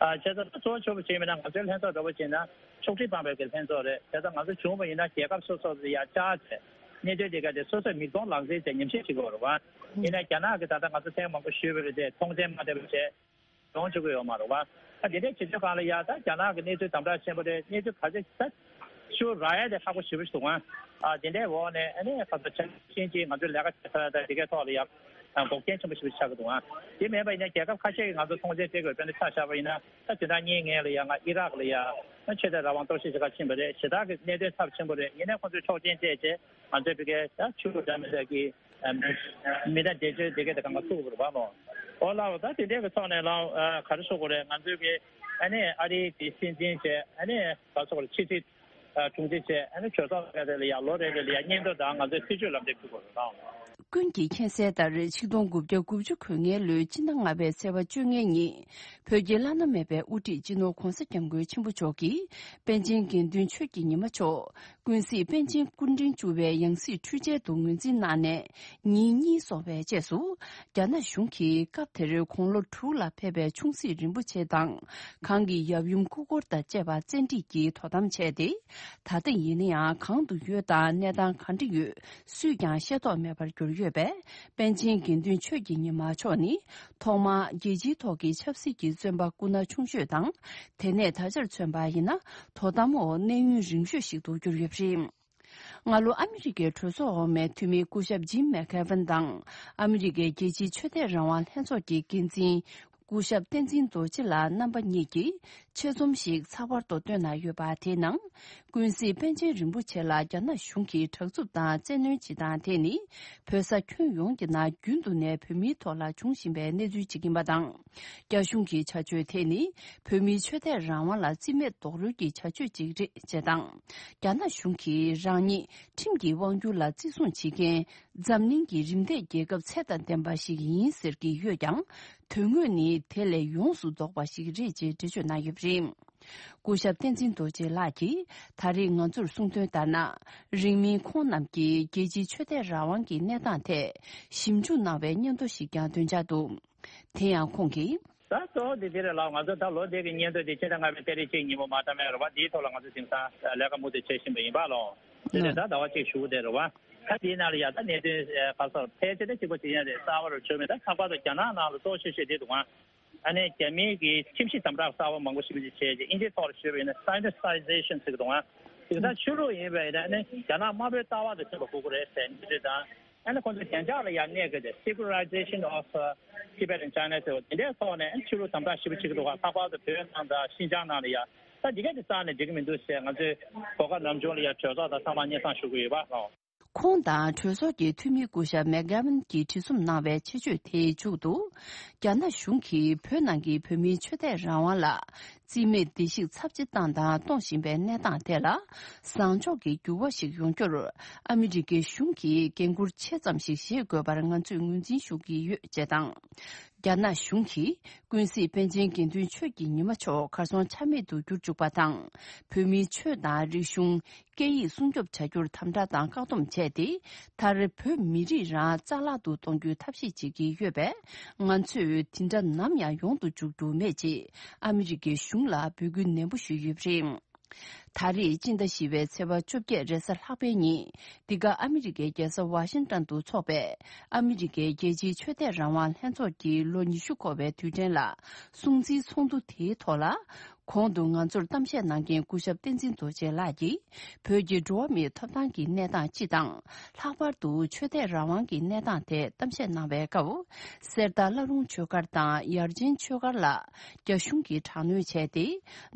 ཨ་བྱས་ཙང་ད་གཙོ་བོ་ཆེ་བོ་བྱས་མིན་ན་ང་ཚོའི་ལྷན་ཚོགས་འདྲ་བོ་བྱས་ན་ཕྱོགས་སྒྲིག་དཔང་པོའི་གི་ལྷན་ཚོགས་རེད། བྱས་ཙང་ང་ཚོ་བྱུང་བ་ཡིན་ན་རྒྱལ་ཁབ་སོ་སོ་ལ་ཡ་བཅར་བྱས་གནད་དོན་དེ་ག་དེ་སོ་སོས་མིག་མཐོང་ལག་ཟིན་བྱས་ཉམས་ཞིབ་བྱེད་དགོས་རེད་བ། ཡིན་ན་རྒྱ་ནག་གི་ད་ལྟ་ང་ཚོ་ཐེངས་མང་པོ་ཞུས་པ་རེད་དེ་མཐོང་མཆན་མ་བསྡད་པ་བྱས། ཡོང་བཅུག་གི་ཡོད་མ་རེད་བ། ད་དེ་འདྲའི་བྱེད་ཕྱོགས་སྒང་ལ་ཡ་ད་རྒྱ་ནག་གི་གནས་ཚུལ་དམ་དྲག་ཆེན་པོ་རེད། གནས་ཚུལ་ག་ཚོད་ད་ཤུ་རག་ཡ་དེ་ཁག་པོ་ཞེ་པོ་ཞིག་འདུག་ཨ། ཨ་དེ་འདྲའི་འོག་ནས་ཨ་ནི་ཁ་ཚོ་ཆ་ཤེས་ཀྱིས་ང་ཚོའི་ལས་ཀ་བྱེད་ས་དང་དེ་གའི་ཐོག་ལ་ཡ་འགོག་རྐྱེན་ཆེན་པོ་ཞེ་པོ་ཆགས་ཀྱི་འདུག་ཨ། དེ་མིན་པ་ཡིན་ན་རྒྱལ་ཁབ་ཁ་ཤས་ཀྱིས་ང་ཚོ་མཐོང་མཆན་སྤྲད་དགོས། དཔེར་ན་ཆ་བཞག་པ་ཡིན་ན་ད་དེ་ད་ངེད་ལ་ཡ་ང་ཨི་རག་ལ་ཡ་ཆོས་དད་རང་དབང་གཏོར་བཤིག་བྱེད་ག་ཕྱིན་པ་རེད། ཞེ་དྲག་གི་གནད་དོན་ཚབས་ཆེན་པོ་རེད། ཡིན་ནའི་ཁོང་ཚོས་ཆོག་མཆན་སྤྲད་བྱས་ང་ཚོའི་ཕ་གིའི་ད་ཆུ་བོ་འདྲ་མི་འདྲ་གི་མི་སྣ་འདས་མཆོད་དེ་གས་དེ་གང་ག་ཐུག་དགོས་རེད་བ་མོ། ཨོ་ལགས་ད་དེ་འདྲའི་གི་ཐོག་ནས་ལགས་ག་རེ་ཞུ་དགོས་རེད། ང་ཚོའི་གི་ཨ་ནི་ཨ་རིའི་གི་སྲིད་འཛིན་བྱས་ཨ་ནི་ག་རེ་ཞུ་དགོས་རེད། ཕྱི་སྲིད་ ཨ་དྲུང་ཆེ་བྱས། ཨ་ནི་གྲོས་ཚོགས་རེ་རེ་ལ་ཡང་ལོ་རེ་རེ་ལ་ཡང་སྙན་ཐོ་དང་ང་ཚོའི་སྲིད་བྱུས་ལམ་སྟོན་ཕུལ་དགོས་རེད་ད། ཀུན་གྱིས་མཁྱེན་གསལ་ལྟར། ཆིག་སྟོང་དགུ་བརྒྱ་དགུ་བཅུ་གོ་ལྔའི་ལོའི་སྤྱི་ཟླ་ལྔ་པའི་ཚེས་པ་བཅོ་ལྔའི་ཉིན། བོད་ཀྱི་བླ་ན་མེད་པའི་དབུ་ཁྲིད་སྤྱི་ནོར་༧གོང་ས་༧སྐྱབས་མགོན་ཆེན་པོ་མཆོག་གིས་པཎ་ཆེན་དགེ་འདུན་ཆོས་ཀྱི་ཉི་མ་མཆོག་ཀུན་གཟིགས་པཎ་ཆེན་སྐུ་ཕྲེང་བཅུ་པའི་ཡང་སྲིད་འཕྲུལ་ཆས་དུ་ངོས་འཛིན་གནང་ནས་ཉིན་གཉིས་སོང་བའི་རྗེས་སུ། རྒྱ་ནག་གཞུང་གིས་སྐབས་དེར་དགུང་ལོ་དྲུག་ལ་ཕེབས་པའི་ཆུང་སྲིད་རིན་པོ་ཆེ་དང་། གང་གི་ཡབ་ཡུམ་སྐུ་འཁོར་དང་བཅས་པ་བཙན་ཁྲིད་ཀྱིས་དོ་དམ་བྱས་ཏེ། ད་ལྟ་ཡིན་ན་ཡང་གང་དུ་ཡོད་དང་གནས་སྟངས་ག་འདྲ་ཡོད་སུས་ཀྱང་ཤེས་རྟོགས་མེད་པར་གྱུར་ཡོད་པས། པཎ་ཆེན་དགེ་འདུན་ཆོས་ཀྱི་ཉི་མ་མཆོག་ནི་ཐོག་མར་རྒྱལ་སྤྱིའི་ཐོག་གི་ཆབ་སྲིད་ཀྱི་བཙོན་པ་སྐུ་ན་ཆུང་ཤོས་དང་། དེ་ནས་ད་ཆར་མཚོན་པ་ཡིན་ན་དོ་དམ་འོག་གནས་ཡུན་རིང་ཤོས་ཤིག་ཏུ་གྱུར་ཡོད་པ་རེད། སྔ་ལོ་ཨ་མི་རི་ཀའི་གྲོས་ཚོགས་འོག་མའི་འཐུས་མི་སྐུ་ཞབས་ཇིམ་མེག་གྷེ་ཝན་དང་། ཨ་མི་རི་ཀའི་རྒྱལ་སྤྱིའི་ཆོས་དད་རང་དབང་ལྷན་ཚོགས་ཀྱི་འགན་འཛིན་སྐུ་ཞབས་བསྟན་འཛིན་རྡོ་རྗེ་ལགས་རྣམ་པ་གཉིས་ཀྱིས་ཆེད་རྩོམ་ཞིག་ཚགས་པར་དུ་བཏོན་གནང་ཡོད་པ། དེའི་ནང་། ཀུན་གཟིགས་པཎ་ཆེན་རིན་པོ་ཆེ་ལ་རྒྱ་ནག་གཞུང་གིས་དྲག་རྩུབ་དང་བཙན་གནོན་བྱེད་སྟངས་དེ་ནི། བོད་ས་ཁྱོན་ཡོངས་ཀྱི་ནང་རྒྱུན་དུ་ནས་བོད་མིའི་ཐོག་ལ་འབྱུང་བཞིན་པའི་གནས་ཚུལ་ཅིག་ཡིན་པ་དང་། རྒྱ་གཞུང་གི་བྱ་སྤྱོད་དེ་ནི་བོད་མིའི་ཆོས་དད་རང་དབང་ལ་རྩིས་མེད་རྡོག་རོལ་གྱི་བྱ་སྤྱོད་ཅིག་རེད་ཅེས་དང་། རྒྱ་ནག་གཞུང་གིས་རང་ཉིད་ཁྲིམས་ཀྱི་དབང་སྒྱུར་ལ་བརྩི་སྲུང་བྱེད་མཁན་འཛམ་གླིང་གི་རིམ་འདས་རྒྱལ་ཁབ་ཚད་དང་ལྡན་པ་ཞིག་ཡིན་ཟེར་གྱི་ཡོད་ཀྱང་། དོན་དངོས་ནི་དེ་ལས་ཡོངས་སུ་ལྡོག་པ་ཞིག་རེད་ཅེས་འགྲེལ་བརྗོད་གནང་ཡོད་པ་རེད། སྐུ་ཞབས་བསྟན་འཛིན་རྡོ་རྗེ་ལགས་ཀྱིས། ད་རེས་ང་ཚོར་གསུངས་དོན་ལྟར་ན། རིང་མིན་ཁོང་རྣམས་ཀྱིས་རྒྱལ་སྤྱིའི་ཆོས་དད་རང་དབང་གི་གནས་སྟངས་ཐད་ཞིབ་འཇུག་གནང་བའི་སྙན་ཐོ་ཞིག་ཀྱང་འདོན་འཆར་འདུག་དེ་ཡང་ཁོང་གིས། ད་གཙོ་བོ་འདི་འདི་རེད་ལགས། ང་ཚོ་ད་ལོ་འདི་གི་སྙན་ཐོ་འདི་ཕྱི་ཟླ་ལྔ་པའི་ཏ་རིག་གཅིག་ཉིན་མོ་མ་ཊ་མེ་རེད་བ། འདིའི་ཐོག་ལ་ང་ཚོ་དེང་སང་ལས་ཀ་མུ་མཐུད་བྱེད་བཞིན་པ་ཡིན་པ་ལོ། དེ་ནས་ད་ཟླ་བ་གཅིག་བཞུགས་བསྡད་རེད་བ། ད་འདིའི་ནང་ལ་ཡ་ད་གནད་དོན་ག་ས་ཕལ་ཆེར་ད་གཅིག་པ་གཅིག་རྐྱང་རེད། གསར་པ་རུ་བྱུང་མེད། ད་ལྷག་པར་དུ་རྒྱ་ནག་ནང་ལ་གཙོ་ཆེ་ཤོས་དེ་འདུག་ཨང་། ཨ་ནི་རྒྱ་མིའི་གི་ཁྱིམ་གཞིས་དམ་དྲག་གསར་པ་མང་པོ་ཞིག་མི་བྱས་ཏེ། དབྱིན་ཇིའི་ཐོག་ལ་ཞུས་པ་ཡིན་ན་Sinicization་ཟེར་གི་འདུག་ཨང་། དེང་སང་ཆོས་ལུགས་ཡིན་པ་ཡིན་ན་ཨ་ནི་རྒྱ་ནག་དམར་པོའི་ལྟ་བ་དང་མཐུན་པ་དགོས་ཀྱི་རེད་ཟེར་འདི་འདྲ་དང་། ཨ་ནི་ཁོང་ཚོས་བདེ་འཇགས་ལ་ཡང་གནོད་ཀྱི་རེད། Secularization of Tibet and China་ཟེར་བ་དེ་འདྲའི་ཐོག་ནས་ཨ་ནི་ཆོས་ལུགས་དམ་དྲག་ཞེ་པོ་བྱེད་ཀྱི་འདུག་ག་ལྷག་པར་དུ་བོད་ནང་དང་ཤིན་ཅང་ནང་ལ་ཡང་ད་འདི་ག་དེ་རྩ་ནས་འགྲིག་གི་མི་འདུག་ཟེར་ང་ཚོས་གོ་སྐབས་ནམ་བྱུང་ལ་ཡང་གྲོས་ཚོགས་དང་ཚང་མ་སྙན་སེང་ཞུ་གི་ཡོད་པ་ལགས། ཁོང་དང་གྲོས་ཚོགས་ཀྱི་འཐུས་མི་སྐུ་ཞབས་མེག་གྷེ་ཝན་གྱིས་བྲིས་རྩོམ་གནང་བའི་ཆེད་བརྗོད་དེའི་མཇུག་ཏུ། རྒྱ་ནག་གཞུང་གིས་བོད་ནང་གི་བོད་མིའི་ཆོས་དད་རང་དབང་ལ་རྩིས་མེད་བརྡལ་བཤིག་ཚབས་ཆེ་བཏང་དང་གཏོང་བཞིན་པའི་གནས་སྟངས་དེ་ལ་བཟང་ཕྱོགས་ཀྱི་འགྱུར་བ་ཞིག་ཡོང་རྒྱུར་ཨ་མི་རི་ཀའི་གཞུང་གིས་འགན་འཁུར་ཆེ་ཙམ་ཞིག་བཞེས་དགོས་པར་ང་ཚོས་ངོས་འཛིན་ཞུ་གི་ཡོད་ཅེས་དང་། རྒྱ་ནག་གཞུང་གིས་ཀུན་གཟིགས་པཎ་ཆེན་དགེ་འདུན་ཆོས་ཀྱི་ཉི་མ་མཆོག་གར་སོང་ཆ་མེད་དུ་གྱུར་བཅུག་པ་དང་། བོད་མིའི་ཆོས་དང་རིག་གཞུང་། སྐད་ཡིག་སྲུང་སྐྱོབ་བྱ་རྒྱུར་དམ་དྲག་དང་བཀག་སྡོམ་བྱས་ཏེ། མཐར་བོད་མི་རིགས་རང་རྩ་བརླག་ཏུ་གཏོང་རྒྱུའི་ཐབས་ཤེས་བྱེད་ཀྱི་ཡོད་པས། ང་ཚོས་དེ་འདྲ་ནམ་ཡང་ཡོང་དུ་འཇུག་རྒྱུ་མེད་ཅེས་ཨ་མི་རི་ཀའི་གཞུང་ལ་འབོད་སྐུལ་ནན་པོ་ཞུས་ཡོད་པ་རེད། ད་རེས་སྤྱི་ཟླ་བཞི་པའི་ཚེས་པ་བཅོ་བརྒྱད་རེས་གཟའ་ལྷག་པའི་ཉིན། འདི་ག་ཨ་མི་རི་ཀའི་རྒྱལ་ས་ཝ་ཤིང་ཏན་དུ་འཚོགས་པའི་ཨ་མི་རི་ཀའི་རྒྱལ་སྤྱིའི་ཆོས་དད་རང་དབང་ལྷན་ཚོགས་ཀྱི་ལོ་ཉི་ཤུ་འཁོར་བའི་དུས་དྲན་ལ་སྲུང་བརྩིའི་ཚོགས་འདུ་དེའི་ཐོག་ལ། གོང་དུ་ང་ཚོར་གཏམ་བཤད་གནང་མཁན་སྐུ་ཞབས་བསྟན་འཛིན་རྡོ་རྗེ་ལགས་ཀྱིས། བོད་ཀྱི་འགྲོ་བ་མིའི་ཐོབ་ཐང་གི་གནས་སྟངས་སྤྱི་དང་། ལྷག་པར་དུ་ཆོས་དད་རང་དབང་གི་གནས་སྟངས་ཐད་གཏམ་བཤད་གནང་བའི་སྐབས། གསེར་རྟ་བླ་རུང་ཆོས་སྒར་དང་ཡར་ཆེན་ཆོས་སྒར་ལ་རྒྱ་གཞུང་གིས་དྲག་གནོན་བྱས་ཏེ།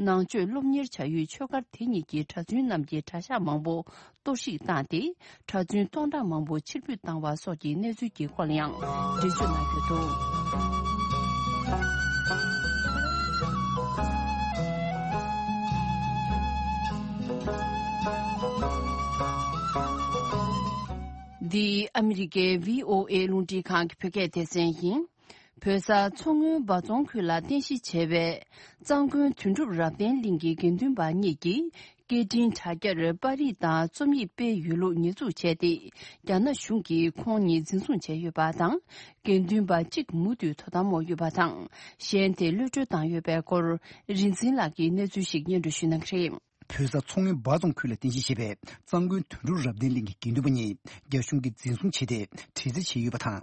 ནང་ཆོས་སློབ་གཉེར་བྱ་ཡུལ་ཆོས་སྒར་དེ་གཉིས་ཀྱི་གྲྭ་བཙུན་རྣམས་ཀྱི་གྲྭ་ཤག་མང་པོ་གཏོར་བཤིག་བཏང་སྟེ། གྲྭ་བཙུན་སྟོང་ཕྲག་མང་པོ་ཕྱིར་འབུད་བཏང་བ་སོགས་ཀྱི་གནས་ཚུལ་གྱི་སྐོར་ལ་ཡང་འགྲེལ་བརྗོད་གནང་ཡོད་འདུག། འདི་ཨ་མི་རི་ཀའི་བྷི་ཨོ་ཨེ་རླུང་འཕྲིན་ཁང་གི་བོད་སྐད་སྡེ་ཚན་ཡིན། བོད་ས་མཚོ་སྔོན་འབའ་རྫོང་ཁུལ་ལ་རྟེན་གཞི་བྱས་པའི་གཙང་དགོན་དོན་གྲུབ་རབ་བརྟན་གླིང་གི་དགེ་འདུན་པ་གཉིས་ཀྱིས་སྐད་འཕྲིན་དྲ་རྒྱར་པར་རིས་དང་རྩོམ་ཡིག་སྤེལ་ཡོད་ལུགས་ཉེས་འཛུགས་བྱས་ཏེ། རྒྱ་ནག་གཞུང་གིས་ཁོང་གཉིས་འཛིན་བཟུང་བྱས་ཡོད་པ་དང་། དགེ་འདུན་པ་གཅིག་མུ་མཐུད་དོ་དམ་འོག་ཡོད་པ་དང་། གཞན་དེ་གློད་བཀྲོལ་བཏང་ཡོད་པའི་སྐོར། རིག་འཛིན་ལགས་ཀྱིས་གནས་ཚུལ་ཞིག་སྙན་སྒྲོན་ཞུ་གནང་གི་རེད། བོད་ས་མཚོ་སྔོན་འབའ་རྫོང་ཁུལ་ལ་རྟེན་གཞི་བྱས་པའི་གཙང་དགོན་དོན་གྲུབ་རབ་བརྟན་གླིང་གི་དགེ་འདུན་པ་གཉིས་རྒྱ་གཞུང་གིས་འཛིན་བཟུང་བྱས་ཏེ་དྲི་རྩད་བྱས་ཡོད་པ་དང་།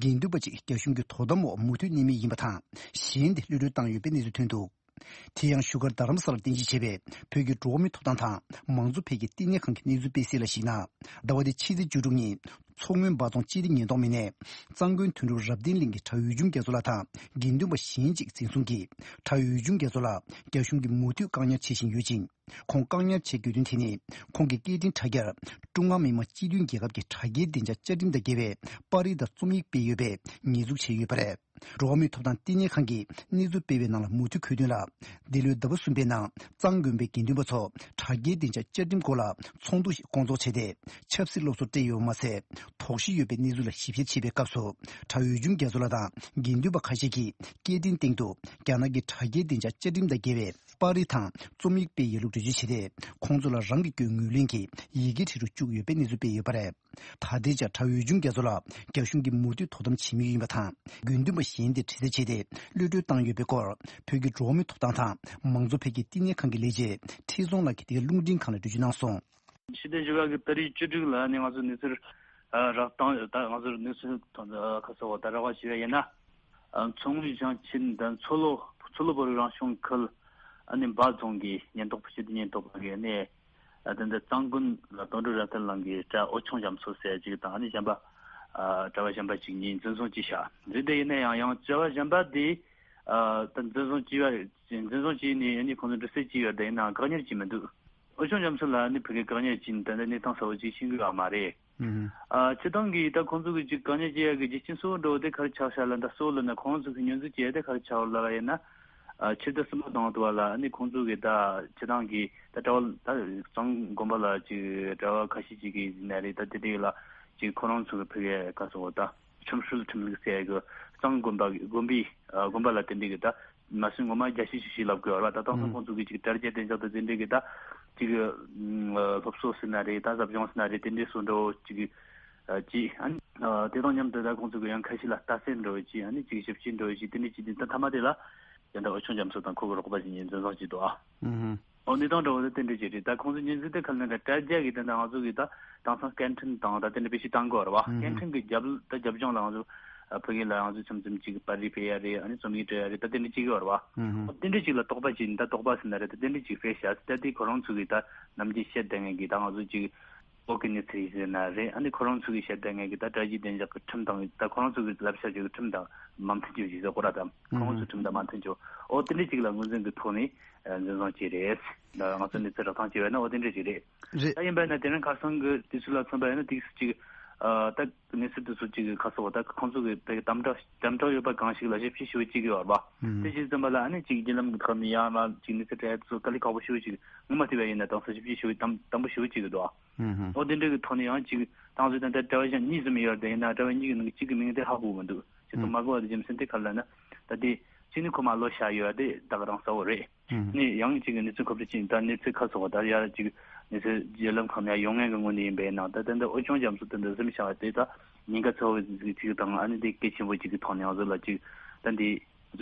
དགེ་འདུན་པ་གཅིག་རྒྱ་གཞུང་གི་དོ་དམ་འོག་མུ་མཐུད་གནས་མུས་ཡིན་པ་དང་། གཞན་དེ་གློད་གྲོལ་བཏང་ཡོད་པའི་གནས་ཚུལ་ཐོན་འདུག། དེ་ཡང་བཞུགས་སྒར་རྡ་རམ་ས་ལར་རྟེན་གཞི་བྱས་པའི་བོད་ཀྱི་འགྲོ་བ་མིའི་ཐོབ་ཐང་དང་མང་གཙོ་འཕེལ་རྒྱས་བསྟི་གནས་ཁང་གི་གནས་ཚུལ་སྤེལ་གསལ་ལ་གཞིགས་ན། ཟླ་བ་འདིའི་ཕྱི་ཚེས་བཅུ་དྲུག་ཉིན། མཚོ་སྔོན་འབའ་རྫོང་སྤྱི་བདེ་ཉེན་རྟོག་མི་སྣས་གཙང་དགོན་དོན་གྲུབ་རབ་བརྟན་གླིང་གི་གྲྭ་བའི་ཆུང་རྒྱ་མཚོ་ལགས་དང་དགེ་འདུན་པ་གཞན་གཅིག་འཛིན་བཟུང་གིས། གྲྭ་བའི་ཆུང་རྒྱ་མཚོ་ལགས་རྒྱ་གཞུང་གིས་མུ་མཐུད་བཀག་ཉར་བྱེད་བཞིན་ཡོད་ཅིང་། ཁོང་བཀག་ཉར་བྱེད་དགོས་དོན་དེ་ནི། ཁོང་གིས་སྐད་འཕྲིན་དྲ་རྒྱར་ཀྲུང་ཧྭ་མི་དམངས་སྤྱི་མཐུན་རྒྱལ་ཁབ་ཀྱི་དྲ་རྒྱའི་བདེ་འཇགས་བཅའ་ཁྲིམས་དང་འགལ་བའི་པར་རིས་དང་རྩོམ་ཡིག་སྤེལ་ཡོད་པའི་ཉེས་འཛུགས་བྱས་ཡོད་པ་རེད། འགྲོ་བ་མིའི་ཐོབ་ཐང་བསྟི་གནས་ཁང་གིས་གནས་ཚུལ་སྤེལ་བའི་ནང་ལ་མུ་མཐུད་འཁོད་དོན་ལ། འདི་ལོའི་ཟླ་བ་གསུམ་པའི་ནང་གཙང་དགོན་པའི་དགེ་འདུན་པ་ཚོ་དྲ་རྒྱའི་བདེ་འཇགས་བཅའ་ཁྲིམས་སྐོར་ལ་ཚོགས་འདུ་ཞིག་བསྐོང་ཚོགས་བྱས་ཏེ། ཆབ་སྲིད་སློབ་གསོ་སྤྲད་ཡོད་པ་མ་ཟད། དོགས་གཞི་ཡོད་པའི་གནས་ཚུལ་ལ་ཞིབ་བཤེར་བྱེད་པའི་སྐབས་སུ། གྲྭ་འོས་སྦྱོང་རྒྱ་མཚོ་ལགས་དང་དགེ་འདུན་པ་ཁ་ཤས་ཀྱིས་སྐད་འཕྲིན་སྟེང་དུ་རྒྱ་ནག་གི་དྲ་རྒྱའི་བདེ་འཇགས་བཅའ་ཁྲིམས་དང་འགལ་བའི་པར་རིས་དང་རྩོམ་ཡིག་སྤེལ་ཡོད་ལུགས་འགྲེལ་བརྗོད་བྱས་ཏེ། ཁོང་ཚོ་ལ་རང་གི་སྐྱོན་ངོས་ལེན་གྱིས་ཡི་གེ་བྲིས་རུ་བཅུག་ཡོད་པའི་གནས་ཚུལ་སྤེལ་ཡོད་པ་རེད། ད་ལྟའི་ཆར་གྲྭ་འོས་སྦྱོང་རྒྱ་མཚོ་ལགས་རྒྱ་གཞུང་གིས་མུ་མཐུད་དོ་དམ་བྱེད་མུས་ཡིན་པ་དང་། དགེ་འདུན་པ་གཞན་དེ་དྲི་རྩད་བྱས་ཏེ་གློད་གྲོལ་བཏང་ཡོད་པའི་སྐོར། བོད་ཀྱི་འགྲོ་བ་མིའི་ཐོབ་ཐང་དང་མང་གཙོ་འཕེལ་རྒྱས་བསྟི་གནས་ཁང་གི་ལས་བྱེད་ཁྲི་སྲོང་ལགས་ཀྱིས་འདི་ག་རླུང་འཕྲིན་ཁང་ལ་འགྲེལ་བརྗོད་གནང་སོང་། ཕྱི་ཟླ་བཞི་པ་གི་ཏ་རིག་བཅུ་དྲུག་ལ་ནི་ང་ཚོ་གནས་ཚུལ་རག་སྟངས་ཡོད། ད་ང་ཚོར་གནས་ཚུལ་ཁ་སོ་བ་ད་རག་པ་ཞུ་བ་ཡིན་ན། མཚོ་སྔོན་ཞིང་ཆེན་དང་མཚོ་ལྷོ་མཚོ་ལྷོ་བོད་རིགས་རང་སྐྱོང་ཁུལ་ཨ་ནི་འབའ་རྫོང་གི་ཉེན་རྟོག་པ་སྤྱི་བདེ་ཉེན་རྟོག་པ་གིས་ནི་ད་ལྟ་གཙང་དགོན་ལ་དོན་གྲུབ་རབ་བརྟན་ལགས་ཀྱི་གྲྭ་ཨོ་ཆུང་རྒྱ་མཚོ་ཟེར་ཅིག་དང་ཨ་ནི་གཞན་པ་གྲྭ་པ་གཞན་པ་ཅིག་གཉིས་འཛིན་བཟུང་བྱས་ཤག་རེད་དེ་ཡིན་ན་ཡང་ཡང་གྲྭ་པ་གཞན་པ་དེ་ད་འཛིན་བཟུང་བྱས་པ་འཛིན་བཟུང་བྱས་ནས་ཨ་ནི་ཁོང་ཚོ་འདྲི་རྩད་བྱས་ཡོད་དེ་ཡིན་ནའང་བཀག་ཉར་བྱས་མི་འདུག་ཨོ་ཆུང་རྒྱ་མཚོ་ལགས་ནི་ཕ་གིར་བཀག་ཉར་བྱས་ནས་ད་ལྟ་གནས་སྟངས་གསལ་པོ་ཅིག་ཤེས་ཀྱི་ཡོད་མ་རེད། ཨ་སྤྱིར་བཏང་གི་ད་ཁོང་ཚོ་གི་ཅིག་བཀག་ཉར་བྱེད་ཡག་གི་རྒྱུ་རྐྱེན་གཙོ་བོ་འདྲ་བོ་དེ་ག་རེ་ཆགས་ཤག་ལབ་ན། ད་གཙོ་བོ་ལབ་ན་ཁོང་ཚོ་གི་ཉེས་འཛུགས་བྱེད་ཡག་དེ་ག་རེ་ཆགས་ལབ་ཡིན་ན། ཨ་ཕྱི་ཟླ་གསུམ་པ་དང་པོ་ལ་ཨ་ནི་ཁོང་ཚོ་གི་ད་སྤྱིར་བཏང་གི་ད་གྲྭ་པ་ད་གཙང་དགོན་པ་ལ་ཅིག་གྲྭ་པ་ཁ་ཤས་ཅིག་གི་ནས་རེད། ད་དེ་འདྲའི་ལ་ཅིག་ཁོ་རང་ཚོ་གི་ཕ་གིའི་ག་ཟེར་བ་ད་ཁྲིམས་སྲོལ་ཁྲིམས་ལུགས་ཟེར་ཡག་གི་གཙང་དགོན་པ་དགོན་པའི་ཨ་དགོན་པ་ལ་དེ་འདྲའི་གི་ད། མ་སུ་ངོ་མ་རྒྱ་ཆེ་ཤོས་ཤིག་ལབ་དགོས་བ་ད་དེང་སང་ཁོང་ཚོ་གི་ཅིག་དྲ་རྒྱ་བདེ་འཇགས་དང་དེ་འདྲའི་གི་ད་ཅིག་སློབ་གསོ་ཟེར་ན་རེད། ད་ཟབ་སྦྱོང་ཟེར་ན་རེད། དེ་འདྲའི་སུ་འགྲོ་ཅིག་ཅིག་ཨ་ནི་དེ་དང་མཉམ་དུ་ད་ཁོང་ཚོ་གི་ཡང་ཁ་ཤས་ལ་ལྟ་གསོས་འགྲོ་ཅིག་ཨ་ནི་ཅིག་ཞིབ་དཔྱད་འགྲོ་ཅིག་དེ་འདྲའི་ཅིག་དེ་ད་མཐའ་མ་དེ་ལ་ཡང་ད་ཨོ་ཆུང་རྒྱ་མཚོ་དང་ཁོ་གི་རོགས་པ་ཅིག་ནས་འཛིན་བཟུང་བྱས་འདུག་ཨ། ཨོ་གནས་སྟངས་འདྲ་བོ་དེ་དེ་འདྲ་ཅིག་རེད། ད་ཁོང་ཚོ་ཉེས་འཛུགས་དེ་ག་ལ་ད་དྲ་རྒྱ་གི་དེ་ད་ང་ཚོ་གི་ད་དེང་སང་སྐད་འཕྲིན་དང་ད་དེ་འདྲ་བེད་སྤྱོད་གཏང་དགོས་རེད་བ། སྐད་འཕྲིན་གི་རྒྱབ་ད་རྒྱབ་ལྗོངས་ལ་ང་ཚོ་ཕ་གི་ལ་ང་ཚོ་ཆུམ་ཆུམ་ཅིག་པར་རིས་སྤེལ་ཡ་རེད། ཨ་ནི་རྩོམ་ཡིག་སྤྲོད་ཡ་རེད། ད་དེ་འདྲ་ཅིག་ཡོད་རེད་བ། ཨོ་དེ་འདྲ་ཅིག་ལ་དོགས་པ་ཅིག་ད་དོགས་པ་ཟེར་ན་རེད། ད་དེ་འདྲ་ཅིག་སྤེལ་ཤག་ད་དེ་ཁོ་རང་ཚོ་གི་ད་ནམ་རྒྱུན་བཤད་བསྡད་མཁན་གི་ད་ང་ཚོ་ཅིག་ཨོ་གི་གནས་ཚུལ་ཡིན་ཟེར་ན་རེད། ཨ་ནི་ཁོ་རང་ཚོ་གི་བཤད་བསྡད་མཁན་གི་ད་དྲ་རྒྱའི་བདེ་འཇགས་ཀྱི་ཁྲིམས་དང་ད་ཁོ་རང་ཚོ་གི་བསླབ་བྱ་ཅིག་གི་ཁྲིམས་དང་མ་མཐུན་རྒྱུ་ཞིག་ཟེར་གོ་ར། ད་ཁོ་རང་ཚོ་ཁྲིམས་དང་མ་མཐུན་རྒྱུ་ཨོ་དེ་འདྲ་ཅིག་ལ་ངོས་འཛིན་གི་ཐོག་ནས། འཛིན་བཟུང་བྱས་རེད། ང་ཚོ་གནས་ཚུལ་རག་ཐང་བྱས་པ་ཡིན་ན་འོ་དེ་འདྲ་ཞིག་རེད། རེད། ད་ཡིན་པ་ཡིན་ན་དེ་རིང་ཁ་སང་གི་དུས་ཚོད་ལ་མཚོན་པ་ཡིན་ན་ཏིག་ཙམ་ཅིག་ད་གནས་ཚུལ་དེ་ཚོ་ཅིག་ཁ་སོ་ད་ཁོང་ཚོ་གི་བོད་ཀྱི་དམ་དྲག་དམ་དྲག་ཡོད་པ་གང་ཞིག་ལ་ཞིབ་བཤེར་ཞུ་བ་ཅིག་ཡོད་རེད་བ། དེ་བྱས་ཙམ་པ་ལ་ཨ་ནི་ཅིག་བརྒྱུད་ལམ་གྱི་ཐོག་ནས་ཡང་ལ་ཅིག་གནས་ཚུལ་སྤྲད་ཚོ་དཀའ་ལས་ཁག་པོ་ཞེ་པོ་ཅིག་ངོ་མ་བལྟས་པ་ཡིན་ན་དེང་སང་ཞིབ་བཤེར་ཞུ་བའི་དམ་དམ་པོ་ཞེ་པོ་ཅིག་འདུག་འོ་དེ་འདྲ་གི་ཐོག་ནས་ཡང་ཅིག་ཏང་ཙུའུ་དང་ད་གྲྭ་པ་གཞན་གཉིས་ཙམ་ཡོད་རེད། ཡིན་ན་གྲྭ་པ་གཉིས་ཀྱི་ནང་གི་གཅིག་གི་མིང་དེ་ཧ་གོ་གི་མི་འདུག་ཅི་ཐུབ་མ་གོ་བ་དེ་རྒྱུ་མཚན་དེ་ག་རེ་ལབ་ན་ད་དེ་གཅིག་ནི་ཁོ་མ་ལོ་བཞག་ཡོད་དེ་ད་ག་རང་གསལ་བོ་རེད། ནི་ཡང་གཅིག་གི་གནས་ཚུལ་ཁོ་ཚོ་ཅིག་ད་གནས་ཚུལ་ཁ་སོ་ད་ཡར་ཅིག་གནས་ཚུལ་རྒྱུད་ལམ་ཁག་ནས་ཡོང་མཁན་གྱི་ངོས་ནས་ཡིན་པས་ན་ད་ད་འདི་ཨོ་ཅོང་རྒྱ་མཚོ་དེ་འདི་སེམས་བྱ་བ་དེ་ད་ཉེན་ཁ་ཚ་བོ་ཅིག་དང་ཨ་ནི་དེ་གལ་ཆེན་པོ་ཅིག་གི་ཐོག་ནས་ང་ཚོ་ལ་ཅིག་ད་འདི་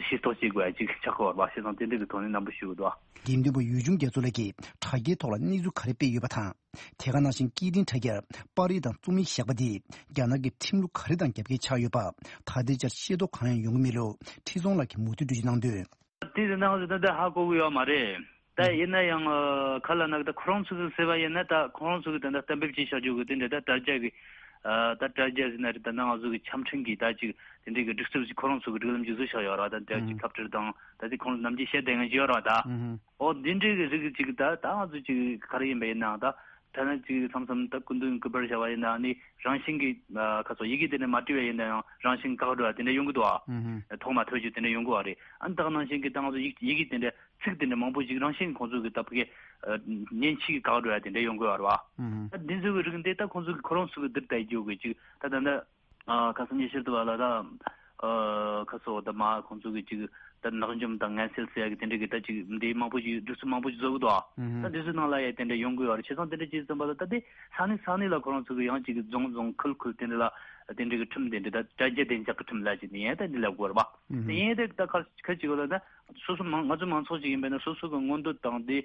ཤེས་རྟོགས་བྱེད་དགོས་ཡ་ཅིག་ཆགས་ཀྱི་ཡོད་རེད་བ། བྱས་ཙང་དེ་འདྲ་གི་ཐོག་ནས་རྣམ་པ་ཞུ་གི་འདུག་དགེ་འདུན་པ་ཡུལ་ལྗོངས་རྒྱ་མཚོ་ལགས་ཀྱིས་དྲ་རྒྱའི་ཐོག་ལ་གནས་ཚུལ་ག་རེ་སྤེལ་ཡོད་པ་དང་། དེ་ག་ནང་བཞིན་སྐད་འཕྲིན་དྲ་རྒྱར་པར་རིས་དང་རྩོམ་ཡིག་བཞག་པ་འདིས་རྒྱ་ནག་གི་ཁྲིམས་ལུགས་ག་རེ་དང་རྒྱབ་འགལ་ཆགས་ཡོད་པ། ད་ལྟའི་ཆར་ཤེས་རྟོགས་གང་ཡང་ཡོང་གི་མེད་ལུགས་ཁྲི་སྲོང་ལགས་ཀྱིས་མུ་མཐུད་འགྲེལ་བརྗོད་གནང་དོན། དེ་ཡིན་ན་ང་ཚོ་ད་ལྟ་ཧ་གོ་གི་ཡོད་མ་རེད། ད་ཡིན་ན་ཡང་ཁ་ལ་ནག་ད་ཁོ་རང་ཚོ་གི་ཟེར་བ་ཡིན་ན་ད་ཁོ་རང་ཚོ་གི་ད་ལྟ་གཏན་འབེབས་བྱས་བཞག་རྒྱུ་གི་དེ་འདྲ་ད་དྲ་རྒྱ་གི་ད་དྲ་རྒྱ་ཟེར་ན་རེད། ད་ནང་ང་ཚོ་གི་འཆམ་འཕྲིན་གི་ད་ཅིག་དེ་འདྲའི་གི་སྒྲིག་སྲོལ་ཞིག་ཁོ་རང་ཚོ་གི་སྒྲིག་ལམ་ཅིག་བཟོས་བཞག་ཡོད་རེད་བ། ད་ཅིག་ཁ་བྲལ་དང་ད་ཅིག་ཁོང་ཚོ་ནམ་རྒྱུན་བཤད་བསྡད་མཁན་ཅིག་ཡོད་རེད་བ་ད། ཨོ་འདི་འདྲའི་གི་རིགས་ཅིག་ད་ད་ང་ཚོ་ཅིག་ག་རེ་ཡིན་པ་ཡིན་ནའང་ད་ཐ་ན་ཅིག་མཚམས་མཚམས་ད་སྐུ་མདུན་སྐུ་པར་བཞག་པ་ཡིན་ནའང་ནི་རང་བཞིན་གི་ཁ་སོ་ཡི་གེ་དེ་འདྲ་མ་བྲིས་པ་ཡིན་ནའང་རང་བཞིན་བཀག་འགྲོ་བ་དེ་འདྲ་ཡོང་གི་འདུག་ཨ། ཐོག་མ་ཐོས་རྒྱུ་དེ་འདྲ་ཡོང་གི་བ་རེད། ཨ་ནི་ད་ག་ནང་བཞིན་གི་ད་ང་ཚོ་ཡིག་ཡི་གེ་དེ་འདྲ་ཚིག་དེ་འདྲ་མང་པོ་ཅིག་རང་བཞིན་ཁོང་ཚོ་གི་ད་ཕ་གི་མཉེན་ཆས་གི་བཀག་འགྲོ་ཡ་དེ་འདྲ་ཡོང་གི་བ་རེད་བ། ད་འདི་ཚོ་གི་རིགས་འདི་ད་ཁོང་ཚོ་གི་ཁོ་རང་ཚོ་གི་འདིར་ད་རྒྱུ་གི་ཅིག་ད་ད་ད། ཁ་སང་ཉི་ཤར་དུ་བ་ལ་ད། ཁ་སོ་ད་མ་ཁོང་ཚོ་གི་ཅིག་ད་ནག་འཇོམས་དང་ངན་སེལ་ཟེར་ཡ་གི་དེ་འདྲ་གི་ད་ཅིག་འདི་མང་པོ་ཞིག་སྒྲིག་སྲོལ་མང་པོ་ཞིག་བཟོ་གི་འདུག་ཨ། ད་འདི་ཚོའི་ནང་ལ་ཡ་དེ་འདྲ་ཡོང་གི་ཡོད་རེད། བྱས་ཙང་དེ་འདྲ་ཅིག་ཙམ་པ་ལ་ད་དེ་ས་གནས་ས་གནས་ལ་ཁོ་རང་ཚོ་གི་ཡང་ཅིག་རྫོང་རྫོང་ཁུལ་ཁུལ་དེ་འདྲ་ལ་དེ་འདྲ་གི་ཁྲིམས་དེ་འདྲ་ད་དྲ་རྒྱ་བདེ་འཇགས་གི་ཁྲིམས་ལ་ཅིག་ནི་ཡ་ད་འདི་ལ་དགོས་རེད་པ། དེ་ཡིན་དེ་ད་ཁ་ཁ་ཅིག་ལ་ད་སོ་སོ་མང་ང་ཚོ་མང་ཚོགས་ཅིག་ཡིན་པས་ན་སོ་སོ་གི་མངོན་འདོད་དང་དེ།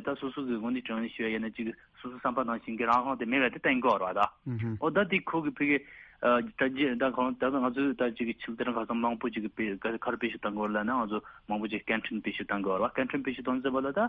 ད་སོ་སོ་གི་ངོས་ནས་དྲང་ནས་ཞུ་ཡ་ཡིན་ན་ཅིག་སོ་སོ་བསམ་པ་ནང་བཞིན་གྱི་རང་དབང་དེ་མེད་པ་དེ་གཏན་འཁེལ་བ་རེད་བ་ད། ཨོ་ད་དེ་ཁོ་གི་ཕ་གི་དྲ་རྒྱ་ད་གང་ད་ང་ཚོས་ད་ཅིག་ཆིག་སྟོང་ཁ་སང་མང་པོ་ཅིག་གི་ག་རེ་སྤེལ་ཞུ་བཏང་གི་ཡོད་ལབ་ན་ང་ཚོ་མང་པོ་ཅིག་སྐད་འཕྲིན་སྤེལ་ཞུ་བཏང་གི་ཡོད་རེད་བ། སྐད་འཕྲིན་སྤེལ་ཞུ་བཏང་ཟེར་བ་ལ་ད་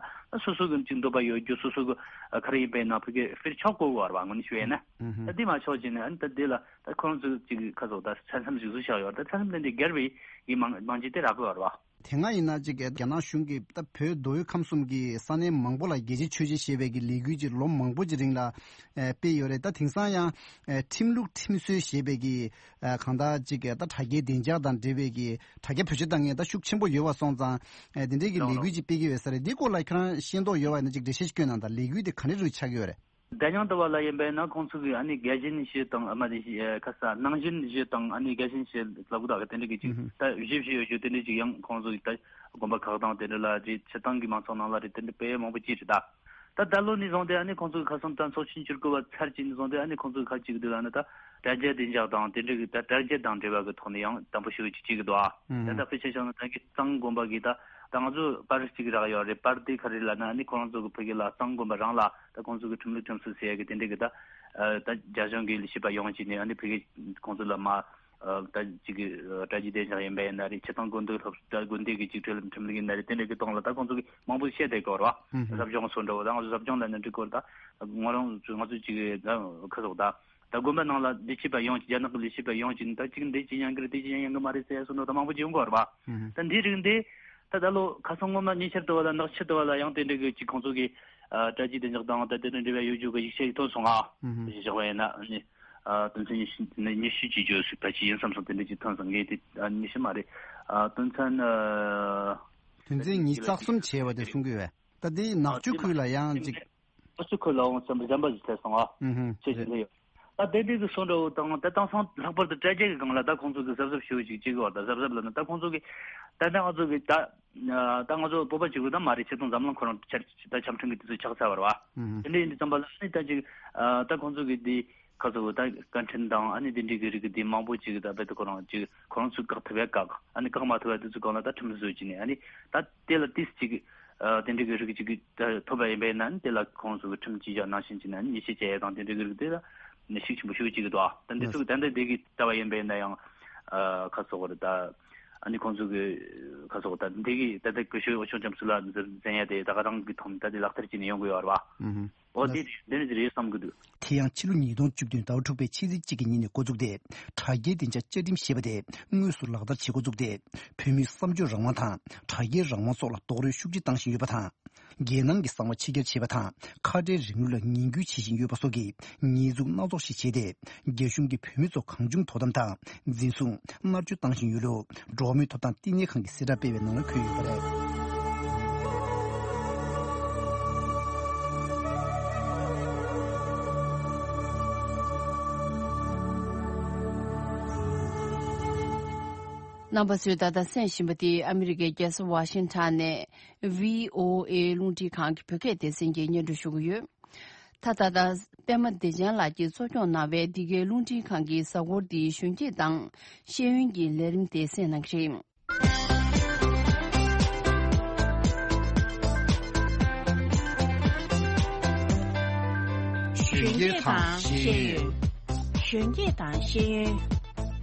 སོ་སོ་གི་ཅིག་འདོད་པ་ཡོད་རྒྱུ་སོ་སོ་གི་ག་རེ་ཡིན་པ་ཡིན་ན་ཕ་གི་སྤེལ་ཆོག་གོ་གི་ཡོད་རེད་བ། ངོས་ནས་ཞུ་ཡ་ཡིན་ན་ད་དེ་མ་ཆོག་ཅིག་ནས་ཨ་ནི་ད་དེ་ལ་ད་ཁོ་རང་ཚོ་ཅིག་ཁ་སོ་ད་ས་མཚམས་ཞིག་བཟོ་བཞག་ཡོད་རེད། ད་ས་མཚམས་དེ་འདྲ་སྒེར་བའི་གི་མང་མང་ཆེ་དེ་རག་གི་ཡོད་རེད་བ། དེ་སྔ་ཡིན་ན་ཅིག་རྒྱ་ནག་གཞུང་གིས་ད་བོད་མདོ་དབུས་ཁམས་གསུམ་གྱི་ས་གནས་མང་པོ་ལ་རྒྱལ་གཅེས་ཆོས་གཅེས་ཞེས་པའི་གི་ལས་འགུལ་ཅིག་ལོ་མང་པོ་ཅིག་རིང་ལ་ཨེ་སྤེལ་ཡོད་རེད། ད་དེང་སང་ཡང་ཨེ་ཁྲིམས་ལུགས་ཁྲིམས་སྲོལ་ཞེས་པའི་གི་ཨེ་གང་ལྟར་ཅིག་ད་དྲ་རྒྱའི་བདེ་འཇགས་དང་འབྲེལ་བའི་གི་དྲ་རྒྱ་བེད་སྤྱོད་བཏང་མཁན་ད་ཤུགས་ཆེན་པོ་ཡོད་པ་སོང་ཙང་ཨེ་དེ་འདྲའི་གི་ལས་འགུལ་ཅིག་སྤེལ་གི་ཡོད་ས་རེད། འདི་སྐོར་ལ་ཁྱེད་རང་ཤེས་རྟོགས་ཡོད་པ་ཡིན་ན་ཅིག་འགྲེལ་བཤད་ཅིག་སྐྱོན་གནང་དང་། ལས་འགུལ་དེ་ག་འདྲ་རུ་ཆགས་ཀྱི་ཡོད་རེད། བརྡ་རྙིང་ལྟ་བ་ལ་ཡིན་པས་ན་ཁོང་ཚོ་གིས་ཨ་ནི་རྒྱལ་ཞེན་ཞེས་དང་ཨ་མ་དེ་ཞེས་ཁ་ས་ནང་ཞེན་ཞེས་དང་ཨ་ནི་རྒྱལ་ཞེན་ཞེས་ལབ་དགོས་དག་གི་དེ་འདྲ་གི་ཅིག་ད་བཞི་བཞི་ཡོད་རྒྱུ་དེ་འདྲ་ཅིག་ཡང་ཁོང་ཚོ་གིས་ད་དགོན་པ་ཁག་དང་དེ་འདྲ་ལ་རེད། སྤྱིར་བཏང་གི་མང་ཚོགས་ནང་ལ་རེད། དེ་འདྲ་དཔེ་མང་པོ་ཅིག་རེད་ད། ད་ད་ལོ་ནས་བཟུང་སྟེ་ཨ་ནི་ཁོང་ཚོ་གི་ཁ་སང་ད་ཚོགས་ཆེན་བཅུ་དགུ་པ་ཚར་གཅིག་ནས་བཟུང་སྟེ་ཨ་ནི་ཁོང་ཚོ་གི་ཁ་གཅིག་དེ་ལ་ནི་ད་དྲ་རྒྱ་བདེ་འཇགས་དང་དེ་འདྲ་གི་ད་དྲ་རྒྱ་དང་འབྲེལ་བ་གི་ཐོག་ནས་ཡང་དམ་པོ་ཞེ་པོ་ཅིག་བྱེད་ཀྱི་འདུག་ཨ། ད་ད་དཔེ་ཆ་བཞག་ན་ད་གི་གཙང་དགོན་པ་གི་ད་ད་ང་ཚོ་པར་གཅིག་རག་ཡོད་རེད། པར་དེ་ག་རེ་ལབ་ན་ཨ་ནི་ཁོ་རང་ཚོ་གི་ཕ་གི་ལ་གཙང་དགོན་པ་རང་ལ་ད་ཁོང་ཚོ་གི་ཁྲིམས་ལུགས་ཁྲིམས་སྲོལ་ཟེར་ཡ་གི་དེ་འདྲ་གི་ད་ད་རྒྱ་གཞུང་གི་ལས་བྱེད་པ་ཡོང་བྱས་ནས་ཨ་ནི་ཕ་གི་ཁོང་ཚོ་ལ་མ་ད་ཅིག་གི་དྲ་རྒྱའི་བདེ་འཇགས་ཡིན་པ་ཡིན་ན་རེད། སྤྱིར་བཏང་དགོན་སྡེ་སློབ་གྲྭ་དགོན་སྡེ་གི་ཅིག་ཁྲིམས་ལུགས་ཡིན་ན་རེད། དེ་འདྲ་གི་སྟེང་ལ་ད་ཁོང་ཚོ་གི་མང་པོ་བཤད་བསྡད་ཀྱི་ཡོད་རེད་བ། ཟབ་སྦྱོང་སོགས་འདྲ་བོ་ད་ང་ཚོ་ཟབ་སྦྱོང་ལ་ནི་འགྲིག་གི་ཡོད་རེད། ད་ང་རང་ང་ཚོ་ཅིག་གི་ད་ཁ་སོགས་ད། ད་དགོན་པ་ནང་ལ་ལས་བྱེད་པ་ཡོང་ཅིག་རྒྱ་ནག་གི་ལས་བྱེད་པ་ཡོང་ཅིག་ད་ཅིག་འདི་ཅི་ཡང་གི་རེད། དེ་ཅི་ཡང་ཡང་གི་མ་རེད་ཟེར་ཡ་སོགས་འདྲ་ད་མང་པོ་ཅིག་ཡོང་གི་ཡོད་རེད་པ། ད་འདིའི་རིགས་འདི་ད་ད་ལོ་ཁ་སང་སྔོན་མ་ཉེ་ཆར་དུ་བ་ལ་ནག་ཆུ་དུ་བ་ལ་ཡང་དེ་འདྲ་གི་ཅིག་ཁོང་ཚོ་གི་དྲ་རྒྱའི་བདེ་འཇགས་དང་ད་དེ་དང་འབྲེལ་བའི་གཡོ་ཇུས་ཀྱི་ཡིག་ཆ་ཞིག་ཐོན་སོང་ང་། ཞེས་བཞག་པ་ཡིན་ན་དོན་ཚན་ཉི་ཤུ་ཉི་ཤུ་ཅིག་བརྗོད་སྲིད་པ་ཅིག་ཡིན་བསམ་སོང་། དེ་འདྲ་ཅིག་ཐོན་སོང་ངས་དེ་ཉི་ཤུ་མ་རེད། དོན་ཚན་དོན་ཚན་ཉི་ཤུ་རྩ་གསུམ་བྱས་པ་དེ་གསུང་གི་ཡོད། ད་དེ་ནག་ཆུ་ཁུལ་ལ་ཡང་ཅིག་ཨ་ཆུ་ཁུལ་ལ་འོང་ཙམ་གཞན་པ་ཞིག་ཐེབས་སོང་ཨ། ཨུ་ཧུམ། ཆེ་ཞིག་ལས་ཡོད། ད་དེ་འདྲའི་གི་སོང་འདྲ་བོ་དང་ད་དེང་སང་ལྷག་པར་དུ་དྲ་རྒྱ་གི་སྒང་ལ་ད་ཁོང་ཚོ་གི་གཟབ་གཟབ་ཞུ་ཅིག་བྱེད་དགོས་བ། ད་གཟབ་གཟབ་ལབ་ན་ད་ཁོང་ཚོ་གི་ད་ལྟ་ང་ཚོ་གི་ད་ད་ང་ཚོ་བོད་པ་གཅིག་པུ་ད་མ་རེད། ཆེད་དུ་འཛམ་གླིང་ཁོ་རང་ཆ་ཆ་ད་ཆ་འཕྲིན་གི་དུས་ཚོད་ཆགས་ཚར་བ་རེད་བ། ཨུ་ཧུམ། དེ་འདྲ་ཡིན་དུས་ཙམ་པ་ལ་ནི་ད་ཅིག་ད་ཁོང་ཚོ་གི་དེ་ཁ་ཚོ་ད་བཀའ་འཕྲིན་དང་ཨ་ནི་དེ་འདྲའི་གི་རིགས་དེ་མང་པོ་ཅིག་ད་རྦད་དེ་ཁོ་རང་ཅིག་ཁོ་རང་ཚོས་བཀག་ཐུབ་ཡ་བཀག་ཨ་ནི་བཀག་མ་ཐུབ་ཡ་དེ་ཚོ་སྒང་ལ་ད་ཁྲིམས་བཟོ་བྱས་ནས་ཨ་ནི་ད་དེ་ལ་ཏིས་ཅིག་ཨ་དེ་འདྲའི་གི་རིགས་ཅིག་གི་ད་ཐོབ་པ་ཡིན་པས་ན་ནི་དེ་ལ་ཁོང་ཚོ་གི་ཁྲིམས་ཅིག་བཞག་ནང་བཞིན་བྱས་ན་ནི་ཉེས་ཆད་བཅད་ཡ་དང་དེ་འདྲའི་གི་རིགས་དེ་ལ་ནི་ཤུགས་ཆེན་པོ་ཞེ་པོ་ཅིག་གི་འདུག་ཨ། ད་འདི་ཚོ་གི་ད་ལྟ་དེ་གི་ལྟ་བ་ཡིན་པས་ན་ཡང་ཨ་ཁ་སོག་རེད་ད། ཨ་ནི་ཁོང་ཚོ་གི་ཁ་སོག་ད་འདི་གི་ད་ལྟ་གི་ཤོད་ཆུང་ཆུང་ཚོ་ལ་འཛིན་ཡ་དེ་ད་ག་རང་གི་ཐོག་ནས་ད་དེ་ལག་བསྟར་བྱས་ནས་ཡོང་གི་ཡོད་རེད་བ། ཨུ་ཧུམ། འོ་དེ་དེ་ནི་རེད་བསམ་གི་འདུག་དེ་ཡང་ཕྱི་ལོ་ཉིས་སྟོང་བཅུ་བདུན་ཟླ་བ་དྲུག་པའི་ཕྱི་ཚེས་གཅིག་གི་ཉིན་ནས་འགོ་བཙུགས་ཏེ་དྲ་རྒྱའི་བདེ་འཇགས་བཅའ་ཁྲིམས་ཞེས་པ་དེ་དངོས་སུ་ལག་བསྟར་བྱེད་འགོ་བཙུགས་ཏེ་བོད་མིའི་བསམ་སྤྱོད་རང་དབང་དང་དྲ་རྒྱའི་རང་དབང་སོགས་ལ་རྡོག་རོལ་ཤུགས་ཆེ་བཏང་བཞིན་ཡོད་པ་དང་། རྒྱལ་ནང་གི་གསང་བ་ཕྱི་གྱར་བྱེད་པ་དང་ཁ་བྲལ་རིང་ལུགས་ལ་ངན་སྐུལ་བྱེད་བཞིན་ཡོད་པ་སོགས་ཀྱི་ཉེས་འཛུགས་སྣ་ཚོགས་ཤིག་བྱས་ཏེ་རྒྱ་གཞུང་གིས་བོད་མི་ཚོ་གང་བྱུང་དོ་དམ་དང་འཛིན་བཟུང་མནར་གཅོད་བཏང་བཞིན་ཡོད་ལུགས་འགྲོ་བ་མིའི་ཐོབ་ཐང་བསྟི་གནས་ཁང་གི་གསལ་བསྒྲགས་སྤེལ་བའི་ནང་ལ་འཁོད་ཡོད་པ་རེད། རྣམ་པ་ཚོས་ད་ལྟ་གསན་བཞིན་པ་དེ་ཨ་མི་རི་ཀའི་རྒྱལ་ས་ཝ་ཤིང་ཊོན་ནས་བྷི་ཨོ་ཨེ་རླུང་འཕྲིན་ཁང་གི་བོད་སྐད་སྡེ་ཚན་གྱིས་སྙན་སྒྲོན་ཞུ་གི་ཡོད། ད་ད་ལྟ་པད་མ་བདེ་ཆེན་ལགས་ཀྱིས་གཙོ་སྐྱོང་གནང་བའི་འདི་གའི་རླུང་འཕྲིན་ཁང་གི་གཟའ་འཁོར་འདིའི་གཞོན་སྐྱེས་དང་ཤེས་ཡོན་གྱི་ལས་རིམ་དེ་གསན་གནང་གི་རེད། གཞོན་སྐྱེས་དང་ཤེས་ཡོན། གཞོན་སྐྱེས་དང་ཤེས་ཡོན།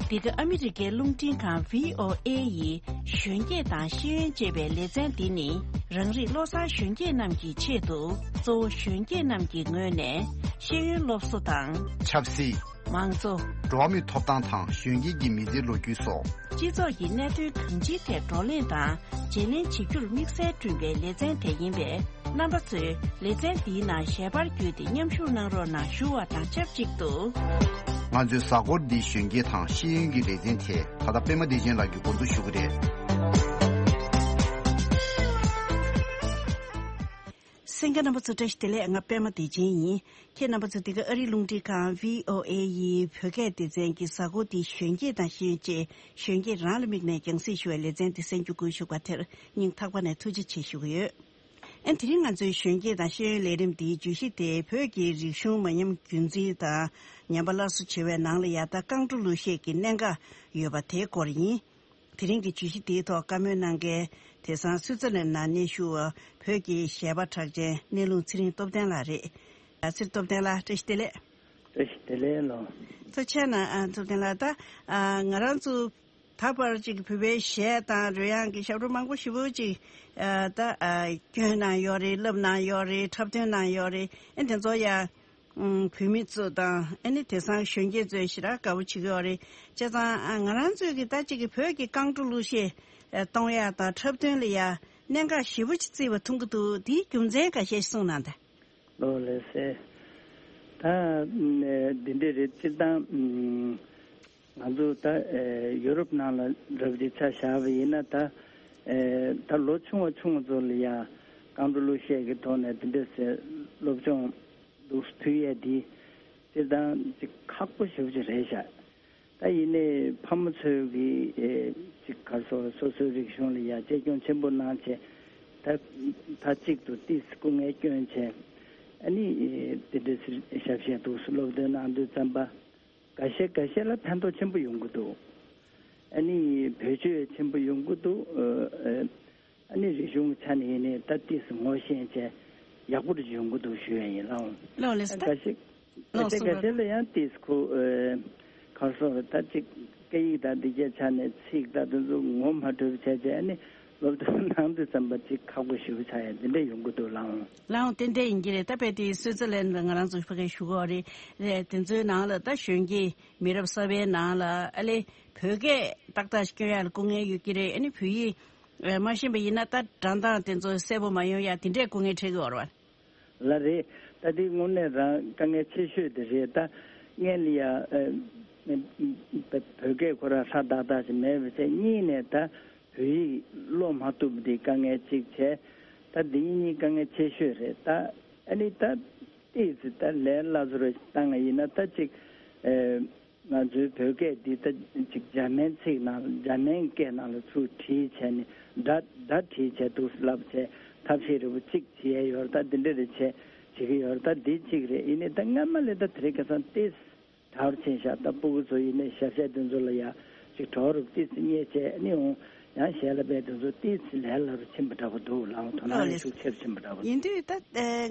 འདི་ག་ཨ་མི་རི་ཀའི་རླུང་འཕྲིན་ཁང་བྷི་ཨོ་ཨེ་ཡི་གཞོན་སྐྱེས་དང་ཤེས་ཡོན་ཅེས་པའི་ལེ་ཚན་འདི་ནི་རང་རིགས་བློ་བཟང་གཞོན་སྐྱེས་རྣམས་ཀྱི་ཆེད་དུ་གཙོ་བོ་གཞོན་སྐྱེས་རྣམས་ཀྱི་ངོས་ནས་ཤེས་ཡོན་སློབ་གསོ་དང་། ཆབ་སྲིད། མང་གཙོ། འགྲོ་བ་མིའི་ཐོབ་ཐང་དང་གཞོན་སྐྱེས་ཀྱི་མི་ཚེའི་ལོ་རྒྱུས་སོགས། སྤྱི་ཚོགས་ཀྱི་གནད་དོན་གང་ཅིའི་ཐད་བགྲོ་གླེང་དང་བརྗེ་ལེན་བྱེད་རྒྱུར་དམིགས་བསལ་བསྐྲུན་པའི་ལེ་ཚན་དེ་ཡིན་པས། རྣམ་པ་ཚོས་ལེ་ཚན་འདིའི་ནང་ཞལ་པར་བརྒྱུད་དེ་མཉམ་ཞུགས་གནང་རོགས་གནང་ཞུ་བ་དང་ཆབས་ཅིག་ཏུ། ང་ཚོའི་གཟའ་འཁོར་འདིའི་གཞོན་སྐྱེས་དང་ཤེས་ཡོན་གྱི་ལེ་ཚན་དེ་ད་ལྟ་པད་མ་བདེ་ཆེན་ལགས་ཀྱིས་འགོ་འཛུགས་ཞུ་གི་རེད། གསན་མཁན་རྣམ་པ་ཚོ་བཀྲ་ཤིས་བདེ་ལེགས། ང་པད་མ་བདེ་ཆེན་ཡིན། ཁྱེད་རྣམ་པ་ཚོ་འདི་ག་ཨ་རིའི་རླུང་འཕྲིན་ཁང་བྷི་ཨོ་ཨེ་ཡི་བོད་སྐད་སྡེ་ཚན་གྱི་གཟའ་འཁོར་འདིའི་གཞོན་སྐྱེས་དང་ཤེས་ཡོན་ཅེས་གཞོན་སྐྱེས་རང་ལ་དམིགས་ནས་རྒྱང་སྲིང་ཞུ་བའི་ལེ་ཚན་འདི་གསན་རྒྱུ་དགོངས་ཞུ་བ་དེར་སྙིང་ཐག་པ་ནས་ཐུགས་རྗེ་ཆེ་ཞུ་གི་ཡོད། ཨ་ནི་དེ་རིང་ང་ཚོའི་གཞོན་སྐྱེས་དང་ཤེས་ཡོན་ལས་རིམ་འདིའི་བརྗོད་གཞི་དེ་བོད་ཀྱི་རིག་གཞུང་མ་ཉམས་རྒྱུན་འཛིན་དང་ཉམས་པ་སླར་གསོ་བྱེད་པའི་ནང་ལ་ཡ་ད་རྐང་བྲོ་གླུ་གཞས་ཀྱི་གནད་འགག་ཡོད་པ་དེའི་སྐོར་ཡིན། དེ་རིང་གི་བརྗོད་གཞི་དེའི་ཐོག་བཀའ་མོལ་གནང་མཁན་དེང་སང་སུའི་ཙི་ལན་ནང་གནས་བཞུགས་པ་བོད་ཀྱི་གཞས་པ་གྲགས་ཅན་གནས་ལུང་ཚེ་རིང་སྟོབས་ལྡན་ལགས་རེད། ཚེ་རིང་སྟོབས་ལྡན་ལགས་བཀྲ་ཤིས་བདེ་ལེགས། བཀྲ་ཤིས་བདེ་ལེགས་ལགས། ཐུགས་རྗེ་ཆེ་གནང་། སྟོབས་ལྡན་ལགས་ད་ང་རང་ཚོ་ད་བར་ཅིག་བོད་པའི་གཞས་དང་རོལ་དབྱངས་ཀྱི་ཞབས་བྲོ་མང་པོ་ཞེ་པོ་ཅིག་ད་སྐྱོན་གནང་ཡོད་རེད། བསླབ་གནང་ཡོད་རེད། འཁྲབ་སྟོན་གནང་ཡོད་རེད། ཨེ་དེ་ཚོ་ཡང་བོད་མི་ཚོ་དང་ཨ་ནི་དེང་སང་གཞོན་སྐྱེས་ཚོས་ཞེ་དྲག་དགའ་པོ་བྱེད་ཀྱི་ཡོད་རེད། བྱས་ཙང་ང་རང་ཚོས་ཀྱི་ད་ཅིག་གི་བོད་ཀྱི་རྐང་བྲོ་གླུ་གཞས་ གཏོང་ཡག་དང་འཁྲབ་སྟོན་ལ་ཡ་གནད་འགག་ཞེ་པོ་ཅིག་བརྩི་བ་མཐོང་གི་འདུག་དེའི་རྒྱུ་མཚན་ཁ་ཤས་གསུངས་གནང་དང་། ལོ་ལེ་སེ། ད་འདི་འདྲ་རེད། སྤྱིར་བཏང་ང་ཚོ་ད་ཡུ་རོབ་ནང་ལ་འདྲ་པོ་ཅིག་ཆ་བཞག་པ་ཡིན་ན། ད་ད་ལོ་ཆུང་བ་ཆུང་བ་ཚོ་ལ་ཡ་རྐང་བྲོ་གླུ་གཞས་ཀྱི་ཐོག་ནས་འདི་འདྲ་ཟེར་སློབ་སྦྱོང་འདུག་ཕུལ་ཡས་འདི་སྤྱིར་བཏང་ཅིག་ཁག་པོ་ཞེ་པོ་ཅིག་རེད་ཤག་ད་ཡིན་ནའི་ཕ་མ་ཚོས་ཀྱི་ཨེ་ཅིག་ག་རེ་ཟེར། སོ་སོའི་རིག་གཞུང་ལ་ཡ་གཅེས་སྐྱོང་ཆེན་པོ་གནང་བྱས། ད་མཐའ་གཅིག་ཏུ་ཏིས་སྐུ་ངལ་བསྐྱོན་བྱས། ཨ་ནི་ཨེ་དེ་འདྲའི་ཞབས་ཞུ་འདུག་སློབ་སྟོན་གནང་དུས་ཙམ་པ། འགའ་ཤས་འགའ་ཤས་ལ་ཕན་ཐོགས་ཆེན་པོ་ཡོང་གི་འདུག་ཨ་ནི་བེད་སྤྱོད་ཆེན་པོ་ཡོང་གི་འདུག་ཨ་ནི་རིག་གཞུང་གི་ཆ་ནས་ཡིན་ནའི་ད་ཏིས་ངོ་ཤེས་བྱས་ཡག་པོ་རེ་ཡོང་གི་འདུག་ཞུ་ཡ་ཡིན་ལགས། ལགས་ལགས་སོ། ད་འགའ་ཤས་ལགས་སོ། འགའ་ཤས་ལ་ཡང་ཏིས་ཁོ་ཨེ་ག་རེ་ཟེར། ད་ཅིག་སྐད་ཡིག་དང་འདི་གའི་ཆ་ནས་ཚིག་དང་དེ་ཚོ་ངོ་མ་འཕྲོད་པ་བྱས་བྱས། ཨ་ནི་སློབ་སྟོན་གནང་དུས་ཙམ་པ་ཅིག་ཁག་པོ་ཞེ་པོ་ཆགས་ཡ་འདི་འདྲ་ཡོང་གི་འདུག་ལགས། ལགས་འོང་། ཏན་ཏན་ཡིན་གྱི་རེད། ད་དཔེ་དེ་སུའི་ཙི་ལན་ལ་ང་རང་ཚོ་ཕ་གིར་བཞུགས་ཀྱི་ཡོད་རེད། རེད། དེ་ཚོའི་ནང་ལ་ད་གཞོན་སྐྱེས་མི་རབས་གསར་པའི་ནང་ལ་ཨ་ལེ་བོད་སྐད་ཏག་ཏག་སྐྱོན་ཡག་ལ་སྐུ་ངལ་ཡོད་ཀྱི་རེད། ཨ་ནི་བོད་ཡིག་མ་ཤེས་པ་ཡིན་ན་ད་སྒྲ་གདངས་དེ་ཚོ་གསལ་པོ་མ་ཡོང་ཡ་དེ་འདྲའི་སྐུ་ངལ་འཕྲད་ཀྱི་ཡོད་རེད་པ། ལགས་རེད། ད་འདི་དངོས་གནས་རང་དཀའ་ངལ་ཆེ་ཤོས་དེ་རེད། ད་སྔོན་ལ་ཡ་ཨ་བོད་སྐད་ཁོ་རང་ཧྲ་ཏག་ཏག་ཅིག་མེད་པ་བྱས། གཉིས་ནས་ད་བོད་ཡིག་ཀློག་མ་ཐུབ་པ་འདི་དཀའ་ངལ་གཅིག་བྱས། ད་འདི་གཉིས་དཀའ་ངལ་ཆེ་ཤོས་རེད། ད་ཨ་ནི་ད་ཏིས་ད་ལས་སླ་བཟོ་འདྲ་བཏང་ཡིན་ན། ད་ཅིག་ཨེ་ང་ཚོའི་བོད་སྐད་འདི་ད་ཅིག་འཇར་མན་ཚིག་ནང་། འཇར་མན་སྐད་ནང་ལ་ཚུར་བྲིས་བྱས་ནས་སྒྲ་སྒྲ་བྲིས་བྱས་འདུག་ལབ་བྱས་ཐབས་ཤེས་འདྲ་པོ་ཅིག་བྱེད་ཡས་ཡོད་རེད། ད་འདི་འདྲ་རེ་བྱས་བྱེད་ཀྱི་ཡོད་རེད། ད་འདི་གཅིག་རེད། ཡིན་ནའི་ད་སྔ་མ་ལས་ད་དེ་རིང་ཁ་སང་ཏིས་དྲག་རུ་ཕྱིན་ཤག་ད་སྤུ་གུ་ཚོ་ཡིན་ནའི་ཞབས་ཞུ་དེ་ཚོ་ལ་ཡ་ཅིག་གྲོགས་རུ་ཏིས་ཙི་བརྙས་བྱས། ཨ་ནི་འོང་ཡང་གཞས་ལ་དཔེ་དེ་ཚོ་ཏིས་ཙི་ལས་སླ་རུ་ཕྱིན་པ་འདྲ་པོ་འདུག་ལགས། དོ་སྣང་ཡང་ཤུགས་ཆེ་རུ་ཕྱིན་པ་འདྲ་པོ་འདུག་ཡིན་དུས་ད་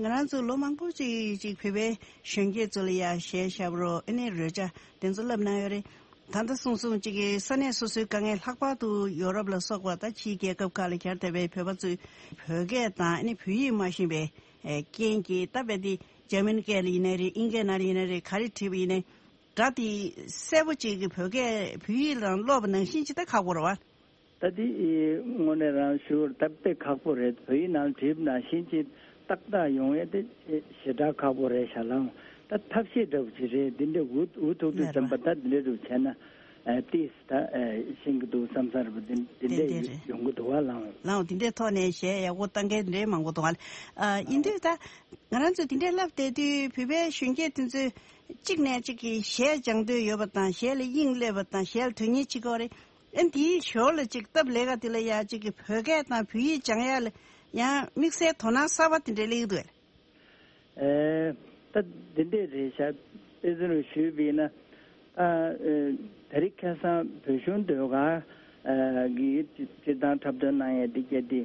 ང་རང་ཚོ་ལོ་མང་པོ་ཅིག་ཅིག་བོད་པའི་གཞོན་སྐྱེས་ཚོ་ལ་ཡ་གཞས་ཞབས་བྲོ། ཨ་ནི་རོལ་ཆ་དེ་ཚོ་བསླབ་གནང་ཡོད་རེད། ད་ལྟ་སོང་སོང་ཅིག་གི་ས་གནས་སོ་སོའི་དཀའ་ངལ། ལྷག་པར་དུ་ཡོ་རོབ་ལ་སོགས་པ་ད་ཕྱིའི་རྒྱལ་ཁབ་ཁག་ལ་གྱར་བསྡད་པའི་བོད་པ་ཚོས་བོད་སྐད་དང་ཨ་ནི་བོད་ཡིག་མ་ཤེས་པའི་རྐྱེན་གྱིས། ད་དཔེ་དེ་འཇར་མན་སྐད་ལ་ཡིན་ནའི་རེད། ཨིན་སྐད་ནང་ལ་ཡིན་ནའི་རེད། ག་རེ་བྲིས་པ་ཡིན་ནའི་སྒྲ་དེ་གསལ་པོ་ཅིག་གི་བོད་སྐད་བོད་ཡིག་ལ་ཀློག་པ་ནང་བཞིན་ཅིག་ད་ཁག་པོ་རེད་པ། ད་དེ་དངོས་གནས་རང་ཞུ་བར་ད་དཔེ་ཁག་པོ་རེད། བོད་ཡིག་ནང་བྲིས་པ་ནང་བཞིན་ཅིག་ཏག་ཏག་ཡོང་ཡས་དེ་ཞེ་དྲག་ཁག་པོ་རེད་ཤག་ལགས། ད་ཐབས་ཤེས་འདྲ་པོ་ཅིག་རེད། འདི་འདྲ་འུ་འུ་ཐུག་དུས་ཙམ་པ་ད་འདི་འདྲ་རུ་བྱས་ན་ཨ་ཏིས་ད་ཨ་ཤེས་ཀྱི་འདུག་བསམ་ས་རེད་པ། འདི་འདི་འདྲ་ཡོང་གི་འདུག་པ་ལགས། ལགས་འོང་། འདི་འདྲའི་ཐོག་ནས་གཞས་ཡག་པོ་བཏང་མཁན་འདི་འདྲའི་མང་པོ་འདུག་པ། ཨ་ཡིན་དུས་ད་ང་རང་ཚོས་འདི་འདྲའི་བསླབ་བསྡད་དུས་བོད་པའི་གཞོན་སྐྱེས་དེ་ཚོས་གཅིག་ནས་གཅིག་གིས་གཞས་སྦྱང་འདོད་ཡོད་པ་དང་། གཞས་ལ་དབྱིངས་སླེབས་པ་དང་། གཞས་ལ་དོན་གཉེར་བྱེད་ཀྱི་ཡོད་རེད། ཨ་འདིའི་ཞོར་ལ་ཅིག་སྟབས་ལེགས་ཀ་དེ་ལ་ཡ་ཅིག་གི་བོད་སྐད་དང་བོད་ཡིག་སྦྱང་ཡ་ལ་ཡང་དམིགས་བསལ་དོ་སྣང་གསར་པ་དེ་འདྲ་སླེབས་ཀྱི་འདུག་གས། ཨེ། ད་འདི་འདྲས་རེད་ཤག་དཔེ་མཚོན་རུ་ཞུས་པ་ཡིན་ན། ཨ་ཨེ་དེ་རིང་ཁ་སང་བོད་གཞུང་ཟློས་གར་ཨ་གི་སྤྱིར་བཏང་འཁྲབ་སྟོན་གནང་ཡས་འདི་གས་འདི་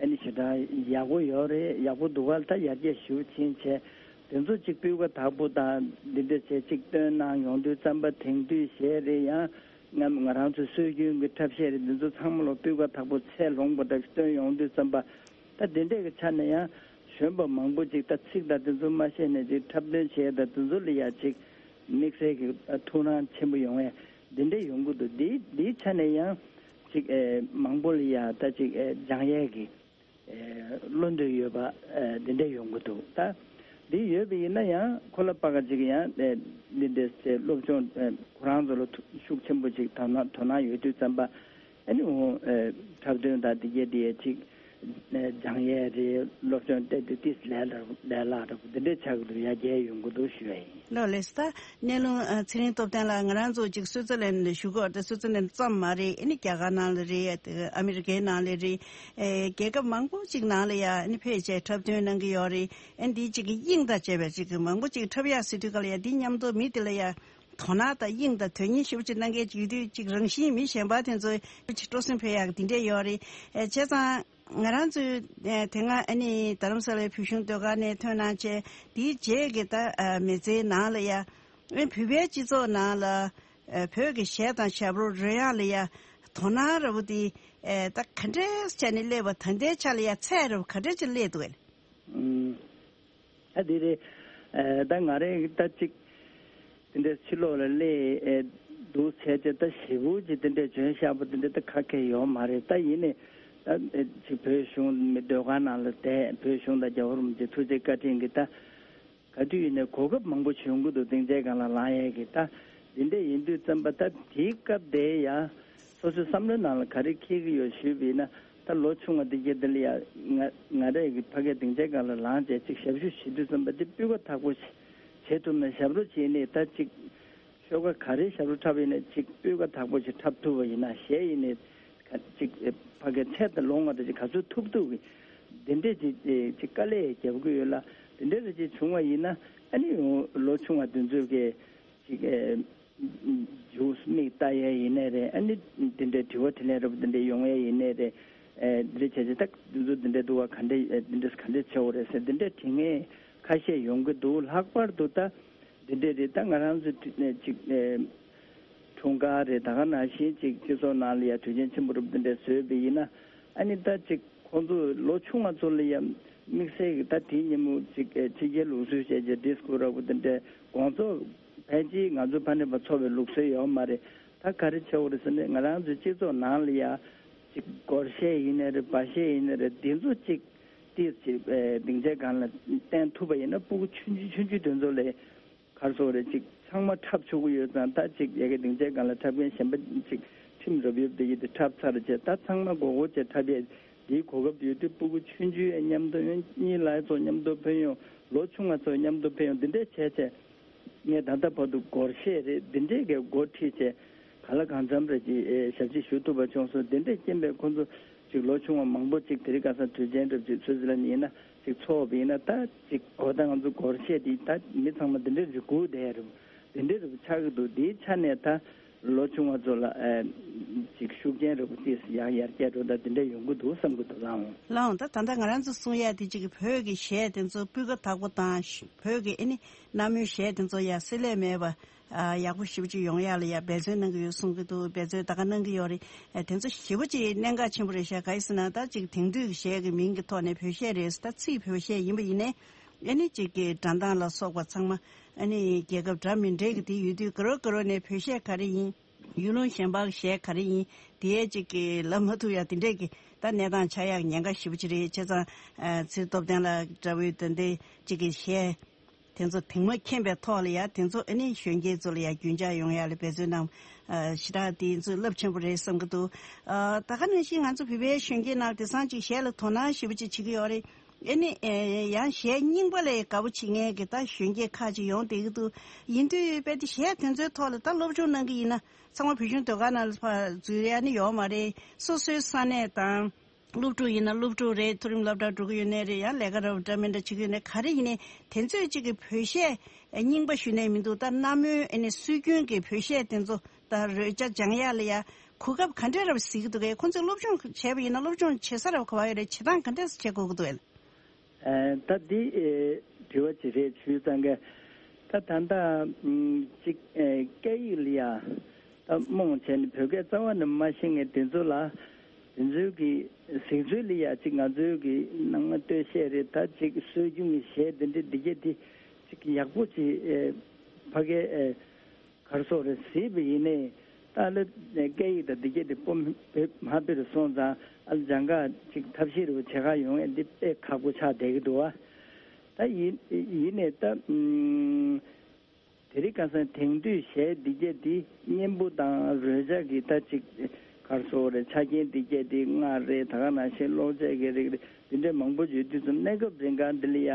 ཨ་ནི་ཞེ་དྲག་ཡག་པོ་ཡོད་རེད། ཡག་པོ་འདུག་ག་ད་ཡར་རྒྱས་ཞེ་པོ་ཕྱིན་བྱས། དེ་ཚོ་གཅིག་སྤུས་ཀ་དག་པོ་དང་འདི་འདྲ་བྱས་གཅིག་སྟོན་གནང་ཡོང་དུས་ཙམ་པ། དེང་དུས་གཞས་རེད། ཡང་ང་ང་རང་ཚོའི་སྲོལ་རྒྱུན་གྱི་འཁྲབ་གཞས་རེད། འདི་ཚོ་ཚང་མ་ལོ་སྤུས་ཀ་དག་པོ་ཚད་ལོངས་པ་འདྲ་སྟོན་ཡོང་དུས་ཙམ་པ། ད་འདི་འདྲས་ཀྱི་ཆ་ནས་ཡང་གཞོན་པ་མང་པོ་ཅིག་ད་ཚིག་དང་དེ་ཚོ་མ་ཤེས་ནས་ཅིག་འཁྲབ་སྟོན་བྱས་དང་དེ་ཚོ་ལ་ཡ་ཅིག་དམིགས་བསལ་གྱི་ཐུགས་སྣང་ཆེན་པོ་ཡོང་ཡས་འདི་འདྲས་ཡོང་གི་འདུག་འདི་འདིའི་ཆ་ནས་ཡང་ཅིག་ཨེ་མང་པོ་ལ་ཡ་ད་ཅིག་ཨེ་སྦྱང་ཡས་ཀྱི་ཨེ་བློ་འདོད་ཡོད་པ་ཨེ་འདི་འདྲས་ཡོང་གི་འདུག་ད་འདི་ཡོད་པ་ཡིན་ན་ཡང་ཁོ་ལ་པ་ག་ཅིག་ཡང་ཨེ་འདི་འདྲས་ཟེར་སློབ་སྦྱོང་ཨེ་ཁོ་རང་ཚོ་ལ་ཐུ་ཤུགས་ཆེན་པོ་ཅིག་དོ་སྣང་དོ་སྣང་ཡོད་དུས་ཙམ་པ། ཨ་ནི་འོ་ཨེ་འཁྲབ་སྟོན་དང་འདི་གས་འདི་ཡས་ཅིག་ཨེ་སྦྱང་ཡས་རེད། སློབ་སྦྱོང་སྤྲད་དུས་ཏིས་ལས་ལ་ལས་སླ་འདྲ་པོ་འདི་འདྲས་ཆགས་ཀྱི་འདུག་ཡར་རྒྱས་ཡོང་གི་འདུག་ཞུ་ཡ་ཡིན། ལགས་ལགས་སོ། ད་གནས་ལུང་ཨ་ཚེ་རིང་སྟོབས་ལྡན་ལགས། ང་རང་ཚོ་ཅིག་སུའི་ཙི་ལན་ལ་བཞུགས་ཀྱི་ཡོད་རེད། སུའི་ཙི་ལན་ཙམ་མ་རེད། ཨ་ནི་རྒྱ་གར་ནང་ལ་རེད། ཨ་མི་རི་ཀའི་ནང་ལ་རེད། ཨེ་རྒྱལ་ཁབ་མང་པོ་ཅིག་ནང་ལ་ཡ་ཨ་ནི་ཕེབས་བྱས་འཁྲབ་སྟོན་གནང་གི་ཡོད་རེད། ཨ་ནི་འདི་ཅིག་གི་དབྱིངས་དང་བཅས་པའི་ཅིག་གི་མང་པོ་ཅིག་འཁྲབ་ཡག་ཟེར་དུས་སྐབས་ལ་ཡ་འདི་མཉམ་དུ་མི་དེ་ལ་ཡ་དོ་སྣང་དང་དབྱིངས་དང་དོན་གཉེར་ཞེ་པོ་ཅིག་གནང་མཁན་ཅིག་ཡོད་དུས། ཅིག་རང་བཞིན་མི་གཞན་པ་དེ་ཚོ་ཅིག་སྤྲོ་སེམས་འཕེལ་ཡག་གི་འདི་འདྲས་ཡོད་རེད། ཨེ་བྱས་ཙང་ང་རང་ཚོའི་ཨེ་དེ་སྔ་ཨ་ནི་རྡ་རམ་ས་ལའི་བོད་གཞུང་ཟློས་གར་ནས་ཐོན་གནང་བྱས། དེའི་རྗེས་ཀྱི་ད་ཨ་མི་ཚེའི་ནང་ལ་ཡ་ཨེ་བོད་པའི་སྤྱི་ཚོགས་ནང་ལ་ཨེ་བོད་ཀྱི་གཞས་དང་ཞབས་བྲོ་རོལ་དབྱངས་ལ་ཡ་དོ་སྣང་འདྲ་པོ་དེ་ཨེ་ད་ག་འདྲས་བྱས་ནས་སླེབས་པ། ད་ལྟའི་ཆ་ལ་ཡ་ཚད་འདྲ་པོ་ག་འདྲས་ཅིག་སླེབས་འདུག་གས། ཨུམ། ད་འདི་རེད། ཨེ་ད་ང་རང་ད་ཅིག་དེ་འདྲའི་ཕྱི་ལོགས་ལ་སླེབས། ཨེ་ འདུག་བྱས་ཏེ་ད་ཞེ་པོ་ཅིག་དེ་འདྲས་འཇོན་ཤག་པོ་དེ་འདྲས་ད་ཁ་སྐད་ཡོད་མ་རེད། ད་ཡིན་ནའི་ད་ཅིག་བོད་གཞུང་མི་ཟློས་གར་ནང་ལ་བསྡད། བོད་གཞུང་དང་རྒྱལ་བ་རིན་པོ་ཆེ་ཐུགས་རྗེ་བཀའ་དྲིན་གྱིས་ད་ག་དུས་ཡིན་ནའི་གོ་སྐབས་མང་པོ་བྱུང་གི་འདུག་སྡིངས་ཆའི་སྒང་ལ་ལངས་ཡས་ཀྱི། ད་འདི་འདྲས་ཡིན་དུས་ཙམ་པ་ད་དེའི་སྐབས་དེ་ཡ་སོ་སོའི་བསམ་བློའི་ནང་ལ་ག་རེ་འཁྱེར་གྱི་ཡོད་ཞུས་པ་ཡིན་ན། ད་ལོ་ཆུང་བ་འདི་གྱད་འདི་ལ་ཡ་ང་ང་རང་གི་ཕ་གིའི་སྡིངས་ཆའི་སྒང་ལ་ལངས་བྱས་ཅིག་ཞབས་ཞུ་བྱེད་དུས་ཙམ་པ་འདི་སྤུས་ཀ་དག་པོ་བྱེད་ཐུབ་ན། ཞབས་བྲོ་བྱས་ནས་ད་ཅིག་ཤོག་ཁ་ག་རེ་ཞབས་བྲོ་འཁྲབ་ཡིན་ན་ཅིག་སྤུས་ཀ་དག་པོ་ཞིག་འཁྲབ་ཐུབ་པ་ཡིན་ན། གཞས་ཡིན་ནའི་ག་ཅིག་ཕ་གིའི་ཚད་དང་ལོང་བ་དང་ཅིག་ག་ཚོད་ཐུབ་ཐུབ་ཀྱི་འདི་འདྲས་ཅིག་ཅིག་དཀའ་ལས་རྒྱབ་ཀྱི་ཡོད་ལ། འདི་འདྲས་རེ་ཅིག་བྱུང་བ་ཡིན་ན། ཨ་ནི་ལོ་ཆུང་བ་འདི་ཚོས་ཀྱི་ཅིག་ཨེ། མཇུག་མིག་ལྟ་ཡས་ཡིན་ནའི་རེད། ཨ་ནི་དེ་འདྲའི་དྲི་བ་དྲིས་ལན་འདྲ་པོ་དེ་འདྲ་ཡོང་ཡས་ཡིན་ནའི་རེད། ཨེ། འདི་འདྲ་བྱས་བྱས་ད་འདི་ཚོ་འདི་འདྲ་འདུག་བ། ག་འདྲ་ཨེ། འདི་འདྲ་ག་འདྲ་བྱེད་དགོས་རེད་ཟེར་འདི་འདྲའི་དྲི་ངན་ཁ་ཤས་ཡོང་གི་འདུག་ལྷག་པར་དུ་ད་འདི་འདྲ་རེད། ད་ང་རང་ཚོ་དུས་ནས་ཅིག་ཨེ། འཁྲུངས་སྐར་རེད། ད་ག་ནང་བཞིན་ཅིག་སྤྱི་ཚོགས་ནང་ལ་ཡ་དུས་ཆེན་ཆེན་པོ་འདྲ་པོ་དེ་འདྲ་བཟོས་པ་ཡིན་ན། ཨ་ནི་ད་ཅིག་ཁོང་ཚོ་ལོ་ཆུང་བ་ཚོ་ལ་ཡ་དམིགས་བསལ་གྱི་ད་དེའི་ཉིན་མོ་ཅིག་ཨེ། ཕྱི་རྒྱལ་ལུགས་སྲོལ་བྱས་བྱས་ཌིས་ཀོ་འདྲ་པོ་དེ་འདྲ་དགོང་ཚོགས་ཕལ་ཆེར་ང་ཚོ་ཕ་ནས་ཕར་འཚོགས་པའི་ལུགས་སྲོལ་ཡོད་མ་རེད། ད་ག་རེ་བྱེད་དགོས་རེད་ཟེར་ན། ང་རང་ཚོའི་སྤྱི་ཚོགས་ནང་ལ་ཡ་ཅིག་སྒོར་གཞས་ཡིན་ནའི་རེད། སྦ་གཞས་ཡིན་ནའི་རེད། འདི་ཚོ་ཅིག་ཏིས་ཅིག་ཨེ། སྡིངས་ཆའི་སྒང་ལ་བསྟན་ཐུབ་པ་ཡིན་ན། སྤུ་གུ་ཆུང་ཆུང་ཆུང་ཆུང་དེ་ཚོ་ལ་ག་རེ་ཟེར་དགོས་རེད། ཅིག་ཚང་མ་འཁྲབ་ཆོག་གི་ཡོད་ཙང་། ད་ཅིག་ཡ་གི་སྡིངས་ཆའི་སྒང་ལ་འཁྲབ་མཁན་གཞན་པ་ཅིག་ཁྲིམས་རབ་རིབ་དེ་ཡི་དེ་འཁྲབ་ཚར་བྱས། ད་ཚང་མ་མགོ་སྐོར་བྱས་འཁྲབ་ཡས་འདིའི་གོ་སྐབས་དེ་ཡོད་དུས། སྤུ་གུ་ཆུང་ཆུང་ཡང་མཉམ་དུ་ཡོང་། གཉིས་ལ་ཡ་ཚོ་མཉམ་དུ་ཕེབས་ཡོང་། ལོ་ཆུང་བ་ཚོ་མཉམ་དུ་ཕེབས་ཡོང་། འདི་འདྲས་བྱས་བྱས་ངས་ད་ལྟ་བར་དུ་སྒོར་གཞས་རེད། འདི་འདྲས་ཀྱི་སྒོ་ཁྲིད་བྱས་གང་ལ་གང་འཚམ་རེ་ཅིག་ཨེ། ཞབས་ཕྱི་ཞུ་ཐུབ་པ་བྱུང་སོང་། འདི་འདྲས་རྐྱེན་པས་ཁོང་ཚོ་ཅིག་ལོ་ཆུང་བ་མང་པོ་ཅིག་དེ་རིང་ཁ་སང་དུས་ཆེན་འདྲ་པོ་ཅིག་ཚོད་ཟིན་ལ་ཡིན་ན་ཅིག་ཚོགས་པ་ཡིན་ན། ད་ཅིག་གོ་ད་ང་ཚོ་སྒོར་གཞས་འདི་ད་མི་ཚང་མ་འདི་འདྲས་རེ་སྒུག་བསྡད་རེད། འདི་འདྲས་རེ་ཆགས་ཀྱི་འདུག་འདིའི་ཆ་ནས་ད་ལོ་ཆུང་བ་ཚོ་ལ་ཨེ། ཅིག་ཤུགས་རྐྱེན་འདྲ་པོ་ཏིས་ཡར་ཡར་རྒྱས་འགྲོ། ད་འདི་འདྲས་ཡོང་གི་འདུག་བསམ་གྱི་འདུག་ལགས་འོང་། ལགས་འོང་། ད་ད་ལྟ་ང་རང་ཚོ་གསུང་ཡ་དེ་ཅིག་བོད་ཀྱི་གཞས་དེ་ཚོ་སྤུས་ཀ་དག་པོ་དང་། བོད་ཀྱི་ཨེ་ནི་གནའ་མོའི་གཞས་དེ་ཚོ་ཡ་བསྲེ་ལྷད་མེད་པ། ཨ། ཡག་པོ་ཞེ་པོ་ཅིག་ཡོང་ཡག་ལ་ཡ་འབད་བརྩོན་གནང་གི་ཡོད་གསུང་གི་འདུག་འབད་བརྩོན་ད་ག་གནང་གི་ཡོད་རེད། ཨ། དེ་ཚོ་ཞེ་པོ་ཅིག་གནད་འགག་ཆེན་པོ་རེད་ཤག་ག་ཡིན་ཟེར་ན། ད་ཅིག་དེང་དུས་ཀྱི་གཞས་ཀྱི་མིང་གི་ཐོག་ནས་བོད་གཞས་རེད། ད་ཚིག་བོད་གཞས་ཡིན་པ་ཡིན་ནའི། ཨ་ནི་ཅིག་གི་སྒྲ་གདངས་ལ་སོགས་པ་ཚང་མ་ཨ་ནི་རྒྱལ་ཁབ་འདྲ་མི་འདྲ་གི་དེ་ཡོད་དུས། ག་རེ་ག་རེ་ནས་བོད་གཞས་ག་རེ་ཡིན། ཡུལ་ལུང་གཞན་པ་གི་གཞས་ག་རེ་ཡིན། དེའི་ཅིག་གི་ལབ་མ་ཐུབ་ཡ་དེ་འདྲས་ཀྱི་ད་གནས་སྟངས་ཆགས་ཡག་ཉེན་ཁ་ཞེ་པོ་ཅིག་རེད། བྱས་ཙང་། ཨ། ཚེ་རིང་སྟོབས་ལྡན་ལགས་འདྲ་བོའི་དོན་དེ་ཅིག་གི་གཞས་དེ་ཚོ་དེང་མ་མཁྱེན་པའི་ཐོག་ལ་ཡ། དེ་ཚོ་ཨ་ནི་གཞོན་སྐྱེས་ཚོ་ལ་ཡ་རྒྱུན་འཇགས་ཡོང་ཡ་ལ་འབད་བརྩོན་གནང་། ཨ། ཞེ་དྲག་དེ་ཚོ་རླབས་ཆེན་པོ་རེད་བསམ་གྱི་འདུག་ཨ། ད་ག་ནང་བཞིན་ང་ཚོ་བོད་པའི་གཞོན་སྐྱེས་ནང་དེང་སང་ཅིག་གཞས་ལ་དོ་སྣང་ཞེ་པོ་ཅིག་བྱེད་ཀྱི་ཡོད་རེད། ཨ་ནི། ཨེ། ཡང་གཞས་རྙིང་པ་ལ་དགའ་པོ་བྱེད་མཁན་གྱི་ད་གཞོན་སྐྱེས་ཁག་ཅིག་ཡོང་བསྡད་ཀྱི་འདུག་ཡིན་དུས་དཔེ་དེ་གཞས་དེ་ཚོའི་ཐོག་ལ་ད་སློབ་སྦྱོང་གནང་གི་ཡིན་ན། ཚང་མ་བོད་གཞུང་ཟློས་གར་ནང་ལ་ཕར་འཛུལ་ཡ་ནི་ཡོད་མ་རེད། སོ་སོའི་ས་གནས་དང་། སློབ་ཕྲུག་ཡིན་ན་སློབ་ཕྲུག་རེད། མཐོ་རིམ་སློབ་གྲྭར་འགྲོ་གི་ཡོད་ནའི་རེད། ཡང་ལས་ཀ་རབ་འདྲ་མི་འདྲ་བྱེད་ཀྱི་ཡོད་ནའི་ག་རེ་ཡིན་ནའི། དེ་ཚོས་གཅིག་གི་བོད་གཞས་རྙིང་པ་ཞུ་ནའི་མི་འདུག་ད་གནའ་མོའི་ཨ་ནི་སྲོལ་རྒྱུན་གྱི་བོད་གཞས་དེ་ཚོ་ད་རོལ་ཆ་སྦྱང་ཡ་ལ་ཡ་གོ་སྐབས་ག་འདྲས་རབ་གཟིགས་ཀྱི་འདུག་གས། ཁོང་ཚོས་སློབ་སྦྱོང་བྱས་པ་ཡིན་ན་སློབ་སྦྱོང་བྱེད་ས་རབ་ག་བ་ཡོད་རེད། བྱེད་སྟངས་ག་འདྲས་བྱེད་དགོས་ཀྱི་འདུག་གས། ཨ། ད་འདི་ཨེ། དྲི་བ་ཅིག་རེད་ཞུས་ཙང་ག་ད་ད་ལྟ་ཨམ། ཅིག་ཨེ། སྐད་ཡིག་ལ་ཡ་ད་རྨོངས་བྱས་ནས་བོད་སྐད་རྩ་བ་ནས་མ་ཤེས་མཁན་དེ་ཚོ་ལ། དེ་ཚོའི་གི་གཟིགས་ཚུལ་ལ་ཡ་ཅིག་ང་ཚོའི་གི་ནང་མ་སྟོད་གཞས་རེད། ད་ཅིག་སྲོལ་རྒྱུན་གྱི་གཞས་འདི་འདྲ་འདི་གྱད་འདི་ཅིག་ཡག་པོ་ཅིག་ཨེ། ཕ་གིའི་ཨེ། ག་རེ་ཟེར་དགོས་རེད། གཟིགས་པ་ཡིན་ནའི་ད་ལོ་སྐད་ཡིག་དང་འདི་གྱད་དེ་སྤོ་མ་སྤེལ་སོང་ཙང་། ཨ། སྦྱང་ག་ཅིག་ཐབས་ཤེས་རེ་བྱེད་ག་ཡོང་ཡ་འདི་དཔེ་ཁག་པོ་ཆགས་བསྡད་ཀྱི་འདུག་བ། ད་ཡིན་ཡིན་ནའི་ད་ཨུམ། དེ་རིང་ཁ་སང་དེང་དུས་གཞས་འདི་གྱད་འདི་སྙན་པོ་དང་རོལ་ཆ་གི་ད་ཅིག་ག་རེ་ཟེར་དགོས་རེད། ཆ་རྐྱེན་འདི་གྱད་འདི་སྔར་རེད། ད་ག་ནང་བཞིན་ཀློག་ཆས་ཀྱི་རིགས་རེད། འདི་འདྲའི་མང་པོ་ཡོད་དུས་ཙམ། གནས་སྐབས་རིང་ག་འདི་ལ་ཡ།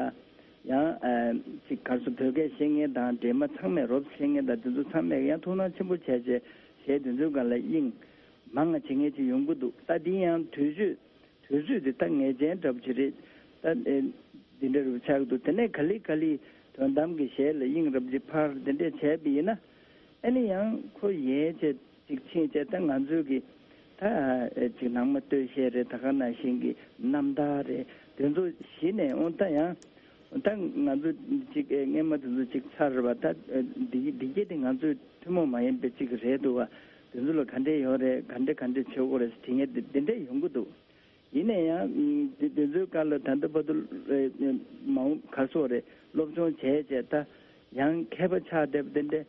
ཡང་ཨ། ཅིག་ག་རེ་ཟེར། བོད་སྐད་ཤེས་མཁན་དང་འདྲེས་མ་ཚང་མས་རོབ་ཤེས་མཁན་དང་དེ་ཚོ་ཚང་མས་ཡང་ཐུགས་སྣང་ཆེན་པོ་བྱས་བྱས་གཞས་དེ་ཚོའི་སྒང་ལ་དབྱིངས་མང་ང་བྱེད་མཁན་ཅིག་ཡོང་གི་འདུག་ད་འདི་ཡང་དུས་ཚོད་དུས་ཚོད་དེ་ད་ངེས་ཅན་འདྲ་པོ་ཅིག་རེད། ད་ཨེ། འདི་འདྲ་རུ་ཆགས་ཀྱི་འདུག་དེ་ནས་ག་ལེ་ག་ལེ་དོན་དམ་གྱི་གཞས་ལ་དབྱིངས་རབ་ཅིག་འཕར་དེ་འདྲས་བྱས་པ་ཡིན་ན། ཨ་ནི་ཡང་ཁོ་ཡལ་བྱས། ཅིག་ཕྱིན་བྱས་ད་ང་ཚོའི་གི་ད་ཅིག་ནང་མ་སྟོད་གཞས་རེད། ད་ག་ནང་བཞིན་གི་རྣམ་ཐར་རེད། དེ་ཚོ་གཞི་ནས་འོ་ད་ཡང་ད་ང་ཚོ་ཅིག་སྔས་མ་དེ་ཚོ་ཅིག་ཚར་བ། ད་འདི་འདི་གྱད་དེ་ང་ཚོའི་ཐུན་མོང་མ་ཡིན་པའི་ཅིག་རེད་འདུག་བ། དེ་ཚོ་ལ་ག་འདྲས་ཡོད་རེད། ག་འདྲས་ག་འདྲས་བྱེད་དགོས་རེད་དྲི་ངན་དེ་འདི་འདྲས་ཡོང་གི་འདུག་ཡིན་ན་ཡང་དེ་དེ་ཚོའི་སྐོར་ལ་ད་ལྟ་བར་དུ་མ་འོངས་ག་རེ་ཟེར་དགོས་རེད། སློབ་སྦྱོང་བྱས་བྱས་ད་ཡང་མཁས་པ་ཆགས་བསྡད་པ་དེ་འདྲས།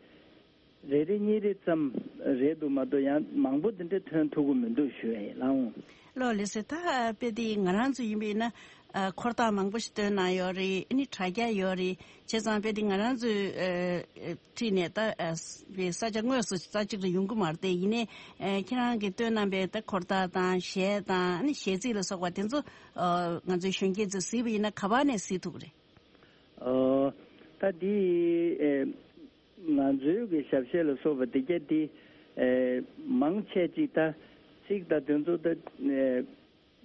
རེ་རེ་གཉིས་རེ་ཙམ་རེད་འདུག་མ་གཏོགས་ཡང་མང་པོ་འདི་འདྲ་ཐོན་ཐུབ་ཀྱི་མི་འདུག་ཞུ་ཡ་ཡིན་ལགས་འོང་། ལགས་ལགས་སེ། ད་དཔེ་དེ་ང་རང་ཚོ་ཡིན་པས་ན། ཨ། འཁོར་ཐག་མང་པོ་ཞིག་བཏོན་གནང་ཡོད་རེད། ཨ་ནི་དྲ་རྒྱ་ཡོད་རེད། བྱས་ཙང་དཔེ་དེ་ང་རང་ཚོའི་ཨ་ཁྲིད་ནས་ད་ཨ་ས་ཆ་དངོས་སུ་ས་གཅིག་ཏུ་ཡོང་གི་མ་རེད་དེ། ཡིན་ནའི་ཨ་ཁྱེད་རང་གིས་བཏོན་གནང་པའི་ད་འཁོར་ཐག་དང་གཞས་དང་ཨ་ནི་གཞས་ཚིག་ལ་སོགས་པ་དེ་ཚོ་ཨ་ང་ཚོའི་གཞོན་སྐྱེས་ཚོས་གཟིགས་པ་ཡིན་ན་ག་པར་ནས་གཟིགས་ཐུབ་ཀྱི་རེད། ཨོ། ད་འདི་ཨེ་ང་ཚོའི་གི་ཞབས་གཞས་ལ་སོགས་པ་འདི་གྱད་འདི་ཨེ་མང་ཆེ་ཅིག་ད་ཚིག་དང་དོན་ཚོ་ད་ཨེ་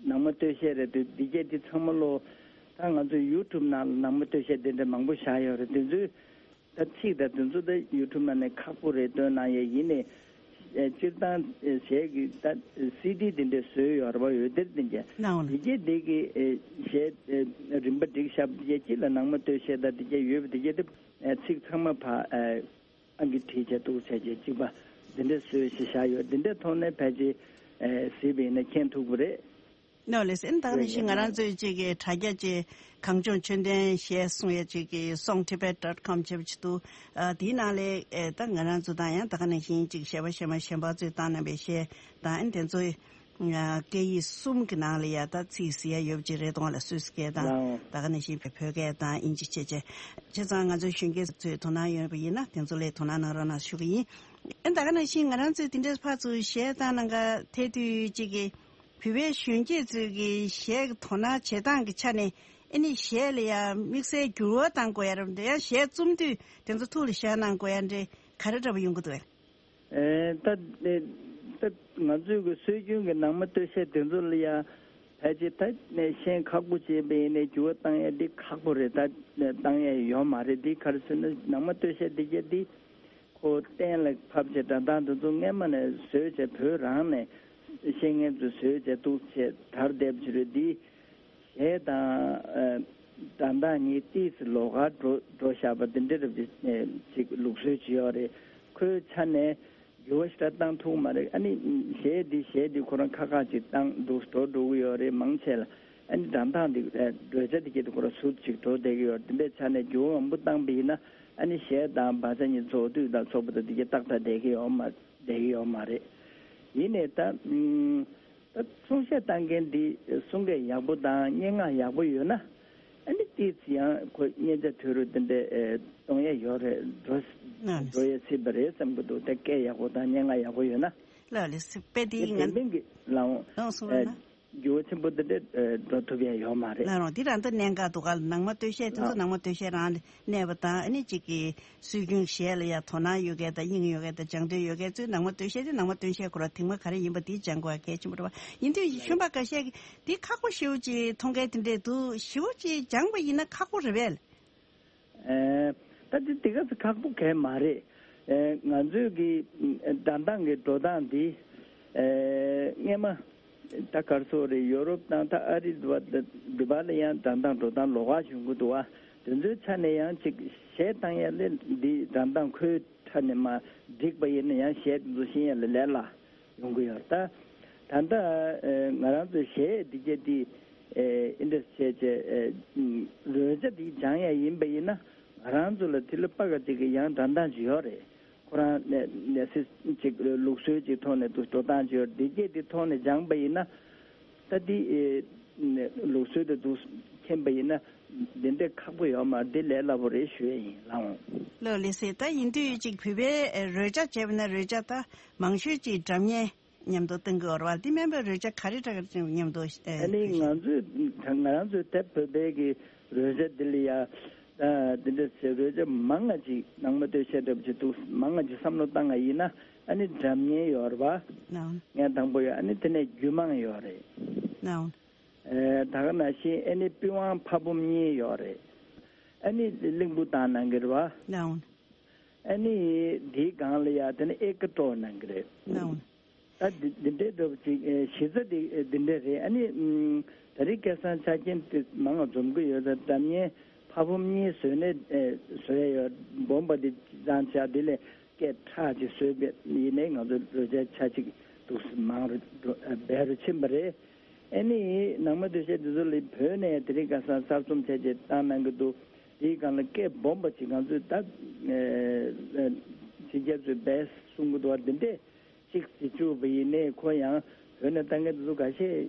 ནང་མ་སྟོད་གཞས་རེད་འདུག་འདི་གྱད་འདི་ཚང་མ་ལོ། ད་ང་ཚོའི་ཡུ་ཊུབ་ནང་ལ་ནང་མ་སྟོད་གཞས་འདི་འདྲ་མང་པོ་བཞག་ཡོད་རེད། འདི་ཚོའི་ད་ཚིག་དང་དོན་ཚོ་ད་ཡུ་ཊུབ་ནང་ནས་ཁག་པོ་རེད་བཏོན་གནང་ཡས་ཡིན་ནའི། ཨེ་སྤྱིར་བཏང་ཨེ་གཞས་ཀྱི་ད་སི་ཌི་འདི་འདྲ་བཟོས་ཡོད་རེད་པ། འོད་སྡེར་འདི་འདྲ། ལགས་འོང་། འདི་གྱད་འདི་གི་ཨེ་གཞས་ཨེ་རིམ་པ་སྒྲིག་བཞག་པ་འདི་གྱད་སྤྱི་ལ་ནང་མ་སྟོད་གཞས་དང་འདི་གྱད་ཡོད་པ་འདི་གྱད་དེ་ཨེ་ཚིག་ཚང་མ་ཕ་ཨེ་ཨང་ཀི་བྲིས་བྱས་འདུག་བྱས་བྱས་གཅིག་པ་འདི་འདྲ་བཟོས་ཤིག་བཞག་ཡོད། འདི་འདྲའི་ཐོག་ནས་ཕལ་ཆེར་ཨེ་གཟིགས་པ་ཡིན་ན་མཁྱེན་ཐུབ་ཀྱི་རེད། ནོ་ལེ་སེ། ཨ་ནི་ད་ག་ནང་བཞིན་ང་རང་ཚོའི་གཅིག་གི་དྲ་རྒྱ་གཅིག་གངས་ལྗོངས་ཆོས་ལྡན་གཞས་གསུང་ཡས་གཅིག་གི་song tibet dot com བྱས་པ་ཅིག་འདུག་ཨ་དེའི་ནང་ལས་ཨེ་ད་ང་རང་ཚོ་དང་ཡང་ད་ག་ནང་བཞིན་གཅིག་གཞས་པ་གཞས་མ་གཞན་པ་ཚོས་བཏང་གནང་པའི་གཞས་དང་ཨ་ནི་དེ་ཚོའི་ཨ་སྐད་ཡིག་གསུམ་གྱི་ནང་ལ་ཡ་ད་ཚིག་གཟིགས་ཡ་ཡོད་པ་ཅིག་རེད་དོ། ལ་སུད་སི་སྐད་དང་ལའོ། ད་ག་ནང་བཞིན་བོད་སྐད་དང་དབྱིན་ཇི་བྱས་བྱས། བྱས་ཙང་ང་ཚོའི་གཞོན་སྐྱེས་ཚོས་དོ་སྣང་ཡོད་པ་ཡིན་ན་དེ་ཚོ་ལ་དོ་སྣང་གནང་རོགས་གནང་ཞུ་གི་ཡིན། ཨ་ནི་ད་ག་ནང་བཞིན་ང་རང་ཚོས་དེ་འདྲའི་ཕར་ཚུར་གཞས་བཏང་གནང་ག་ཐད་དུས་གཅིག་གི་བོད་པའི་གཞོན་སྐྱེས་ཚོས་ཀྱི་གཞས་ཀྱི་དོ་སྣང་བྱེད་སྟངས་ཀྱི་ཆ་ནས་ཨ་ནི་གཞས་ལ་ཡང་དམིགས་བསལ་འགྱུར་བ་གཏང་དགོས་ཡ་རབས་འདྲ་ཡང་གཞས་རྩོམ་དུས་དེ་ཚོ་ཐུགས་ལ་བཞག་གནང་དགོས་ཡ་འདྲ་ག་རེ་འདྲ་པོ་ཡོང་གི་འདུག་བས། ཨེ་ད་ཨེ་ད་ང་ཚོའི་གི་སྲོལ་རྒྱུན་གྱི་ནང་མ་སྟོད་གཞས་དེ་ཚོ་ལ་ཡང་ཕལ་ཆེར་ད་ནས་ཤེས་ཁག་པོ་བྱས་པ་ཡིན་ནའི་འགྱུར་བ་གཏང་ཡ་འདི་ཁག་པོ་རེད། ད་གཏང་ཡ་ཡོད་མ་རེད། འདི་ག་རེ་ཟེར་ན་ནང་མ་སྟོད་གཞས་འདི་གྱད་འདི་ཁོ་གཏན་ལ་ཕབ་བྱས་སྒྲ་གདངས་དེ་ཚོ་སྔས་མ་ནས་བཟོས་བྱས་བོད་རང་ནས་ཤེས་མཁན་ཚོས་བཟོས་བྱས་འདུག་བྱས་དར་བསྡད་པ་ཅིག་རེད། འདི་གཞས་དང་ཨ་སྒྲ་གདངས་གཉིས་ཏིས་ལོགས་ཀ་འགྲོ་འགྲོ་བཞག་པ་འདི་འདྲ་རབ་ཅིག་ལུགས་སྲོལ་ཅིག་ཡོད་རེད། ཁོའི་ཆ་ནས་འགྱུར་བ་ཞེ་དྲག་བཏང་ཐུབ་མ་རེད། ཨ་ནི་གཞས་འདི་གཞས་འདི་ཁོ་རང་ཁག་ཁག་ཅིག་བཏང་འདུག་འགྲོ་འགྲོ་གི་ཡོད་རེད། མང་ཆེ་ལ་ཨ་ནི་སྒྲ་གདངས་འདི་ཨ་བགྲོད་བྱ་འདི་གྱད་དུ་ཁོ་རང་ཟུར་ཅིག་འགྲོ་བསྡད་ཀྱི་ཡོད་རེད། འདི་འདྲའི་ཆ་ནས་འགྱུར་བ་མང་པོ་བཏང་པ་ཡིན་ན་ཨ་ནི་གཞས་དང་བ་ཚ་གཉིས་རྫོགས་དུས་དང་ཚོགས་པ་དང་འདི་གྱད་ཏག་ཏག་བསྡད་ཀྱི་ཡོད་མ་བསྡད་ཀྱི་ཡོད་མ་རེད། ཡིན་ནའི་ད་ཨུམ། ད་གསུང་བཤད་བཏང་མཁན་འདི་གསུང་སྐད་ཡག་པོ་དང་སྙན་ངག་ཡག་པོ་ཡོད་ན་ཨ་ནི་ཏིས་ཡང་ཁོ་སྙན་ཆ་ཐོས་རུ་དེ་འདྲའི་ཨེ་གཏོང་ཡ་ཡོད་རེད། འགྲོ་ཨ་འགྲོ་ཡ་སྲིད་པ་རེད་བསམ་གྱི་འདུག་དེ་སྐད་ཡག་པོ་དང་སྙན་ངག་ཡག་པོ་ཡོད་ན། ལགས་ལགས་སེ། དཔེ་དེ་དེ་ང་བོད་མིང་གི་ལའོ་ཨང་གསུང་རོགས་ཨེ་གནང་། འགྱུར་བ་ཆེན་པོ་དེ་འདྲ་ཨེ་འགྲོ་ཐུབ་ཡ་ཡོད་མ་རེད། ལགས་རོང་། འདི་རང་ད་གནད་འགག་འདུག་ག་ནང་མ་སྟོད་གཞས་དེ་ཚོ་ལགས། ནང་མ་སྟོད་གཞས་རང་ལ་གནས་པ་དང་ཨ་ནི་གཅིག་གི་སྲོལ་རྒྱུན་གཞས་ལ་ཡང་དོ་སྣང་ཡོད་མཁན་དང་དབྱིངས་ཡོད་མཁན་དང་སྦྱང་འདོད་ཡོད་མཁན་ཚོས་ནང་མ་སྟོད་གཞས་དེ་ནང་མ་སྟོད་གཞས་ཁོ་ར་ཐེངས་མ་ག་རེ་ཡིན་པ་དེ་སྦྱང་དགོས་པ་གལ་ཆེན་པོ་རེད་པ། ཡིན་དུས་གཞོན་པ་འགའ་ཤས་ཀྱིས་འདི་ཁག་པོ་ཞེ་པོ་ཅིག་མཐོང་མཁན་དེ་འདྲས་འདུག་ཞེ་པོ་ཅིག་སྦྱངས་པ་ཡིན་ན་ཁག་པོ་རེད་པས། ཨེ་ད་དེ་དེ་ག་ཚོད་ཁག་པོ་གང་མ་རེད། ཨེ་ང་ཚོའི་གི་སྒྲ་གདངས་ཀྱི་འགྲོ་སྟངས་འདི་ཨེ་སྔས་མ་ད་གར་སོགས་རེད། ཡོ་རོབ་དང་ད་ཨ་རི་འདི་པ་འདི་པ་ལ་ཡང་སྒྲ་གདངས་འགྲོ་སྟངས་ལོགས་ཀ་བྱུང་གི་འདུག་བ། དེ་ཚོའི་ཆ་ནས་ཡང་ཅིག་གཞས་བཏང་ཡ་ལས་འདི་སྒྲ་གདངས་ཁོའི་ཁྲ་ནས་མ་འགྲིག་པ་ཡིན་ན་ཡང་གཞས་དེ་ཚོ་ཤེས་ཡ་ལ་ལས་སླ་ཡོང་གི་ཡོད། ད་ད་ལྟ་ཨེ་ང་རང་ཚོའི་གཞས་འདི་གྱད་འདི་ཨེ་ཨིན་ཏྲེ་སི་བྱས་བྱས་ཨེ་རོལ་ཆ་འདི་སྦྱང་ཡ་ཡིན་པ་ཡིན་ན་ང་རང་ཚོ་ལ་དེ་ལ་པ་ག་ཅིག་གི་ཡང་སྒྲ་གདངས་ཅིག་ཡོད་རེད། ཁོ་རང་ནས་ནས་སི་ཅིག་ལུགས་སྲོལ་ཅིག་ཐོག་ནས་འདུག་འགྲོ་སྟངས་ཅིག་ཡོད་རེད། འདི་གྱད་འདི་ཐོག་ནས་སྦྱངས་པ་ཡིན་ན་ད་འདི་ཨེ་ལུགས་སྲོལ་དེ་འདུག་མཁྱེན་པ་ཡིན་ན་འདི་འདྲའི་ཁག་པོ་ཡོད་མ་རེད། འདི་ལས་སླ་པོ་རེད་ཞུ་ཡ་ཡིན་ལགས་འོང་། ལགས་ལགས་སེ། ད་ཡིན་དུས་ཅིག་བོད་པའི་རོལ་ཆ་བྱས་པ་ན་རོལ་ཆ་ད་མང་ཤོས་ཅིག་སྒྲ་སྙན་མཉམ་དུ་བཏང་གི་ཡོད་རེད་བ། འདི་སྨན་པའི་རོལ་ཆ་ག་རེ་ག་རེ་མཉམ་དུ་ཨ་ནི་ང་ཚོས་ང་རང་ཚོའི་ད་བོད་པའི་གི་རོལ་ཆ་འདི་ལ་ཡ་འདི་འདྲ་ཟེར་རོལ་ཆ་མང་ང་ཅིག་ནང་མ་སྟོད་གཞས་འདྲ་པོ་ཅིག་འདུག་མང་ང་ཅིག་བསམ་བློ་བཏང་ང་ཡིན་ན་ཨ་ནི་སྒྲ་སྙན་ཡོད་རེད་བ། ངས་དང་པོ་ཡོད། ཨ་ནི་དེ་ནས་རྒྱུད་མང་ཡོད་རེད། ཨེ་ད་ག་ནང་བཞིན་ཨ་ནི་པི་ཝང་ཕ་བུམ་གཉིས་ཡོད་རེད། ཨ་ནི་གླིང་བུ་བཏང་གནང་གི་རེད་བ། ཨ་ནི་དེའི་སྒང་ལ་ཡ་དེ་ནི་ཨེ་ཀ་ཀྲོ་གནང་གི་རེད། ད་འདི་འདི་འདྲའི་འདྲ་པོ་ཅིག་ཨེ་གཞི་རྩ་འདི་འདི་འདྲ་རེད། ཨ་ནི་ཨམ་ད་རེས་སྐལ་བཟང་ཆ་རྐྱེན་དེ་མང་ང་འཛོམས་ཀྱི་ཡོད་ཙང་སྒྲ་སྙན་ཕ་བུམ་གཉིས་བཟོས་ནས་ཨེ་བཟོས་ཡོད། སྦོམ་པ་འདི་བཟང་ཆ་འདི་ལས་སྐད་གྲགས་ཅིག་བཟོས་པ་ཡིན་ནའི་ང་ཚོ་རོལ་ཆ་ཆ་ཅིག་འདུག་མང་རུ་འགྲོ་ཨེ་འབད་རུ་ཕྱིན་པ་རེད། ཨ་ནི་ནང་མ་སྟོད་གཞས་འདི་ཚོ་ལ་བོད་ནས་དེ་རིང་ཁ་སང་གསར་རྩོམ་བྱས་རྗེས་བཏང་གནང་གི་འདུག་དེའི་སྒང་ལ་སྐད་སྦོམ་པ་ཅིག་ང་ཚོས་ད་ཨེ་ ཕྱི་རྒྱལ་ཚོས་བས་གསུང་གི་འདུག་བ། འདི་འདྲས་ཅིག་འཛིན་བཅུག་པ་ཡིན་ནའི་ཁོ་ཡང་བོད་ནས་བཏང་མཁན་དེ་ཚོ་ཁ་ཤས་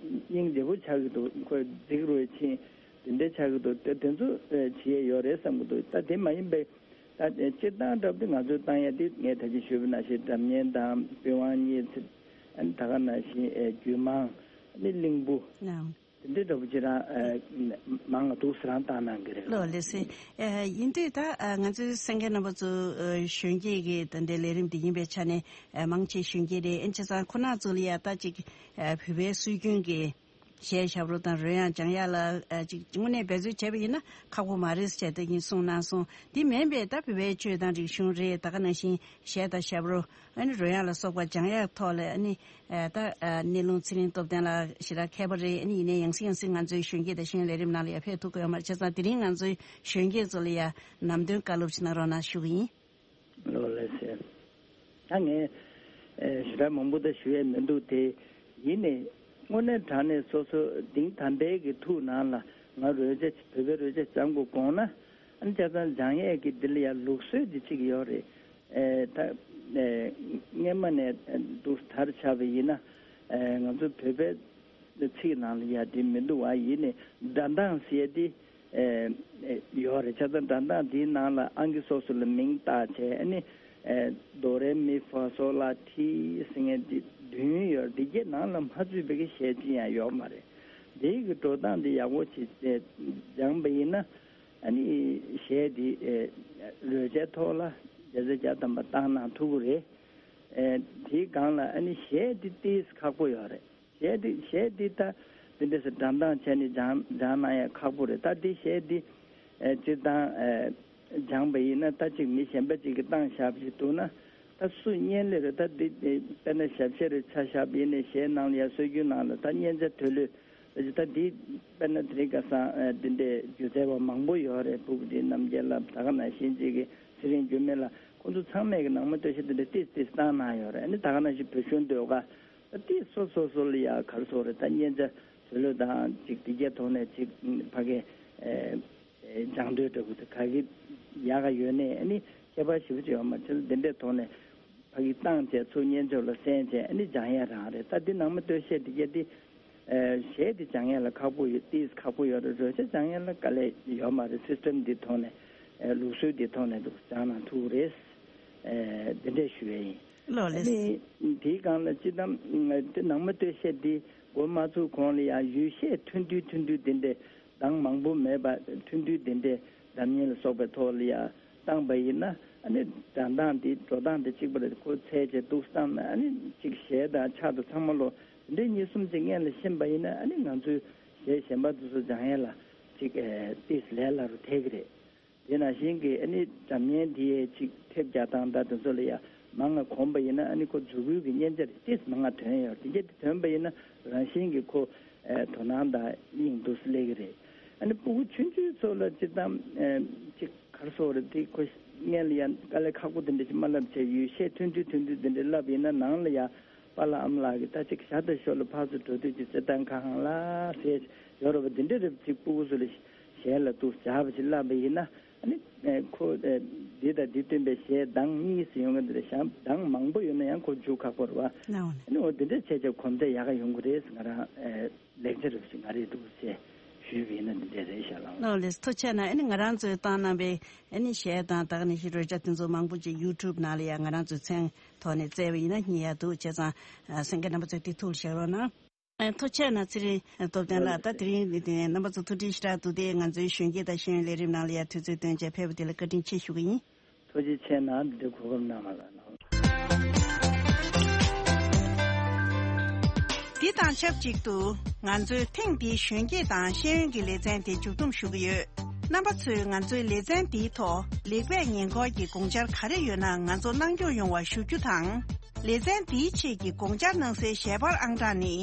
སྙིང་རྗེ་པོ་ཆགས་ཀྱི་འདུག་ཁོས་འཛིགས་རུ་ཕྱིན་འདི་འདྲས་ཆགས་ཀྱི་འདུག་དེ་དེ་ཚོ་བྱེད་ཡས་ཡོད་རེད་བསམ་གྱི་འདུག་ད་དེ་མ་ཡིན་པའི་ད་སྤྱིར་བཏང་འདྲ་པོ་དེ་ང་ཚོས་བཏང་ཡས་དེ་ངས་ད་གིན་ཞུས་པ་ནང་བཞིན་སྒྲ་སྙན་དང་པི་ཝང་གཉིས་ཚེ་ཨ་ནི་ད་ག་ནང་བཞིན་རྒྱུད་མང་ཨ་ནི་གླིང་བུ། དེ་འདྲའི་འདྲ་པོ་ཅིག་རང་ཨ་མང་ང་འདུག་སེ་རང་བཏང་གནང་གི་རེད། ལགས་ལགས་སེ། ཨ་ཡིན་དུས་ད་ཨ་ང་ཚོའི་གསན་མཁན་རྣམ་པ་ཚོ་ཨ་གཞོན་སྐྱེས་ཀྱི་ད་ལྟའི་ལས་རིམ་འདི་ཡིན་པའི་ཆ་ནས་ཨ་མང་ཆེ་གཞོན་སྐྱེས་རེད། ཨ་ནི་བྱས་ཙང་ཁོ་རང་ཚོ་ལ་ཡ་ད་ཅིག་ཨ་བོད་པའི་སྲོལ་རྒྱུན་གྱི་གཞས་ཞབས་བྲོ་དང་རོལ་དབྱངས་སྦྱང་ཡག་ལ་ཨ་ཅིག་དངོས་གནས་འབད་རྩོལ་བྱས་པ་ཡིན་ན་ཁག་པོ་མ་རེད་ཟེར་བྱས་ད་གིན་གསུངས་གནང་སོང་། འདི་མིན་པའི་ད་བོད་པའི་ཆོས་དང་རིག་གཞུང་རེད། ད་ག་ནང་བཞིན་གཞས་དང་ཞབས་བྲོ་ཨ་ནི་རོལ་དབྱངས་ལ་སོགས་པ་སྦྱང་ཡག་ཐོག་ལ་ཨ་ནི་ཨ་ད་ཨ་གནས་ལུང་ཚེ་རིང་སྟོབས་ལྡན་ལགས་ཞེ་དྲག་མཁས་པ་རེད། ཨ་ནི་ཡིན་ནའི་ཡང་སེ་ཡང་སེ་ང་ཚོའི་གཞོན་སྐྱེས་དང་ཤེས་ཡོན་ལས་རིམ་ནང་ལ་ཡར་ཕེབས་ཐུབ་ཀྱི་ཡོད་མ་རེད། བྱས་ཙང་དེ་རིང་ང་ཚོའི་གཞོན་སྐྱེས་ཚོ་ལ་ཡ་ནམ་དོན་བཀའ་སློབ་ཅིག་གནང་རོགས་གནང་ཞུ་གི་ཡིན། ལགས་ལགས་སེ། ད་ངས་ཨེ་ཞེ་དྲག་མང་པོ་ད་ཞུ་ཡས་མི་འདུག་དེ་ཡིན་ནའི་དངོས་གནས་དྲང་གནས་སོ་སོ་དེང་དམ་པའི་གི་ཐུགས་ནང་ལ་ང་རོལ་ཆ་བོད་པའི་རོལ་ཆ་སྦྱང་དགོས་དགོངས་ན་ཨ་ནི་ཆ་ཚང་སྦྱང་ཡས་ཀྱི་འདི་ལ་ཡང་ལུགས་སྲོལ་འདི་གཅིག་ཡོད་རེད། ཨེ་ད་ཨེ་སྔས་མ་ནས་འདུག་དར་ཆགས་པ་ཡིན་ན་ཨེ་ང་ཚོ་བོད་པའི་ཚིག་ནང་ལ་ཡ་དེ་མི་འདུག་བ། ཡིན་ནའི་སྒྲ་གདངས་ཟེར་ཡས་དེ་ཨེ་ཨེ་ཡོད་རེད། བྱས་ཙང་སྒྲ་གདངས་དེའི་ནང་ལ་ཨང་ཀི་སོ་སོ་ལ་མིང་བཏགས་བྱས་ཨ་ནི་ཨེ་དོ་རེ་མི་ཧྥ་སོ་ལ་ཐི་ཟེར་མཁན་དེ་བདུན་ཡོད་རེད། དེ་གའི་ནང་ལ་མ་ཚུད་པའི་གི་གཞས་ཅི་ཡང་ཡོད་མ་རེད། དེའི་གི་འགྲོ་སྟངས་དེ་ཡག་པོ་བྱེད་ཨེ་སྦྱངས་པ་ཡིན་ན་ཨ་ནི་གཞས་དེ་ཨེ་རོལ་ཆའི་ཐོག་ལ་བརྒྱ་ཆ་བརྒྱ་ཐམ་པ་བཏང་གནང་ཐུབ་ཀྱི་རེད། ཨེ་དེའི་སྒང་ལ་ཨ་ནི་གཞས་དེ་ཏིས་ཁག་པོ་ཡོད་རེད། གཞས་འདི་གཞས་འདི་ད་འདི་འདྲ་སེ་འགྲམ་སྟངས་བྱས་ནས་སྦྱང་སྦྱང་གནང་ཡ་ཁག་པོ་རེད། ད་འདི་གཞས་འདི་ཨེ་སྤྱིར་བཏང་ཨེ་སྦྱངས་པ་ཡིན་ན་ད་ཅིག་མི་གཞན་པ་ཅིག་གིས་བཏང་བཞག་པ་ཞིག་འདུག་ན་ད་སུ་སྙན་ལས་རེད། ད་འདི་ཨེ་དཔེར་ན་ཞབས་གཞས་རེ་ཆ་བཞག་པ་ཡིན་ནའི་གཞས་ནང་ལ་ཡ་སྲོལ་རྒྱུན་ནང་ལ་ད་སྙན་ཆ་དོད་ལོས་ད་ཅིག་ད་འདི་དཔེར་ན་དེ་རིང་ཁ་སང་ཨེ་འདི་འདྲའི་སྒྱུ་རྩལ་བ་མང་པོ་ཡོད་རེད། སྤུ་གུ་འདི་རྣམ་རྒྱལ་ལགས་ད་ག་ནང་བཞིན་ཅིག་གི་ཚེ་རིང་འགྱུར་མེད་ལགས་ཁོང་ཚོ་ཚང་མས་གི་ནང་མ་སྟོད་གཞས་འདི་འདྲ་ཏིས་ཏིས་བཏང་གནང་ཡོད་རེད། ཨ་ནི་ད་ག་ནང་བཞིན་བོད་གཞུང་ཟློས་གར་ད་ཏིས་སོ་སོ་སོ་ལ་ཡ་ག་རེ་ཟེར་དགོས་རེད། ད་སྙན་ཆ་དོད་ལོས་དང་ཅིག་དེ་གའི་ཐོག་ནས་ཅིག་ཕ་གི་ཨེ་ཨེ་སྦྱང་འདོད་འདྲ་པོ་དེ་ག་གི་ཡག་ག་ཡོད་ནའི་ཨ་ནི་ཁྱད་པར་ཞེ་པོ་ཅིག་ཡོད་མ་རེད། འདི་འདྲའི་ཐོག་ནས་ཕ་གི་བཏང་བྱས་ཚུར་སྙན་ཆ་ལ་གསན་བྱས་ཨ་ནི་སྦྱང་ཡ་རང་རེད། ད་འདི་ནང་མ་སྟོད་གཞས་འདི་གའི་འདི་ཨེ་གཞས་འདི་སྦྱང་ཡ་ལ་ཁག་པོ་ཡོད། ཏིས་ཁག་པོ་ཡོད་རེད། རོལ་ཆ་སྦྱང་ཡ་ལ་དཀའ་ལས་ཡོད་མ་རེད། སིས་ཊམ་འདི་ཐོག་ནས་ཨེ་ལུགས་སྲོལ་འདི་ཐོག་ནས་འདུག་སྦྱང་གནང་ཐུབ་ཀྱི་རེད། ཨེ་འདི་འདྲས་ཞུ་ཡ་ཡིན། ལགས་ལགས། ཨ་ནི་དེའི་སྒང་ལ་སྤྱིར་བཏང་དེ་ནང་མ་སྟོད་གཞས་འདི་འགོ་མ་ཚུགས་གོང་ལ་ཡང་ཡུལ་གཞས་ཐུང་ཐུང་ཐུང་ཐུང་དེ་འདྲས་གདངས་མང་པོ་མེད་པ་ཐུང་ཐུང་དེ་འདྲས་སྒྲ་སྙན་ལ་སོགས་པའི་ཐོག་ལ་ཡང་བཏང་པ་ཡིན་ན་ཨ་ནི་སྒྲ་གདངས་དེ་འགྲོ་སྟངས་དེ་གཅིག་པ་རེད། ཁོ་ཚད་བྱས་འདུག་བཏང་ན་ཨ་ནི་གཅིག་གཞས་དང་ཕྱག་དང་ཚང་མ་ལོ་དེ་འདྲས་གཉིས་གསུམ་ཅིག་སྔན་ལ་ཤེས་པ་ཡིན་ན་ཨ་ནི་ང་ཚོའི་གཞས་གཞན་པ་དེ་ཚོ་སྦྱང་ཡས་ལ་གཅིག་ཨེ་ཏིས་ལས་སླ་རུ་ཐལ་གི་རེད། དེ་ནང་བཞིན་གྱི་ཨ་ནི་སྒྲ་སྙན་དེ་ཡས་ཅིག་ཐེབས་རྒྱག་སྟངས་དང་དེ་ཚོ་ལ་ཡ་མང་ང་གོམས་པ་ཡིན་ན་ཨ་ནི་ཁོ་མཛུབ་གུ་གི་སྙན་ཆ་རེ་ཏིས་མང་ང་ཐོན་ཡོད། དེ་གྱད་དེ་ཐོན་པ་ཡིན་ན་རང་བཞིན་གྱི་ཁོ་ཨེ་དོ་སྣང་དང་དབྱིངས་འདུག་སེ་སླེབས་ཀྱི་རེད། ཨ་ནི་སྤུ་གུ་ཆུང་ཆུང་ཚོ་ལ་སྤྱིར་བཏང་ཨེ་ཅིག་ག་རེ་ཟེར་དགོས་རེད། དེ་ཁོ་སྔན་ལ་ཡ་དཀའ་ལས་ཁག་པོ་དེ་འདྲ་ཞིག་མ་བསླབས་བྱས་ཡུལ་གཞས་ཐུང་ཐུང་ཐུང་ཐུང་དེ་འདྲ་བསླབས་ཡིན་ན་ནང་ལ་ཡ་པཱ་ལགས་ཨ་མ་ལགས་ཀྱིས་ད་ཅིག་ཞག་དང་ཞོར་ལ་ཕར་ཚུར་འགྲོ་དུས་ཀྱི་རྩེད་ཐང་ཁང་ལ་ཟེར་ཡོད་རེད་པ། འདི་འདྲ་རེད་པ། ཅིག་སྤུ་གུ་ཚོ་ལ་གཞས་ལ་འདུག་སྦྱར་བ་ཞིག་བསླབས་པ་ཡིན་ན་ཨ་ནི་ཨེ་ཁོ་ཨེ་འདི་དང་འདི་བསྟུན་པའི་གཞས་གདངས་གཉིས་སུ་ཡོང་གི་འདི་རེད། གཞས་གདངས་མང་པོ་ཡོད་ན་ཡང་ཁོ་འཇུག་ཁག་པོ་རེད་པ། ཨ་ནི་འོ་འདི་འདྲ་བྱས་བྱས་གོམས་གཤིས་ཡག་ག་ཡོང་གི་རེད། ང་རང་ཨེ་ལེགས་ཆ་རེད་པ་ཞིག་ང་རེད་འདུག་ཟེར་ཞུས་པ་ཡིན་ན་འདི་འདྲ་རེད་ཤག་ལགས། ལགས་ལགས། ཐུགས་རྗེ་གནང་། ཨ་ནི་ང་རང་ཚོས་བཏང་གནང་པའི་ཨ་ནི་གཞས་དང་ད་ག་ནང་བཞིན་རོལ་ཆ་དེ་ཚོ་མང་པོ་ཅིག་ཡུ་ཊུབ་ནང་ལ་ཡང་ང་རང་ཚོའི་མཚན་ཐོག་ནས་བཙལ་བ་ཡིན་ན་རྙེད་ཡག་འདུག་བྱས་ཙང་ཨ་གསན་མཁན་རྣམ་པ་ཚོས་དེ་ཐུགས་ལ་བཞག་རོགས་གནང་། ཨ་ཐུགས་རྗེ་གནང་། ཚེ་རིང་སྟོབས་ལྡན་ལགས། ད་དེ་རིང་འདི་དེ་རྣམ་པ་ཚོ་ཐུགས་རྗེ་ཞེ་དྲག་འདུག་སྟེ་ང་ཚོའི་གཞོན་སྐྱེས་དང་ཤེས་ཡོན་ལས་རིམ་ནང་ལ་ཡང་དུས་ཚོད་བཏོན་བྱས་ཕེབས་པ་དེ་ལ་བཀའ་དྲིན་ཆེ་ཞུ་གི་ཡིན། ཐུགས་རྗེ་ཆེ་གནང་། འདི་འདྲའི་གོ་སྐབས་གནང་བ་ལ་གནང་། འདི་དང་ཆབས་ཅིག་ཏུ་ང་ཚོའི་ཐེངས་འདིའི་གཞོན་སྐྱེས་དང་ཤེས་ཡོན་གྱི་ལེ་ཚན་དེ་མཇུག་བསྡོམས་ཞུ་གི་ཡོད། རྣམ་པ་ཚོས་ང་ཚོའི་ལེ་ཚན་འདིའི་ཐོག་ལེགས་སྤེལ་ཉེས་འཁོར་གྱི་དགོངས་འཆར་ག་རེ་ཡོད་ན་ང་ཚོ་གནང་སྐྱོང་ཡོང་བ་ཞུ་རྒྱུ་དང་། ལེ་ཚན་འདིའི་ཆེད་ཀྱི་དགོངས་འཆར་གནང་སའི་ཞལ་པར་ཨང་གྲངས་ནི།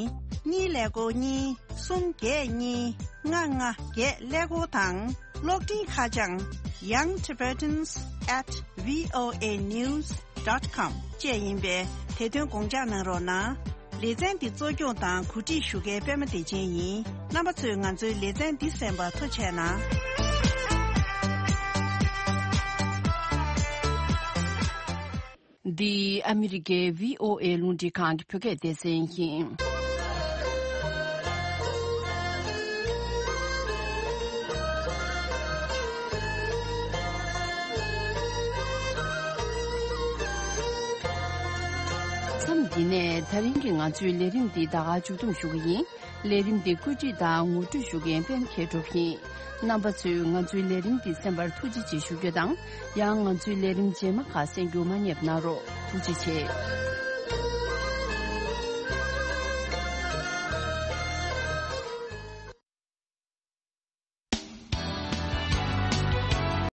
གཉིས་ཀླད་ཀོར་གཉིས། གསུམ་བརྒྱད་གཉིས། ལྔ་ལྔ་བརྒྱད་ཀླད་ཀོར་དང་། གློག་འཕྲིན་ཁ་བྱང་young tibetans at voa news dot com བཅས་ཡིན་པས་དེ་དོན་དགོངས་འཇགས་གནང་རོགས་གནང་། ལེ་ཚན་འདི་གཙོ་སྐྱོང་དང་གོ་སྒྲིག་ཞུ་མཁན་པད་མ་བདེ་ཆེན་ཡིན། རྣམ་པ་ཚོས་ང་ཚོའི་ལེ་ཚན་འདི་གསན་པར་ཐུགས་རྗེ་གནང་། འདི་ཨ་མི་རི་ཀའི་བྷི་ཨོ་ཨེ་རླུང་འཕྲིན་ཁང་གི་བོད་སྐད་སྡེ་ཚན་ཡིན། མཚམས་འདི་ནས་ད་རིང་གི་ང་ཚོའི་ལས་རིམ་འདི་ད་ག་མཇུག་བསྡོམས་ཞུ་གི་ཡིན། ལས་རིམ་འདི་བཀོད་སྒྲིག་དང་ངོ་སྤྲོད་ཞུ་མཁན་པད་མ་མཁས་གྲུབ་ཡིན། རྣམ་པ་ཚོས་ང་ཚོའི་ལས་རིམ་འདི་གསན་པར་ཐུགས་རྗེ་ཆེ་ཞུ་རྒྱུ་དང་། ཡང་ང་ཚོའི་ལས་རིམ་རྗེས་མ་ཁག་གསན་རྒྱུ་མ་བསྙེལ་གནང་རོགས། ཐུགས་རྗེ་ཆེ།